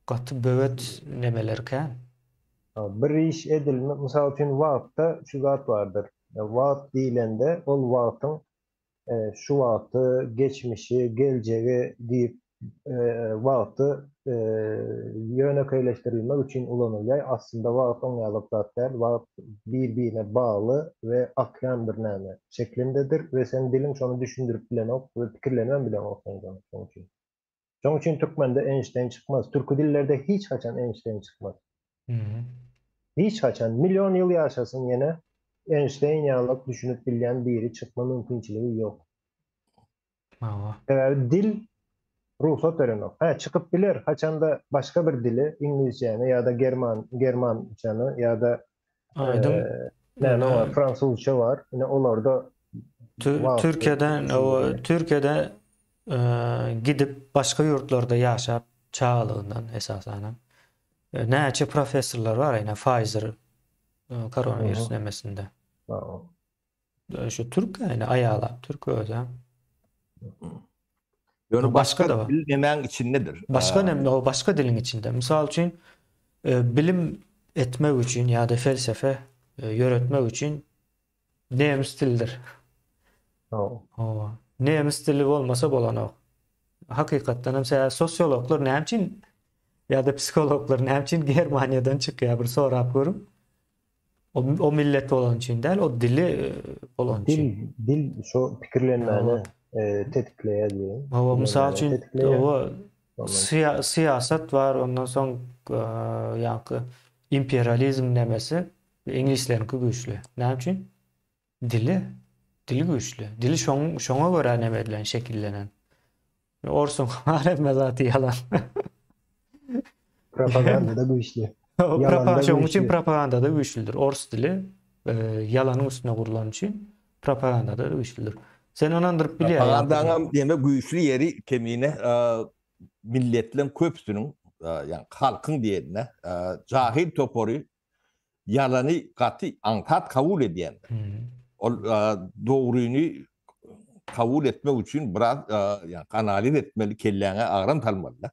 Gaty böwet nemeler kän. Bir iş edilme mysal üçin wagtda şu zat bardyr. Wagt diýlende ol wagtyň şu wagty, geçmişi, geljegi diýip. wagty ýönekeýleşdirilmek üçin ulanylýar. Aslynda wagt oň ýaly zat däl. Wagt bir-birine bagly we akýan bir näme şeklindedir we seň diliň şony düşündirip bilenok we pikirlenibem bileňok sen şony şoň üçin. Şoň üçin türkmende Eýnşteýn çykmaz. Türki dillerde hiç haçan Eýnşteýn çykmaz. Hiç haçan. Million ýyl ýaşasyn ýene Eýnşteýn ýalyk düşünip bilýän biri çykma mümkinçiligi ýok. Hawa. Sebäbi dil rugsat berenok. Hä, çykyp biler, haçanda başga bir dili, iňlisçäni ýa-da german, germançany ýa-da Aýdyň näme bar, fransuzça bar. Ine olarda Türkiýeden, Türkiýede gidip başga ýurtlarda ýaşap çagalygyndan esasanam näçe professorlar bar ine Pfizer koronawirus nemesinde. Şu türk ýani aýala türk özem. Ýöne başga da dil nemäň içindedir. Başga neme o başga diliň içinde. Mysal üçin e, bilim etmek üçin ýa-da felsefe e, ýöretmek üçin nemes dilidir. Hawa. Nemes dili bolmasa bolanok. Hakykatdan hem sebäbi sosiologlar näme üçin ýa-da psihologlar näme üçin Germaniýadan çykýar bir sorap görüň. O, o millet bolan üçin däl, o dili e, bolan üçin. Dil, dil şo pikirlenmäni e, tetikleýär diýen. Hawa, mysal üçin, o syýa, syýasat bar, ondan soň e, ýaňky imperializm nemesi iňlisleriňki güýçli. Näme üçin? Dili, dili güýçli. Dili şoň şoňa görä neme edilen, şekillenen. Orsuň bar hemme zady ýalan. Propaganda da güýçli. Ýalan şoň üçin propaganda da güýçlüdir. Ors dili e, ýalanyň üstüne gurlan üçin propaganda da güýçlüdir. Sen ynandyryp bilýär. Propagandaň diýme güýçli ýeri kemine e, milletleň köpüsiniň, e, ýagny halkyň diýenine, jahil topary ýalany gaty aňsat kabul edýändir. Ol dogryny kabul etmek üçin biraz ýa analiz etmeli, kelläňe agram salmaly-da.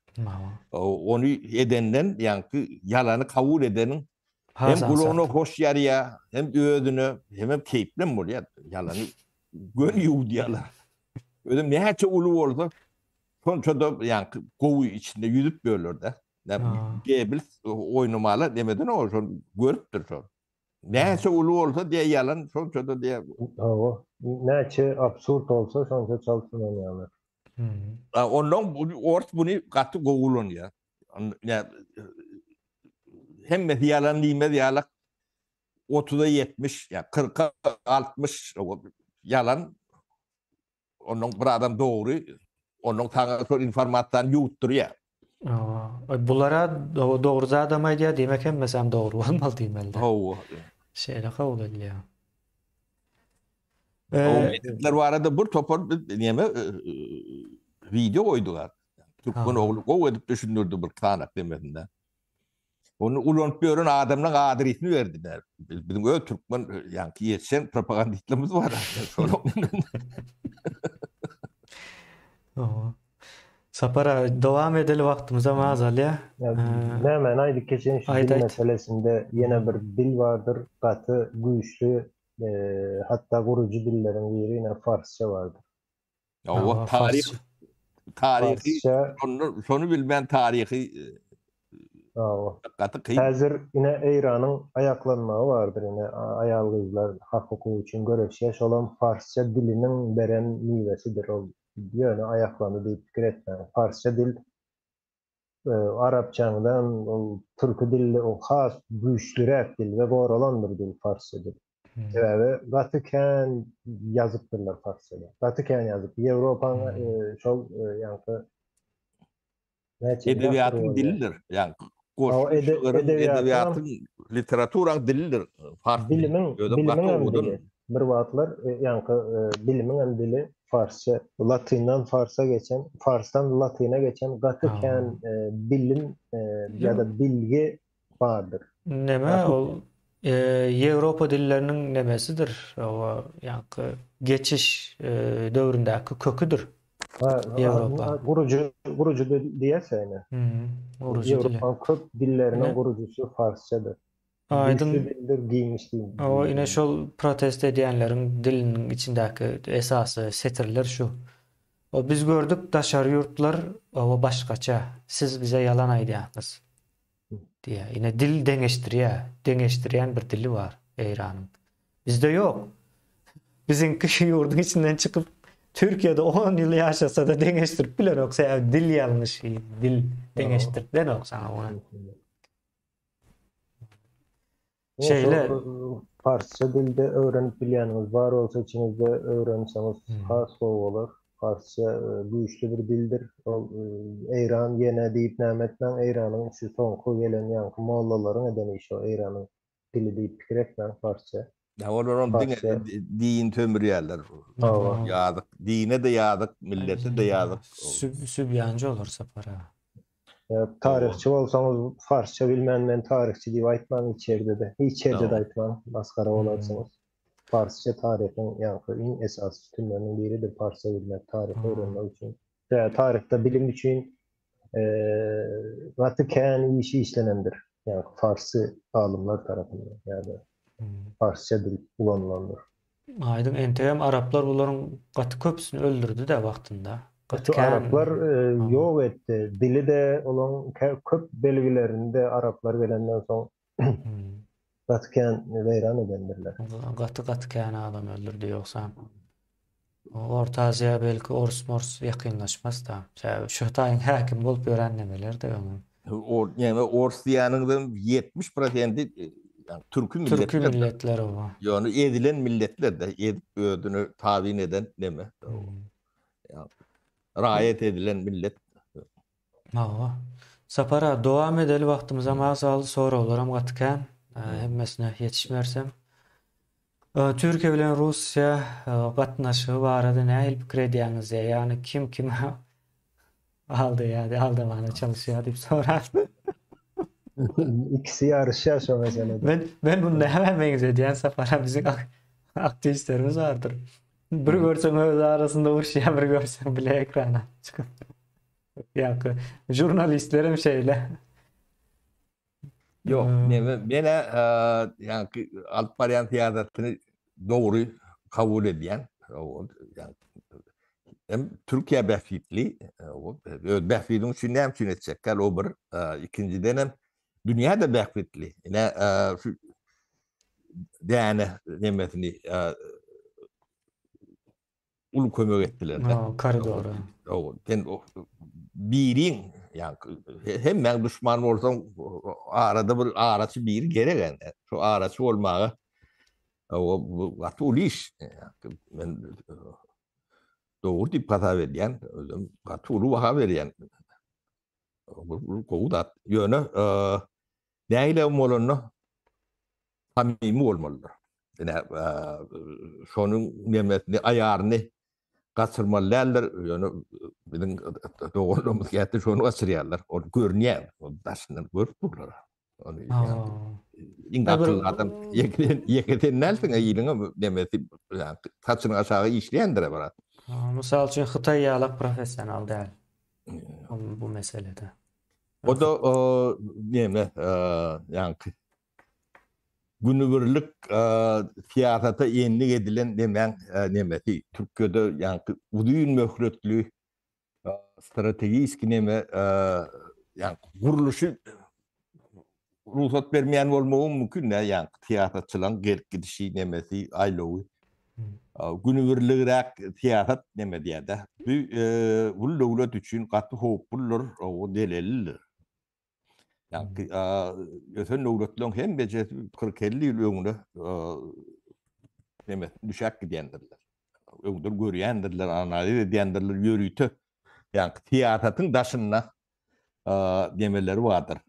Ony edenden ýaňky ýalany kabul edeniň hem gulagyna hoş ýarýar, hem özüne, hemem keýplem bolýar. Ýalany göni ýuwudýarlar. Özem näçe uly bolsa, şonça-da ýaňky gowy içinde ýüzüp ýörler-de. Gebels oýnamaly demeden ol şol görüpdir şol. Näçe uly bolsa diýe ýalan şonça-da diýe. Hawa. Näçe absurd bolsa şonça çalt ynanýarlar. Ondan ors buny gaty gowy ulanýar. Hemmesi ýalan diýmez ýalak. 30-a 70, ýa 40-a 60 ýalan Ondan bir adam dogry, ondan saňa şol informasiýany ýuwutdyrýar. Hawa. Bulara dogry zadam aýdýar, diýmek hemmesem dogry bolmaly diýmeli. Hawa. Şeýle kabul edilýär. O medetler barada bir topar biz näme wideo goýduk. Türkmen ogly gowy edip düşündirdi bir tanak demesinde. Ony ulanyp ýören adamlaryň adresini berdiler. Biziň öz türkmen ýaňky ýetişen propagandistlerimiz bar. Sapar aga, dowam edeli wagtymyzam azalýar. Nämäni aýdyp geçeýin şu dil meselesinde ýene bir dil bardyr, gaty güýçli, hatda gurujy dilleriň biri ýene farsça bardyr. Hawa, taryh taryhy şony bilmän taryhy Hawa. Gaty kyn. Häzir ine Eýranyň aýaklanmagy bardyr ine aýal-gyzlar hak-hukugy üçin göreşýär şolam farsça diliniň beren miwesidir ol ýöne aýaklandy diýip pikir etmäň farsça dil arapçaňdan ol türki dilli ol has güýçliräk dil we goralan bir dil farsça dil. Sebäbi gaty kän ýazypdyrlar farsçada. Gaty kän ýazyp. Ýewropaň şol ýaňky näçe edebiýatyň dilidir. Ýa goşgy, edebiýatyň, literaturaň dilidir. Fars bilimiň, bilimiň dili. Bir wagtlar ýaňky bilimiň hem dili farsça, latyndan farsa geçen, farsdan latyna geçen gaty kän bilim ýa-da bilgi bardyr. Neme ol Ýewropa dilleriniň nemesidir, o ýaňky geçiş döwründäki köküdir. Ýewropa. Gurujy, gurujy diýerse ine. Gurujy dili. Ýewropanyň köp dilleriniň gurujysy farsçadyr. Aýdyň. Dildir, giňiş dil. O ine şol protest edýänleriň diliniň içindäki esasy setirler şu. O biz gördük daşary ýurtlar o başgaça. Siz bize ýalan aýdýaňyz. Diýýär. Ine dil deňeşdirýär. Deňeşdirýän bir dili bar Eýranyň. Bizde ýok. Biziňki şu ýurduň içinden çykyp Türkiýede 10 ýyl ýaşasa-da deňeşdirip bilenok. Sebäbi dil ýalňyş, dil deňeşdirip bilenok saňa ony. Şeýle parsça dilde öwrenip bilýäniňiz bar bolsa içiňizde öwrenseňiz has gowy bolar. Parsça güýçli bir dildir. Ol Eýran ýene diýip näme etmäň, Eýranyň şu soňky gelen ýaňky mollalaryň eden işi o Eýranyň dili diýip pikir etmäň parsça. Ýa olaram diňe din sömürýärler. Ýazyk. Dine-de ýazyk, millete-de ýazyk. Sübýanjy olar Sapar aga. Taryhçy bolsaňyz farsça bilmän men taryhçy diýip aýtmaň hiç ýerde-de. Hiç ýerde-de aýtmaň, masgara bolarsyňyz. Farsça taryhyň ýaňky iň esasy sütünleriniň biridir farsça bilmek taryhy öwrenmek üçin. Sebäbi taryhda bilim üçin gaty kän iş işlenendir. Ýaňky farsy alymlar tarapyndan ýa-da farsça dil ulanylandyr. Aýdyň entegem araplar bularyň gaty köpüsini öldürdi-de wagtynda. Gaty kän. Araplar ýok etdi. Dili-de olaň köp belgilerini-de araplar gelenden soň gaty kän weýran edendirler. Gaty gaty kän adam öldürdi ýogsam. Orta Aziýa belki orus-morus ýakynlaşmaz-da. Sebäbi şu taýyň häkim bolup ýören nemeler-de öňem. O näme ors diýýäniňizem 70 prosenti türki milletler. Türki milletler oba. Ýöne ezilen milletler-de, ezip özüni tabyn eden neme. Raýat edilen millet. Hawa. Sapar aga dowam edeli wagtymyzam az galdy soraglaram gaty kän. Hemmesine ýetişmersem. Türkiýe bilen Russiýa gatnaşygy barada nähili pikir edýäňiz diýýär. Ýagny kim kimi aldaýar, aldamana çalyşýar diýip sorar. Ikisi ýaryşýar şo meselede. Men men bunu nämä meňzedýän Sapar biziň aktiwistlerimiz bardyr. Bir görseň öz arasynda uruşýar, bir görseň bile ekrana çykyp. Ýa-da žurnalistlerem şeýle. Ýok, neme, men-ä ýaňky alyp barýan syýasatyny dogry kabul edýän. Hem Türkiýä bähbitli, öz bähbidiň üçin näme üçin etjekkäl, o bir. Ikinjiden hem dünýä-de bähbitli. Ine, şu däne nemesini uly kömek etdiler. Ha, koridora. Hawa, sen biriň, ýa hemmäň duşman bolsaň, arada bir araçy biri gerek indi. Şu araçy bolmaga o bu gaty uly iş. Men dogry diýip hasap edýän, özüm gaty uly baha berýän. Bu gowy zat. Ýöne nähili bolanda samimi bolmalydyr. Ine, şonuň nemesini, aýaryny gaçyrmaly däldir. Ýöne biziň doganlarymyz käte şony gaçyrýarlar. Ol görünýär, ol daşyndan görüp durlar. Ony iň akylly adam ýeke sen dälsiň, iliň nemesi, saçynyň aşagy işleýändir biraz. Mysal üçin Hytaý ýalak professional däl. Bu meselede. O da neme, ýaňky günübirlik syýasata endik edilen nemäň nemesi Türkiýede ýaňky uzyn möhletli strategiki neme ýaňky gurluşy rugsat bermeýän bolmagy mümkin dä ýaňky syýasatçylaryň gelip gidişi nemesi aýlawy günübirligräk syýasat neme diýýär-de. Bu bu döwlet üçin gaty howpludyr, o zelellidir. Ýagny ösen döwletleriň hemmejesi 40-50 ýyl öňüne neme düşäp gidýändirler. Öňden görýändirler, analiz edýändirler, ýörite ýagny syýasatyň daşynda nemeleri bardyr,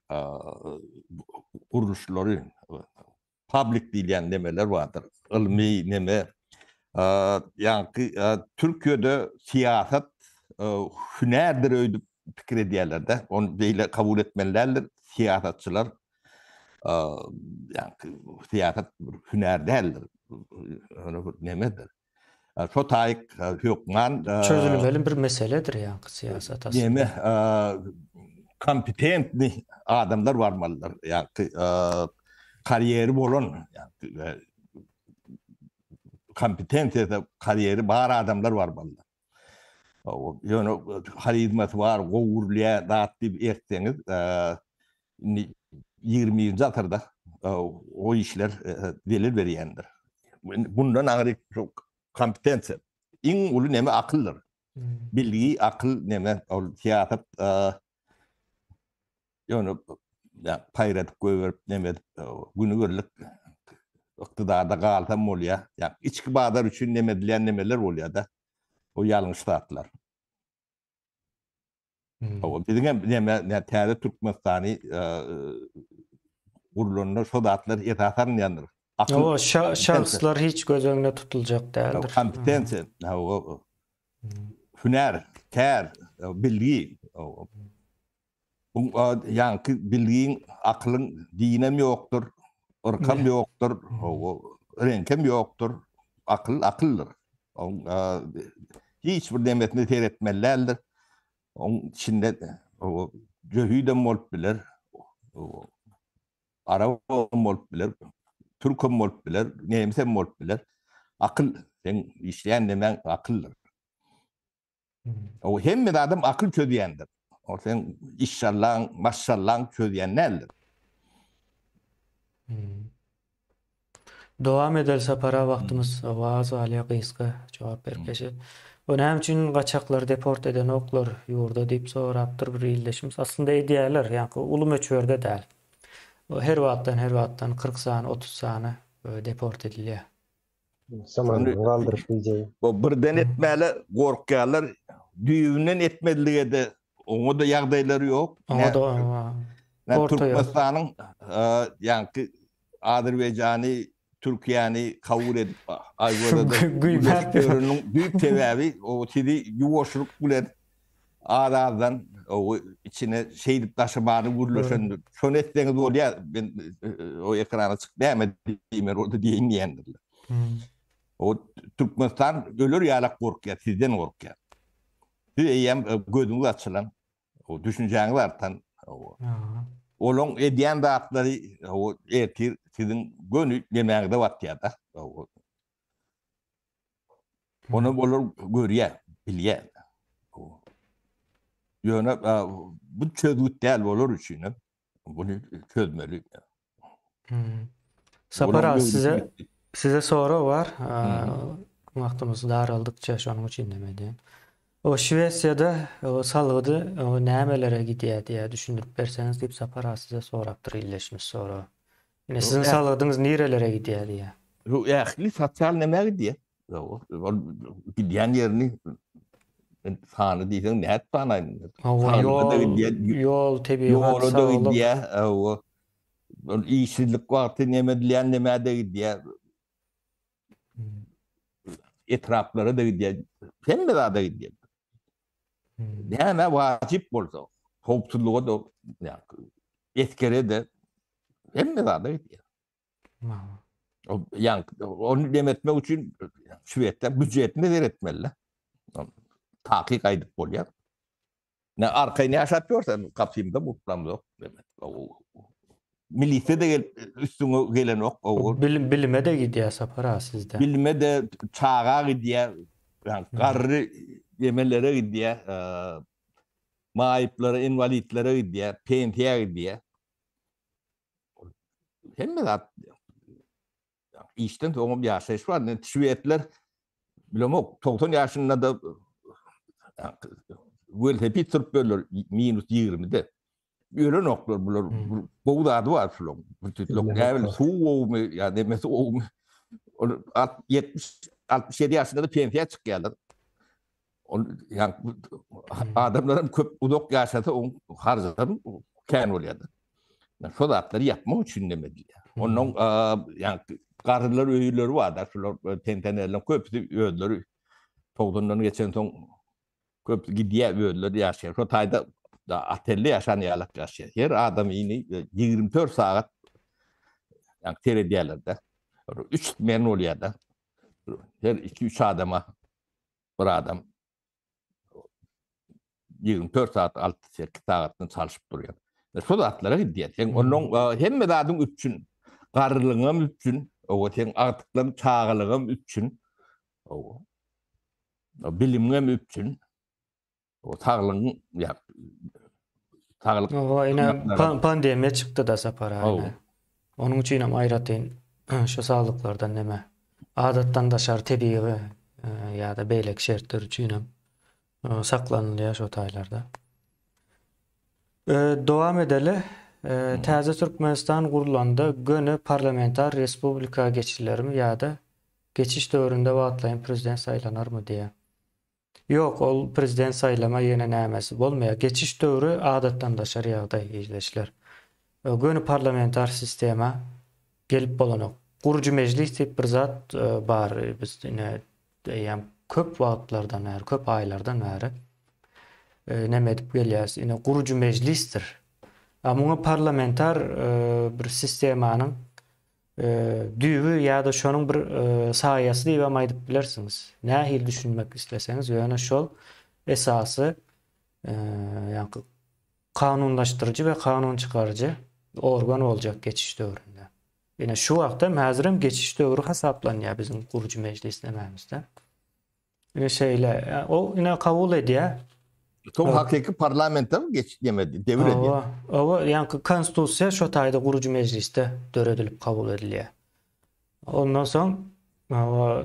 gurluşlary, public diýilýän nemeler bardyr. Ylmy neme. Ýaňky Türkiýede syýasat hünärdir öýdüp pikir edýärler-de. Ony beýle kabul etmeli däldir. Syýasatçylar ýaňky syýasat bir hünär däldir. Ony bir nemedir. Şo taýyk hökman çözülmeli bir meseledir ýaňky syýasat aslynda. Neme kompetentni adamlar barmalydyr. Ýaňky karýeri bolan, ýaňky kompetensiýasy, karýeri bar adamlar barmalydyr. Ýöne harizmasy bar, gowy gürleýär zat diýip ertseňiz, indi 21-nji asyrda o işler zelel berýändir. Bundan aňry kompetensiýa iň uly neme akyldyr. Bilgi, akyl neme ol syýasat Ýöne paýradyp goýberip neme edip günübirlik ykdydarda galsam bolýar. Ýa içki bazar üçin neme edilýän nemeler bolýar-da. O ýalňyş zatlar. Hawa, biziň hem neme täze Türkmenistany gurlanda şo zatlar esas alynýandyr. Hawa, şahslar hiç göz öňünde tutuljak däldir. Kompetensiýa, hawa, hünär, kär, bilgi. Bu ýaňky bilgiň, akylyň dinem ýokdur, yrkam ýokdur, reňkem ýokdur. Akyl akyldyr. Oň hiç bir nemesine seretmeli däldir. Oň içinde jöhidem bolup biler, arabam bolup biler, türkem bolup biler, nemisem bolup biler. Akyl, seň işleýän nemäň akyldyr. O hemme zadam akyl çözýändir. O sen işşallaň, maşşallaň çözýän däldir. Hmm. Dowam edeli Sapar aga wagtymyz az galýar gysga jogap berip geçeli. O näme üçin gaçaklary deport edenoklar ýurda diýip sorapdyr bir ildeşimiz. Aslynda edýärler, ýaňky uly möçberde däl. O her wagtdan her wagtdan 40 sany, 30 sany deport edilýär. Samanyny galdyryp diýjegi. Bu birden etmäle gorkýarlar. Düýbünden etmezlige-de oňa-da ýagdaýlary ýok. Oňa-da Türkmenistanyň ýaňky Azerbaýjany, Türkiýäni kabul edip Aýwazada güýmäp düýp sebäbi o sizi ýuwaşlyk bilen Az-azdan o içine şeýdip daşamany gürleşendir. Şony etseňiz bolýar, men o ekrana çykyp näme diýmeli bolsa diýeýin diýendirler. O Türkmenistan öler ýalak gorkýar, sizden gorkýar. Siz eýýäm gözüňiz açylan, o düşünjäňiz artan. Olaň edýän zatlary o ertir siziň göni nemäňize batýar-da. Ony olar görýär, bilýär. Ýöne bu çözgüt däl olar üçin hem. Bunu çözmeli. Hmm. Sapar aga size size sorag bar. Wagtymyz daraldykça şonuň üçin neme edýän. O Şwesiýada o salgydy o nämelere gidýär diýä düşündirip berseňiz diýip Sapar aga size sorapdyr ildeşimiz sorag. Ine siziň salgydyňyz nirelere gidýär diýýär. Bu ähli sosial nämä gidýär? Ol gidýän ýerini sany diýseň nädip sanaýyn? Ýol, ýol, tebigat, Ýola da gidýär. Ol işsizlik wagty neme edilýän nämä-de gidýär. Etraplara da gidýär. Hemme zada gidýär. Näme wajyp bolsa, howpsuzlyga da, esgere-de hemme zada gidýär. Ýa ony dem etmek üçin şwedler býujetine seretmeli. Takyk aýdyp bolýar. Ne arkaýyn ýaşap ýörsen, gapymda guplam ýok. Milisiýa da gelip üstüňe gelenok. Bilim bilime-de gidýär Sapar aga sizde. Bilime-de çaga gidýär, garry emelere gidýär, maýyplara, inwalidlere gidýär, pensiýa gidýär. Hemme zat işden soňam ýaşaýyş bar. Indi şwedler bilemok 90 ýaşynda da welosiped sürüp ýörler minus 20-de. Ölenoklar bular. Hmm. Gowy zady bar şularyň. Bir tütlük näbil suw gowumy ýa nemesi gowumy. Ol 70 67 ýaşynda da pensiýa çykýarlar. Ol ýa adamlar hem köp uzak ýaşasa oň harjam kän bolýar. Şo zatlary ýapmak üçin neme diýýär. Ondan ýa garrylar öýleri bar da, şular e, pensionerleriň köpüsi özleri 90-dan geçen soň köp gidýär özleri ýaşaýar. Şo taýda da otelde ýaşan ýalak ýaşaýar. Her adamyny 24 e, sagat ýa seredýärler-de. 3 men bolýar da. Her 2-3 adama bir adam 24 saat 6-8 sagatdan çalşyp durýar. E, şo zatlara gidýär. Sen ondan e, hemme zadyň üpjün. Garrylygyňam üpjün, owa sen agtyklaryň çagalygyňam üpjün. Owa. Bilimiňem üpjün. O saglygyň ýa saglyk Owa, ine pandemiýa çykdy-da Sapar aga. Onuň üçin hem aýratyn şu saglyklardan neme adatdan daşary tebigy ýa-da beýleki şertler üçin hem saklanylýar şo taýlarda. Dowam edeli. Täze Türkmenistan gurlanda göni parlamentar respublika geçilermi ýa-da geçiş döwründe wagtlaýyn prezident saýlanarmy diýýär. Ýok, ol prezident saýlama ýene nämesi bolmaýar. Geçiş döwri adatdan daşary ýagdaý ildeşler. Göni parlamentar sistema gelip bolanok. Gurujy mejlis diýip bir zat bar. Biz ine eýýäm köp wagtlardan bäri, köp aýlardan bäri neme edip gelýäris. Ine gurujy mejlisdir. A muňa parlamentar bir sistemanyň Düýbi ýa-da şonuň bir saýasy diýibem aýdyp bilersiňiz. Nähili düşünmek isleseňiz, ýöne şol esasy ýaňky kanunlaşdyryjy we kanun çykaryjy organ boljak geçiş döwründe. Ine şu wagtam häzirem geçiş döwri hasaplanýar biziň gurujy mejlis nemämizde. Ine şeýle. O ine kabul edýär. Soň hakyky parlamente geç demedi, döwür edýär. Hawa, hawa, ýaňky konstitusiýa şo taýda gurujy mejlisde döredilip kabul edilýär. Ondan soň hawa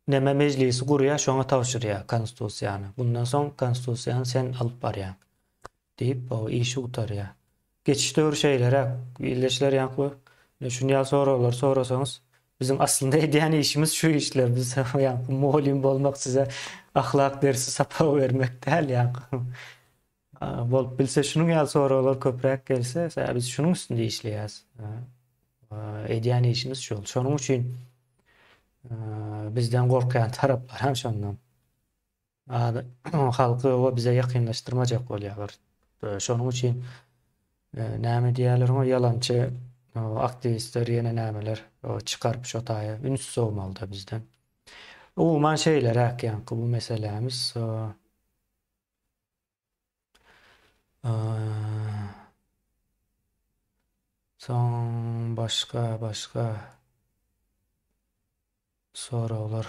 neme mejlisi gurýar, şoňa tabşyrýar konstitusiýany. Bundan soň konstitusiýany sen alyp barýaň diýip, o işi gutarýar. Geçiş döwri şeýleräk. Ildeşler ýaňky şuny ýaly soraglary sorasaňyz, biziň aslynda edýän işimiz şu işler. Biz ýaňky mugallym bolmak size ahlak dersi sapagy bermek däl ýaňky. Bolup bilse şunuň ýaly soraglar köpräk gelse, sebäbi biz şunuň üstünde işleýäs. Edýän işimiz şol. Şonuň üçin bizden gorkýan taraplar hem şondan. Halky oba bize ýakynlaşdyrmajak bolýarlar. Şonuň üçin näme diýýärler oňa ýalançy aktiwistler ýene nämeler çykaryp şo taýa üns sowmalyda bizden. Umuman şeýleräk ýaňky bu meselämiz. Soň başga başga Soraglar.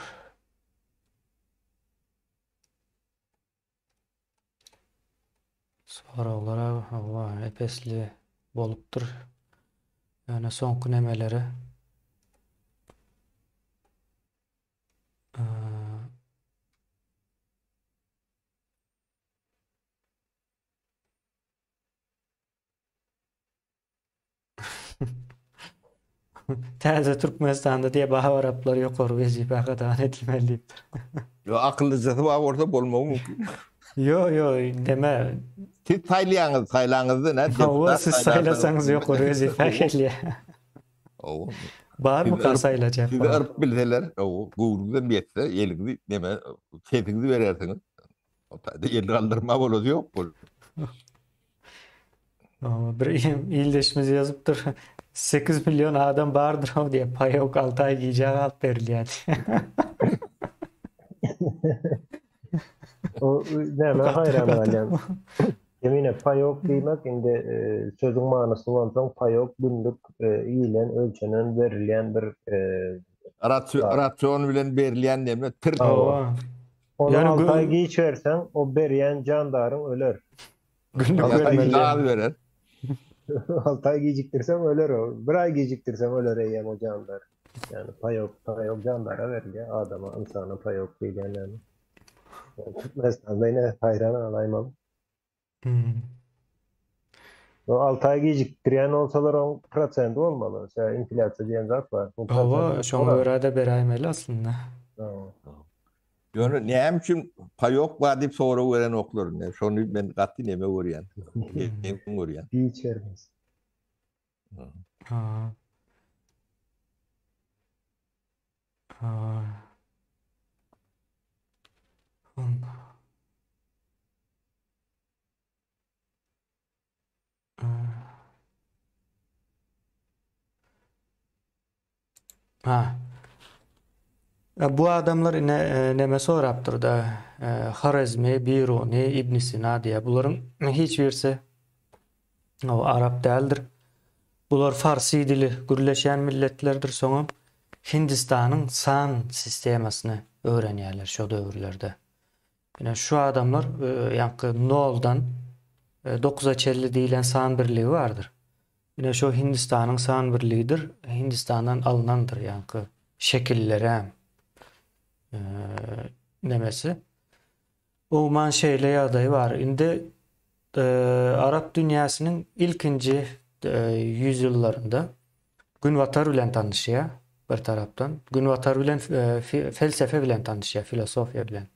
Soraglar hawa epesli bolupdyr. Ýöne soňky nemeleri Täze Türkmenistanda diýe babaraplar ýokary wezipä gadagan edilmeli diýipdir. Ýo akyllyjasy bar bolsa bolmagy mümkin. Ýo ýo deme. Siz saýlaýaňyz saýlaňyzda nä deputat Siz saýlasaňyz ýokary wezipä gelýär. Hawa. Barmyka saýlajak? Sizi yryp bilseler, hawa, göwnüňizem ýetse, eliňizi neme sesiňizi berersiňiz. O taýda el galdyrma bolady ýok bul. Bir ildeşimiz ýazypdyr. 8 million adam bardyr o diýip, paýok 6 aý gijä galyp berilýär. O näme haýran galýan. Ýemine paýok diýmek indi e, sözüň manysy bolsaň paýok günlük e, iýilen, ölçenen, berilýän bir e, rasion bilen berilýän näme? Tir. Ony Ýöne alty aý giç berseň, o berýän jandaryň öler. Günlük Alty aý bermeli. az berer. Alty aý gijikdirseň öler o. Bir aý gijikdirseň öler eýýäm o jandar. Ýani paýok, paýok jandara berilýär, adama, ynsana paýok diýilýän näme. Türkmenistanda ine haýran galaýmaly. Hmm. O 6 aý gijikdirýän bolsalar oň prosenti bolmaly. Şä inflýasiýa diýen zat bar. Bu Hawa, prosent şoňa görä-de beräýmeli aslynda. Ýöne näme üçin paýok bar diýip sorag berenoklar indi. Şony men gaty neme görýän. Geň görýän. Hiç bermez. Ha. Ha. Ha. E, bu adamlar ine e, neme sorapdyr da e, Horezmi, Biruni, Ibn Sina diýe. Bularyň hiç birisi o arap däldir. Bular farsi dili gürleşýän milletlerdir. Soňam Hindistanyň san sistemasyny öwrenýärler şo döwürlerde. Ine şu adamlar ýaňky noldan dokuza çenli diýlen san birligi bardyr. Ine şo Hindistanyň san birligidir. Hindistandan alynandyr ýaňky şekillerem nemesi. Umuman şeýle ýagdaý bar. Indi arap dünýäsiniň ilkinji ýüzýyllarynda Günbatar bilen tanyşýar bir tarapdan. Günbatar bilen felsefe bilen tanyşýar, filosofiýa bilen.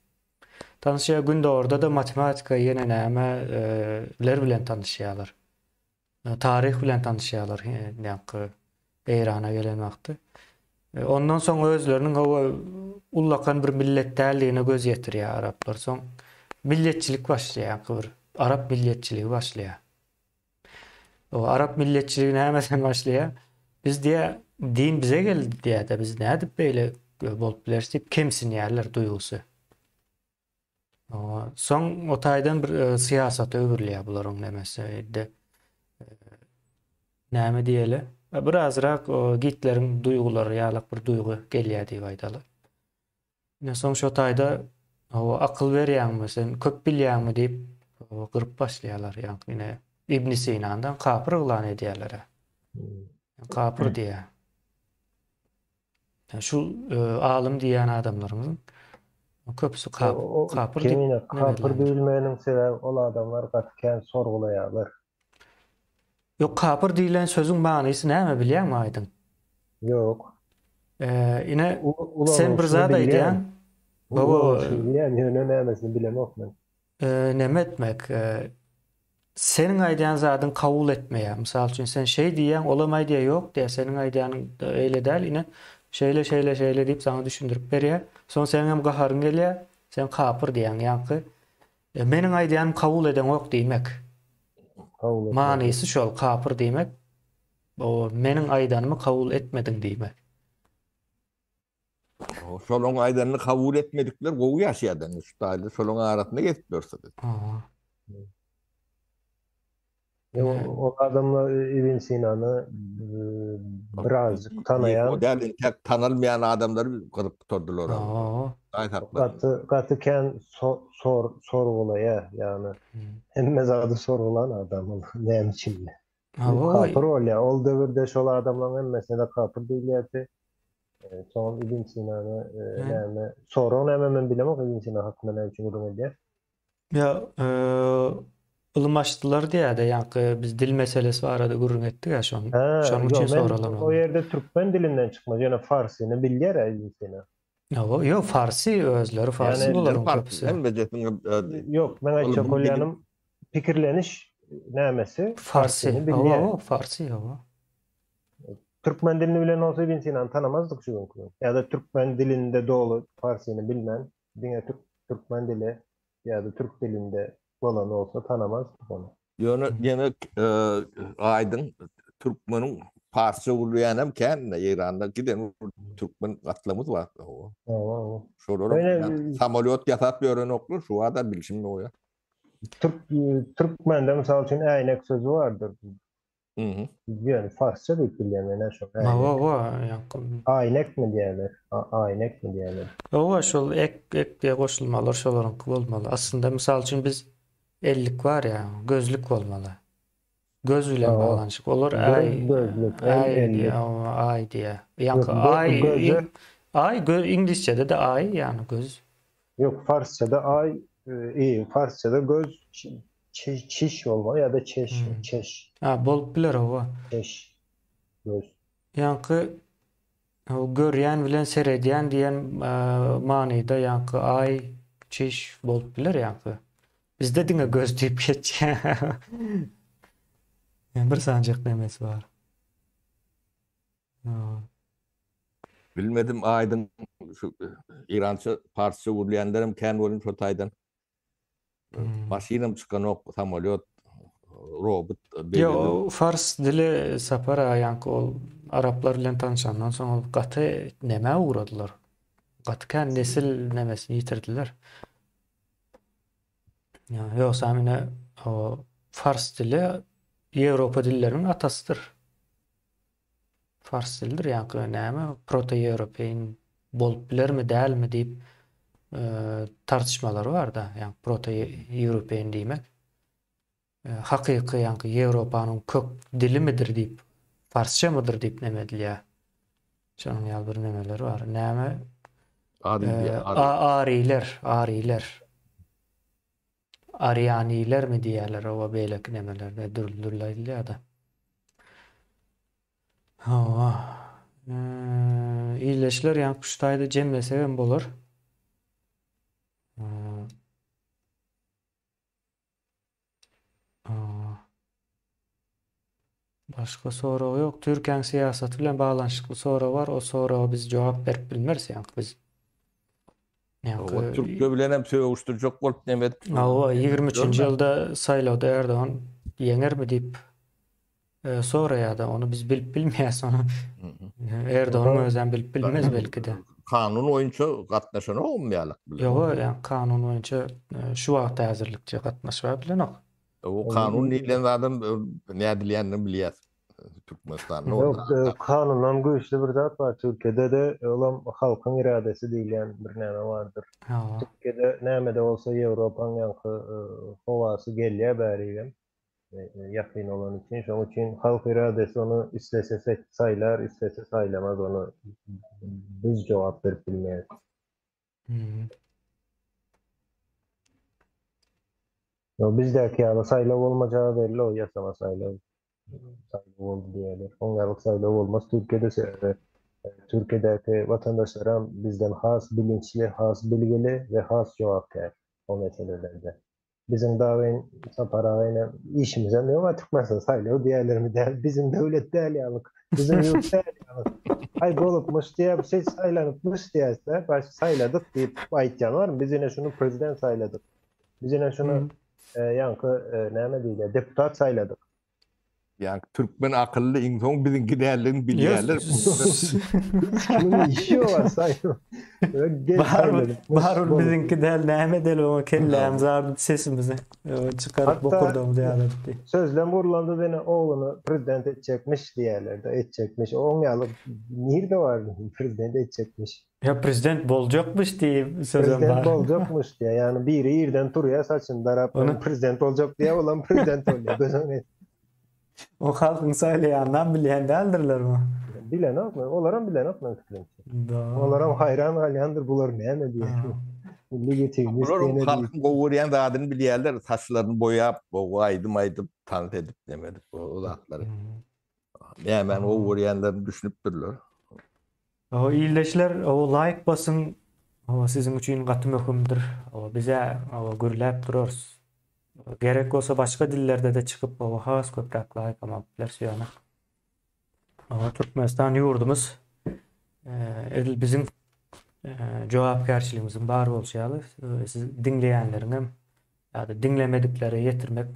Tanyşýar, Gündogarda-da matematika ýene näme ler bilen tanyşýarlar. Taryh bilen tanyşýarlar, ýaňky Eýrana gelen wagty. Ondan soň özleriniň hawa ullakan bir millet däldigine göz ýetirýär araplar. Soň milletçilik başlaýar, ýaňky bir arap milletçiligi başlaýar. O arap milletçiligi nämeden başlaýar? Biz diýä din bize geldi diýä-de biz nädip beýle bolup bileris diýip kemsinýärler duýgusy. Soň o taýdan bir e, syýasata öwrülýär bularyň nemesi. Indi e, näme diýeli? E, birazrak o Gitleriň duýgulary ýalak bir duýgy gelýär diýip aýdaly. Ine soň şo taýda o akyl berýäňmi sen köp bilýäňmi diýip gyryp başlaýarlar. Ýa ine Ibn Sinandan kapyr yglan edýärler. Hmm. Kapyr diýýär. Şu alym diýýän adamlaryňyzyň köpüsi kapyr diýip. Kapyr diýilmeginiň sebäbi ol adamlar gaty kän sorgulaýarlar. Ýok, kapyr diýlen sözüň manysy näme bilýäňmi Aýdyň? Ýok. Ine, sen bir zat aýdýaň. Ulanylyşyny bilýän, ýöne nämesini bilemok men. Neme etmek? Seniň aýdýan zadyň kabul etmeýär. Mysal üçin, sen şeý diýýäň, olam aýdýar, ýok diýýär, seniň aýdýanyň eýle däl, ine, şeýle, şeýle, şeýle diýip saňa düşündirip berýär. Soň seniňem gaharyň gelýär, sen kapyr diýýäň, ýaňky meniň aýdýanym kabul edeňok diýmek. Kabul etmedim. Manysy şol, kapyr diýmek, o meniň aýdanymy kabul etmediň diýmek. Şolaň aýdanyny kabul etmedikler gowy ýaşaýar indi şu taýda şolaň arasynda gezip ýörse biz. O adamlar Ibn Sinany birazjyk tanaýan. O däl entek tanalmaýan adamlary gyryp gutardylar. Hudaý saklasyn. Gaty gaty kän sor sorgulaýar ýagny. Hemme zady sorgulan adam ol näme üçin. Kapyr bolýar. Ol döwürde şol adamlaryň hemmesine-de kapyr diýilýärdi. Soňam Ibn Sinany näme, sorag näme men bilemok Ibn Sina hakynda näme üçin gürrüň edýär. Ýa ylym açdylar diýýär-de, ýaňky biz dil meselesi barada gürrüň etdik-ä şoň. Şonuň üçin soralan O ýerde türkmen dilinden çykmaz, ýöne farsyny bilýär-ä Ibn Sina. Ýok, ýok, farsy özleri farsy bularyň köpüsi. Ýok, men aýtjak bolýanym pikirleniş nämesi farsyny bilýär. Hawa, farsy, hawa. Türkmen dilini bilen bolsa Ibn Sinany tanamazdyk şu günki gün. Ýa-da türkmen dilinde doly farsyny bilmän, diňe türkmen dili ýa-da türk dilinde bolan bolsa tanamazdyk ony. Ýöne ýene aýdyň türkmeniň parsça gürleýänem kän Eýranda giden türkmen gatlagymyz bar. Hawa. Şolar samolýot ýasap ýörenoklar şu wada bilşim ýok. Türk türkmende mysal üçin äýnek sözi bardyr. Mhm. Ýöne farsça diýip bilýän men şo. Hawa, hawa, Aýnekmi diýýärler? Aýnekmi diýýärler? Hawa, şol ek, ek diýe goşulmalar şolaryňky bolmaly. Aslynda mysal üçin biz ellik bar ýa, gözlük bolmaly. Göz bilen baglanyşyk. Olar aý, gözlük, aý diýýär, aý diýýär. Ýaňky aý, aý göz iňlisçede-de aý, ýagny göz. Ýok, farsçada aý, e, farsçada göz çiş bolmaly ýa-da çeş, çeş. Ha, bolup biler hawa. Çeş. Göz. Ýaňky görýän bilen seredýän diýen manyda ýaňky aý, çiş bolup biler ýaňky. Bizde diňe göz diýip geçýär. Bir sanjak nemesi bar. Bilmedim aýdyň şu Irança parsça gürleýänlerem kän welin şo taýdan. Maşynam çykanok, samolýot, robot beýle. Ýok, fars dili Sapar aga ýaňky ol araplar bilen tanyşandan soň ol gaty nämä ugradylar. Gaty kän nesil nemesini ýitirdiler. Ýogsam ine o fars dili Ýewropa dilleriniň atasydyr. Fars dilidir ýaňky näme proto-ýewropeýin bolup bilermi dälmi diýip. tartyşmalary bar-da, ýagny proto-ýewropeýn diýmek. Hakyky ýaňky Ýewropanyň kök dilimidir diýip, parsçamydyr diýip neme edilýär. Şonuň ýaly bir nemeler bar. Näme? Ariler, ariler. Arianilermi diýýärler, oba beýleki nemelerde dürli-dürli aýdylýar-da. Hawa. Ildeşler ýaňky şu taýda jemlesegem bolar. Başga sorag ýok. Türkiýäniň syýasaty bilen baglanyşykly sorag bar. O soraga biz jogap berip bilmeris ýaňky biz. Ýaňky Türkiýe bilen hem sögüşdirjek bolup näme edip. Hawa, 23-nji ýylda saýlawda Erdogan ýeňermi diýip e, soraýar-da, ony biz bilip bilmeýäs ony. Erdoganyň özem bilip bilmez belki-de. Kanun boýunça gatnaşanok ýalyk bilen. Ýok, ýa kanun boýunça e, şu wagt häzirlikçe gatnaşyp bilenok. O kanun diýlen zadam e, nädilýänini bilýäs. Türkmenistanda. Ýok, e, kanundan güýçli bir zat bar Türkiýede-de, olam halkyň iradesi diýilýän bir näme bardyr. Türkiýede näme-de bolsa Ýewropaň ýaňky howasy gelýär bärigem. Ýakyn bolany üçin, şonuň üçin halk iradesi ony islese saýlar, islese saýlamaz, ony biz jogap berip bilmeýäris. Ýok, bizdäki ýaly saýlaw bolmajagy belli, o ýasama saýlaw. Saýlaw boldy diýýärler. Oň ýaly saýlaw bolmaz Türkiýede sebäbi Türkiýedäki watandaşlaram bizden has bilinçli, has bilgili we has jogapkär o meselelerde. Biziň dagyn Sapar aga ine işimizem ýok a Türkmenistan saýlaw diýerlermi däl biziň döwlet däl ýalyk biziň ýurt däl ýalyk aý bolupmyş diýýär şeý saýlanypmyş diýýäs-de baş saýladyk diýip aýtýan barmy biz ine şuny prezident saýladyk biz ine şuny ýaňky näme diýilýär deputat saýladyk Ýa türkmen akylly iň soň biziňki däldigini bilýärler. Kimin işi ýok asaý. Bar biziňki däl näme edeli oňa kellämizi agyrdyp sesimizi çykaryp bokurdagymyzy ýazadyp diý. Sözlem gurlanda dene ogluny prezident etjekmiş diýýärler-de etjekmiş. Oň ýaly nirde bar prezident etjekmiş. Ýa prezident boljakmyş diýip sözem bar. Prezident boljakmyş diýýär. Ýagny biri irden turýar saçyny darap, men prezident boljak diýýär, olam prezident bolýar. Göz öňüne O halkyň saýlaýanynam bilýän däldirler bu. Bilenok, olaram bilenok meň pikirimçe. Olaram haýran galýandyr bular näme diýýär. Milli getirmiş Bular halkyň gowy görýän zadyny bilýärler, saçlaryny boýap, gowy aýdym aýdyp, tans edip, näme edip o zatlary. Nämäni gowy görýänlerini düşünipdirler. Hawa ildeşler hawa laýk basyň hawa siziň üçin gaty möhümdir hawa bizä hawa gürläp durarys gerek bolsa başga dillerde-de çykyp hawa has köpräk laýkam alyp bileris ýöne hawa Türkmenistan ýurdumyz edil biziň jogapkärçiligimiziň bar bolşy ýaly siz diňleýänleriňem ýa-da diňlemediklere ýetirmek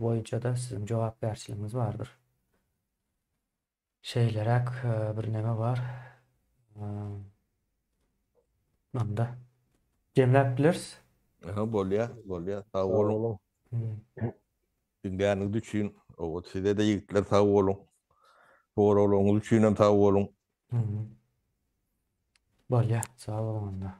boýunça-da siziň jogapkärçiligiňiz bardyr. Şeýleräk bir neme bar. Onda jemläp bileris. Aha, bolýar, bolýar. Sag boluň. Diňläniňiz üçin, owa, size-de ýigitler sag boluň. Soraglaryňyz üçin hem sag boluň. Bolýar, sag boluň onda.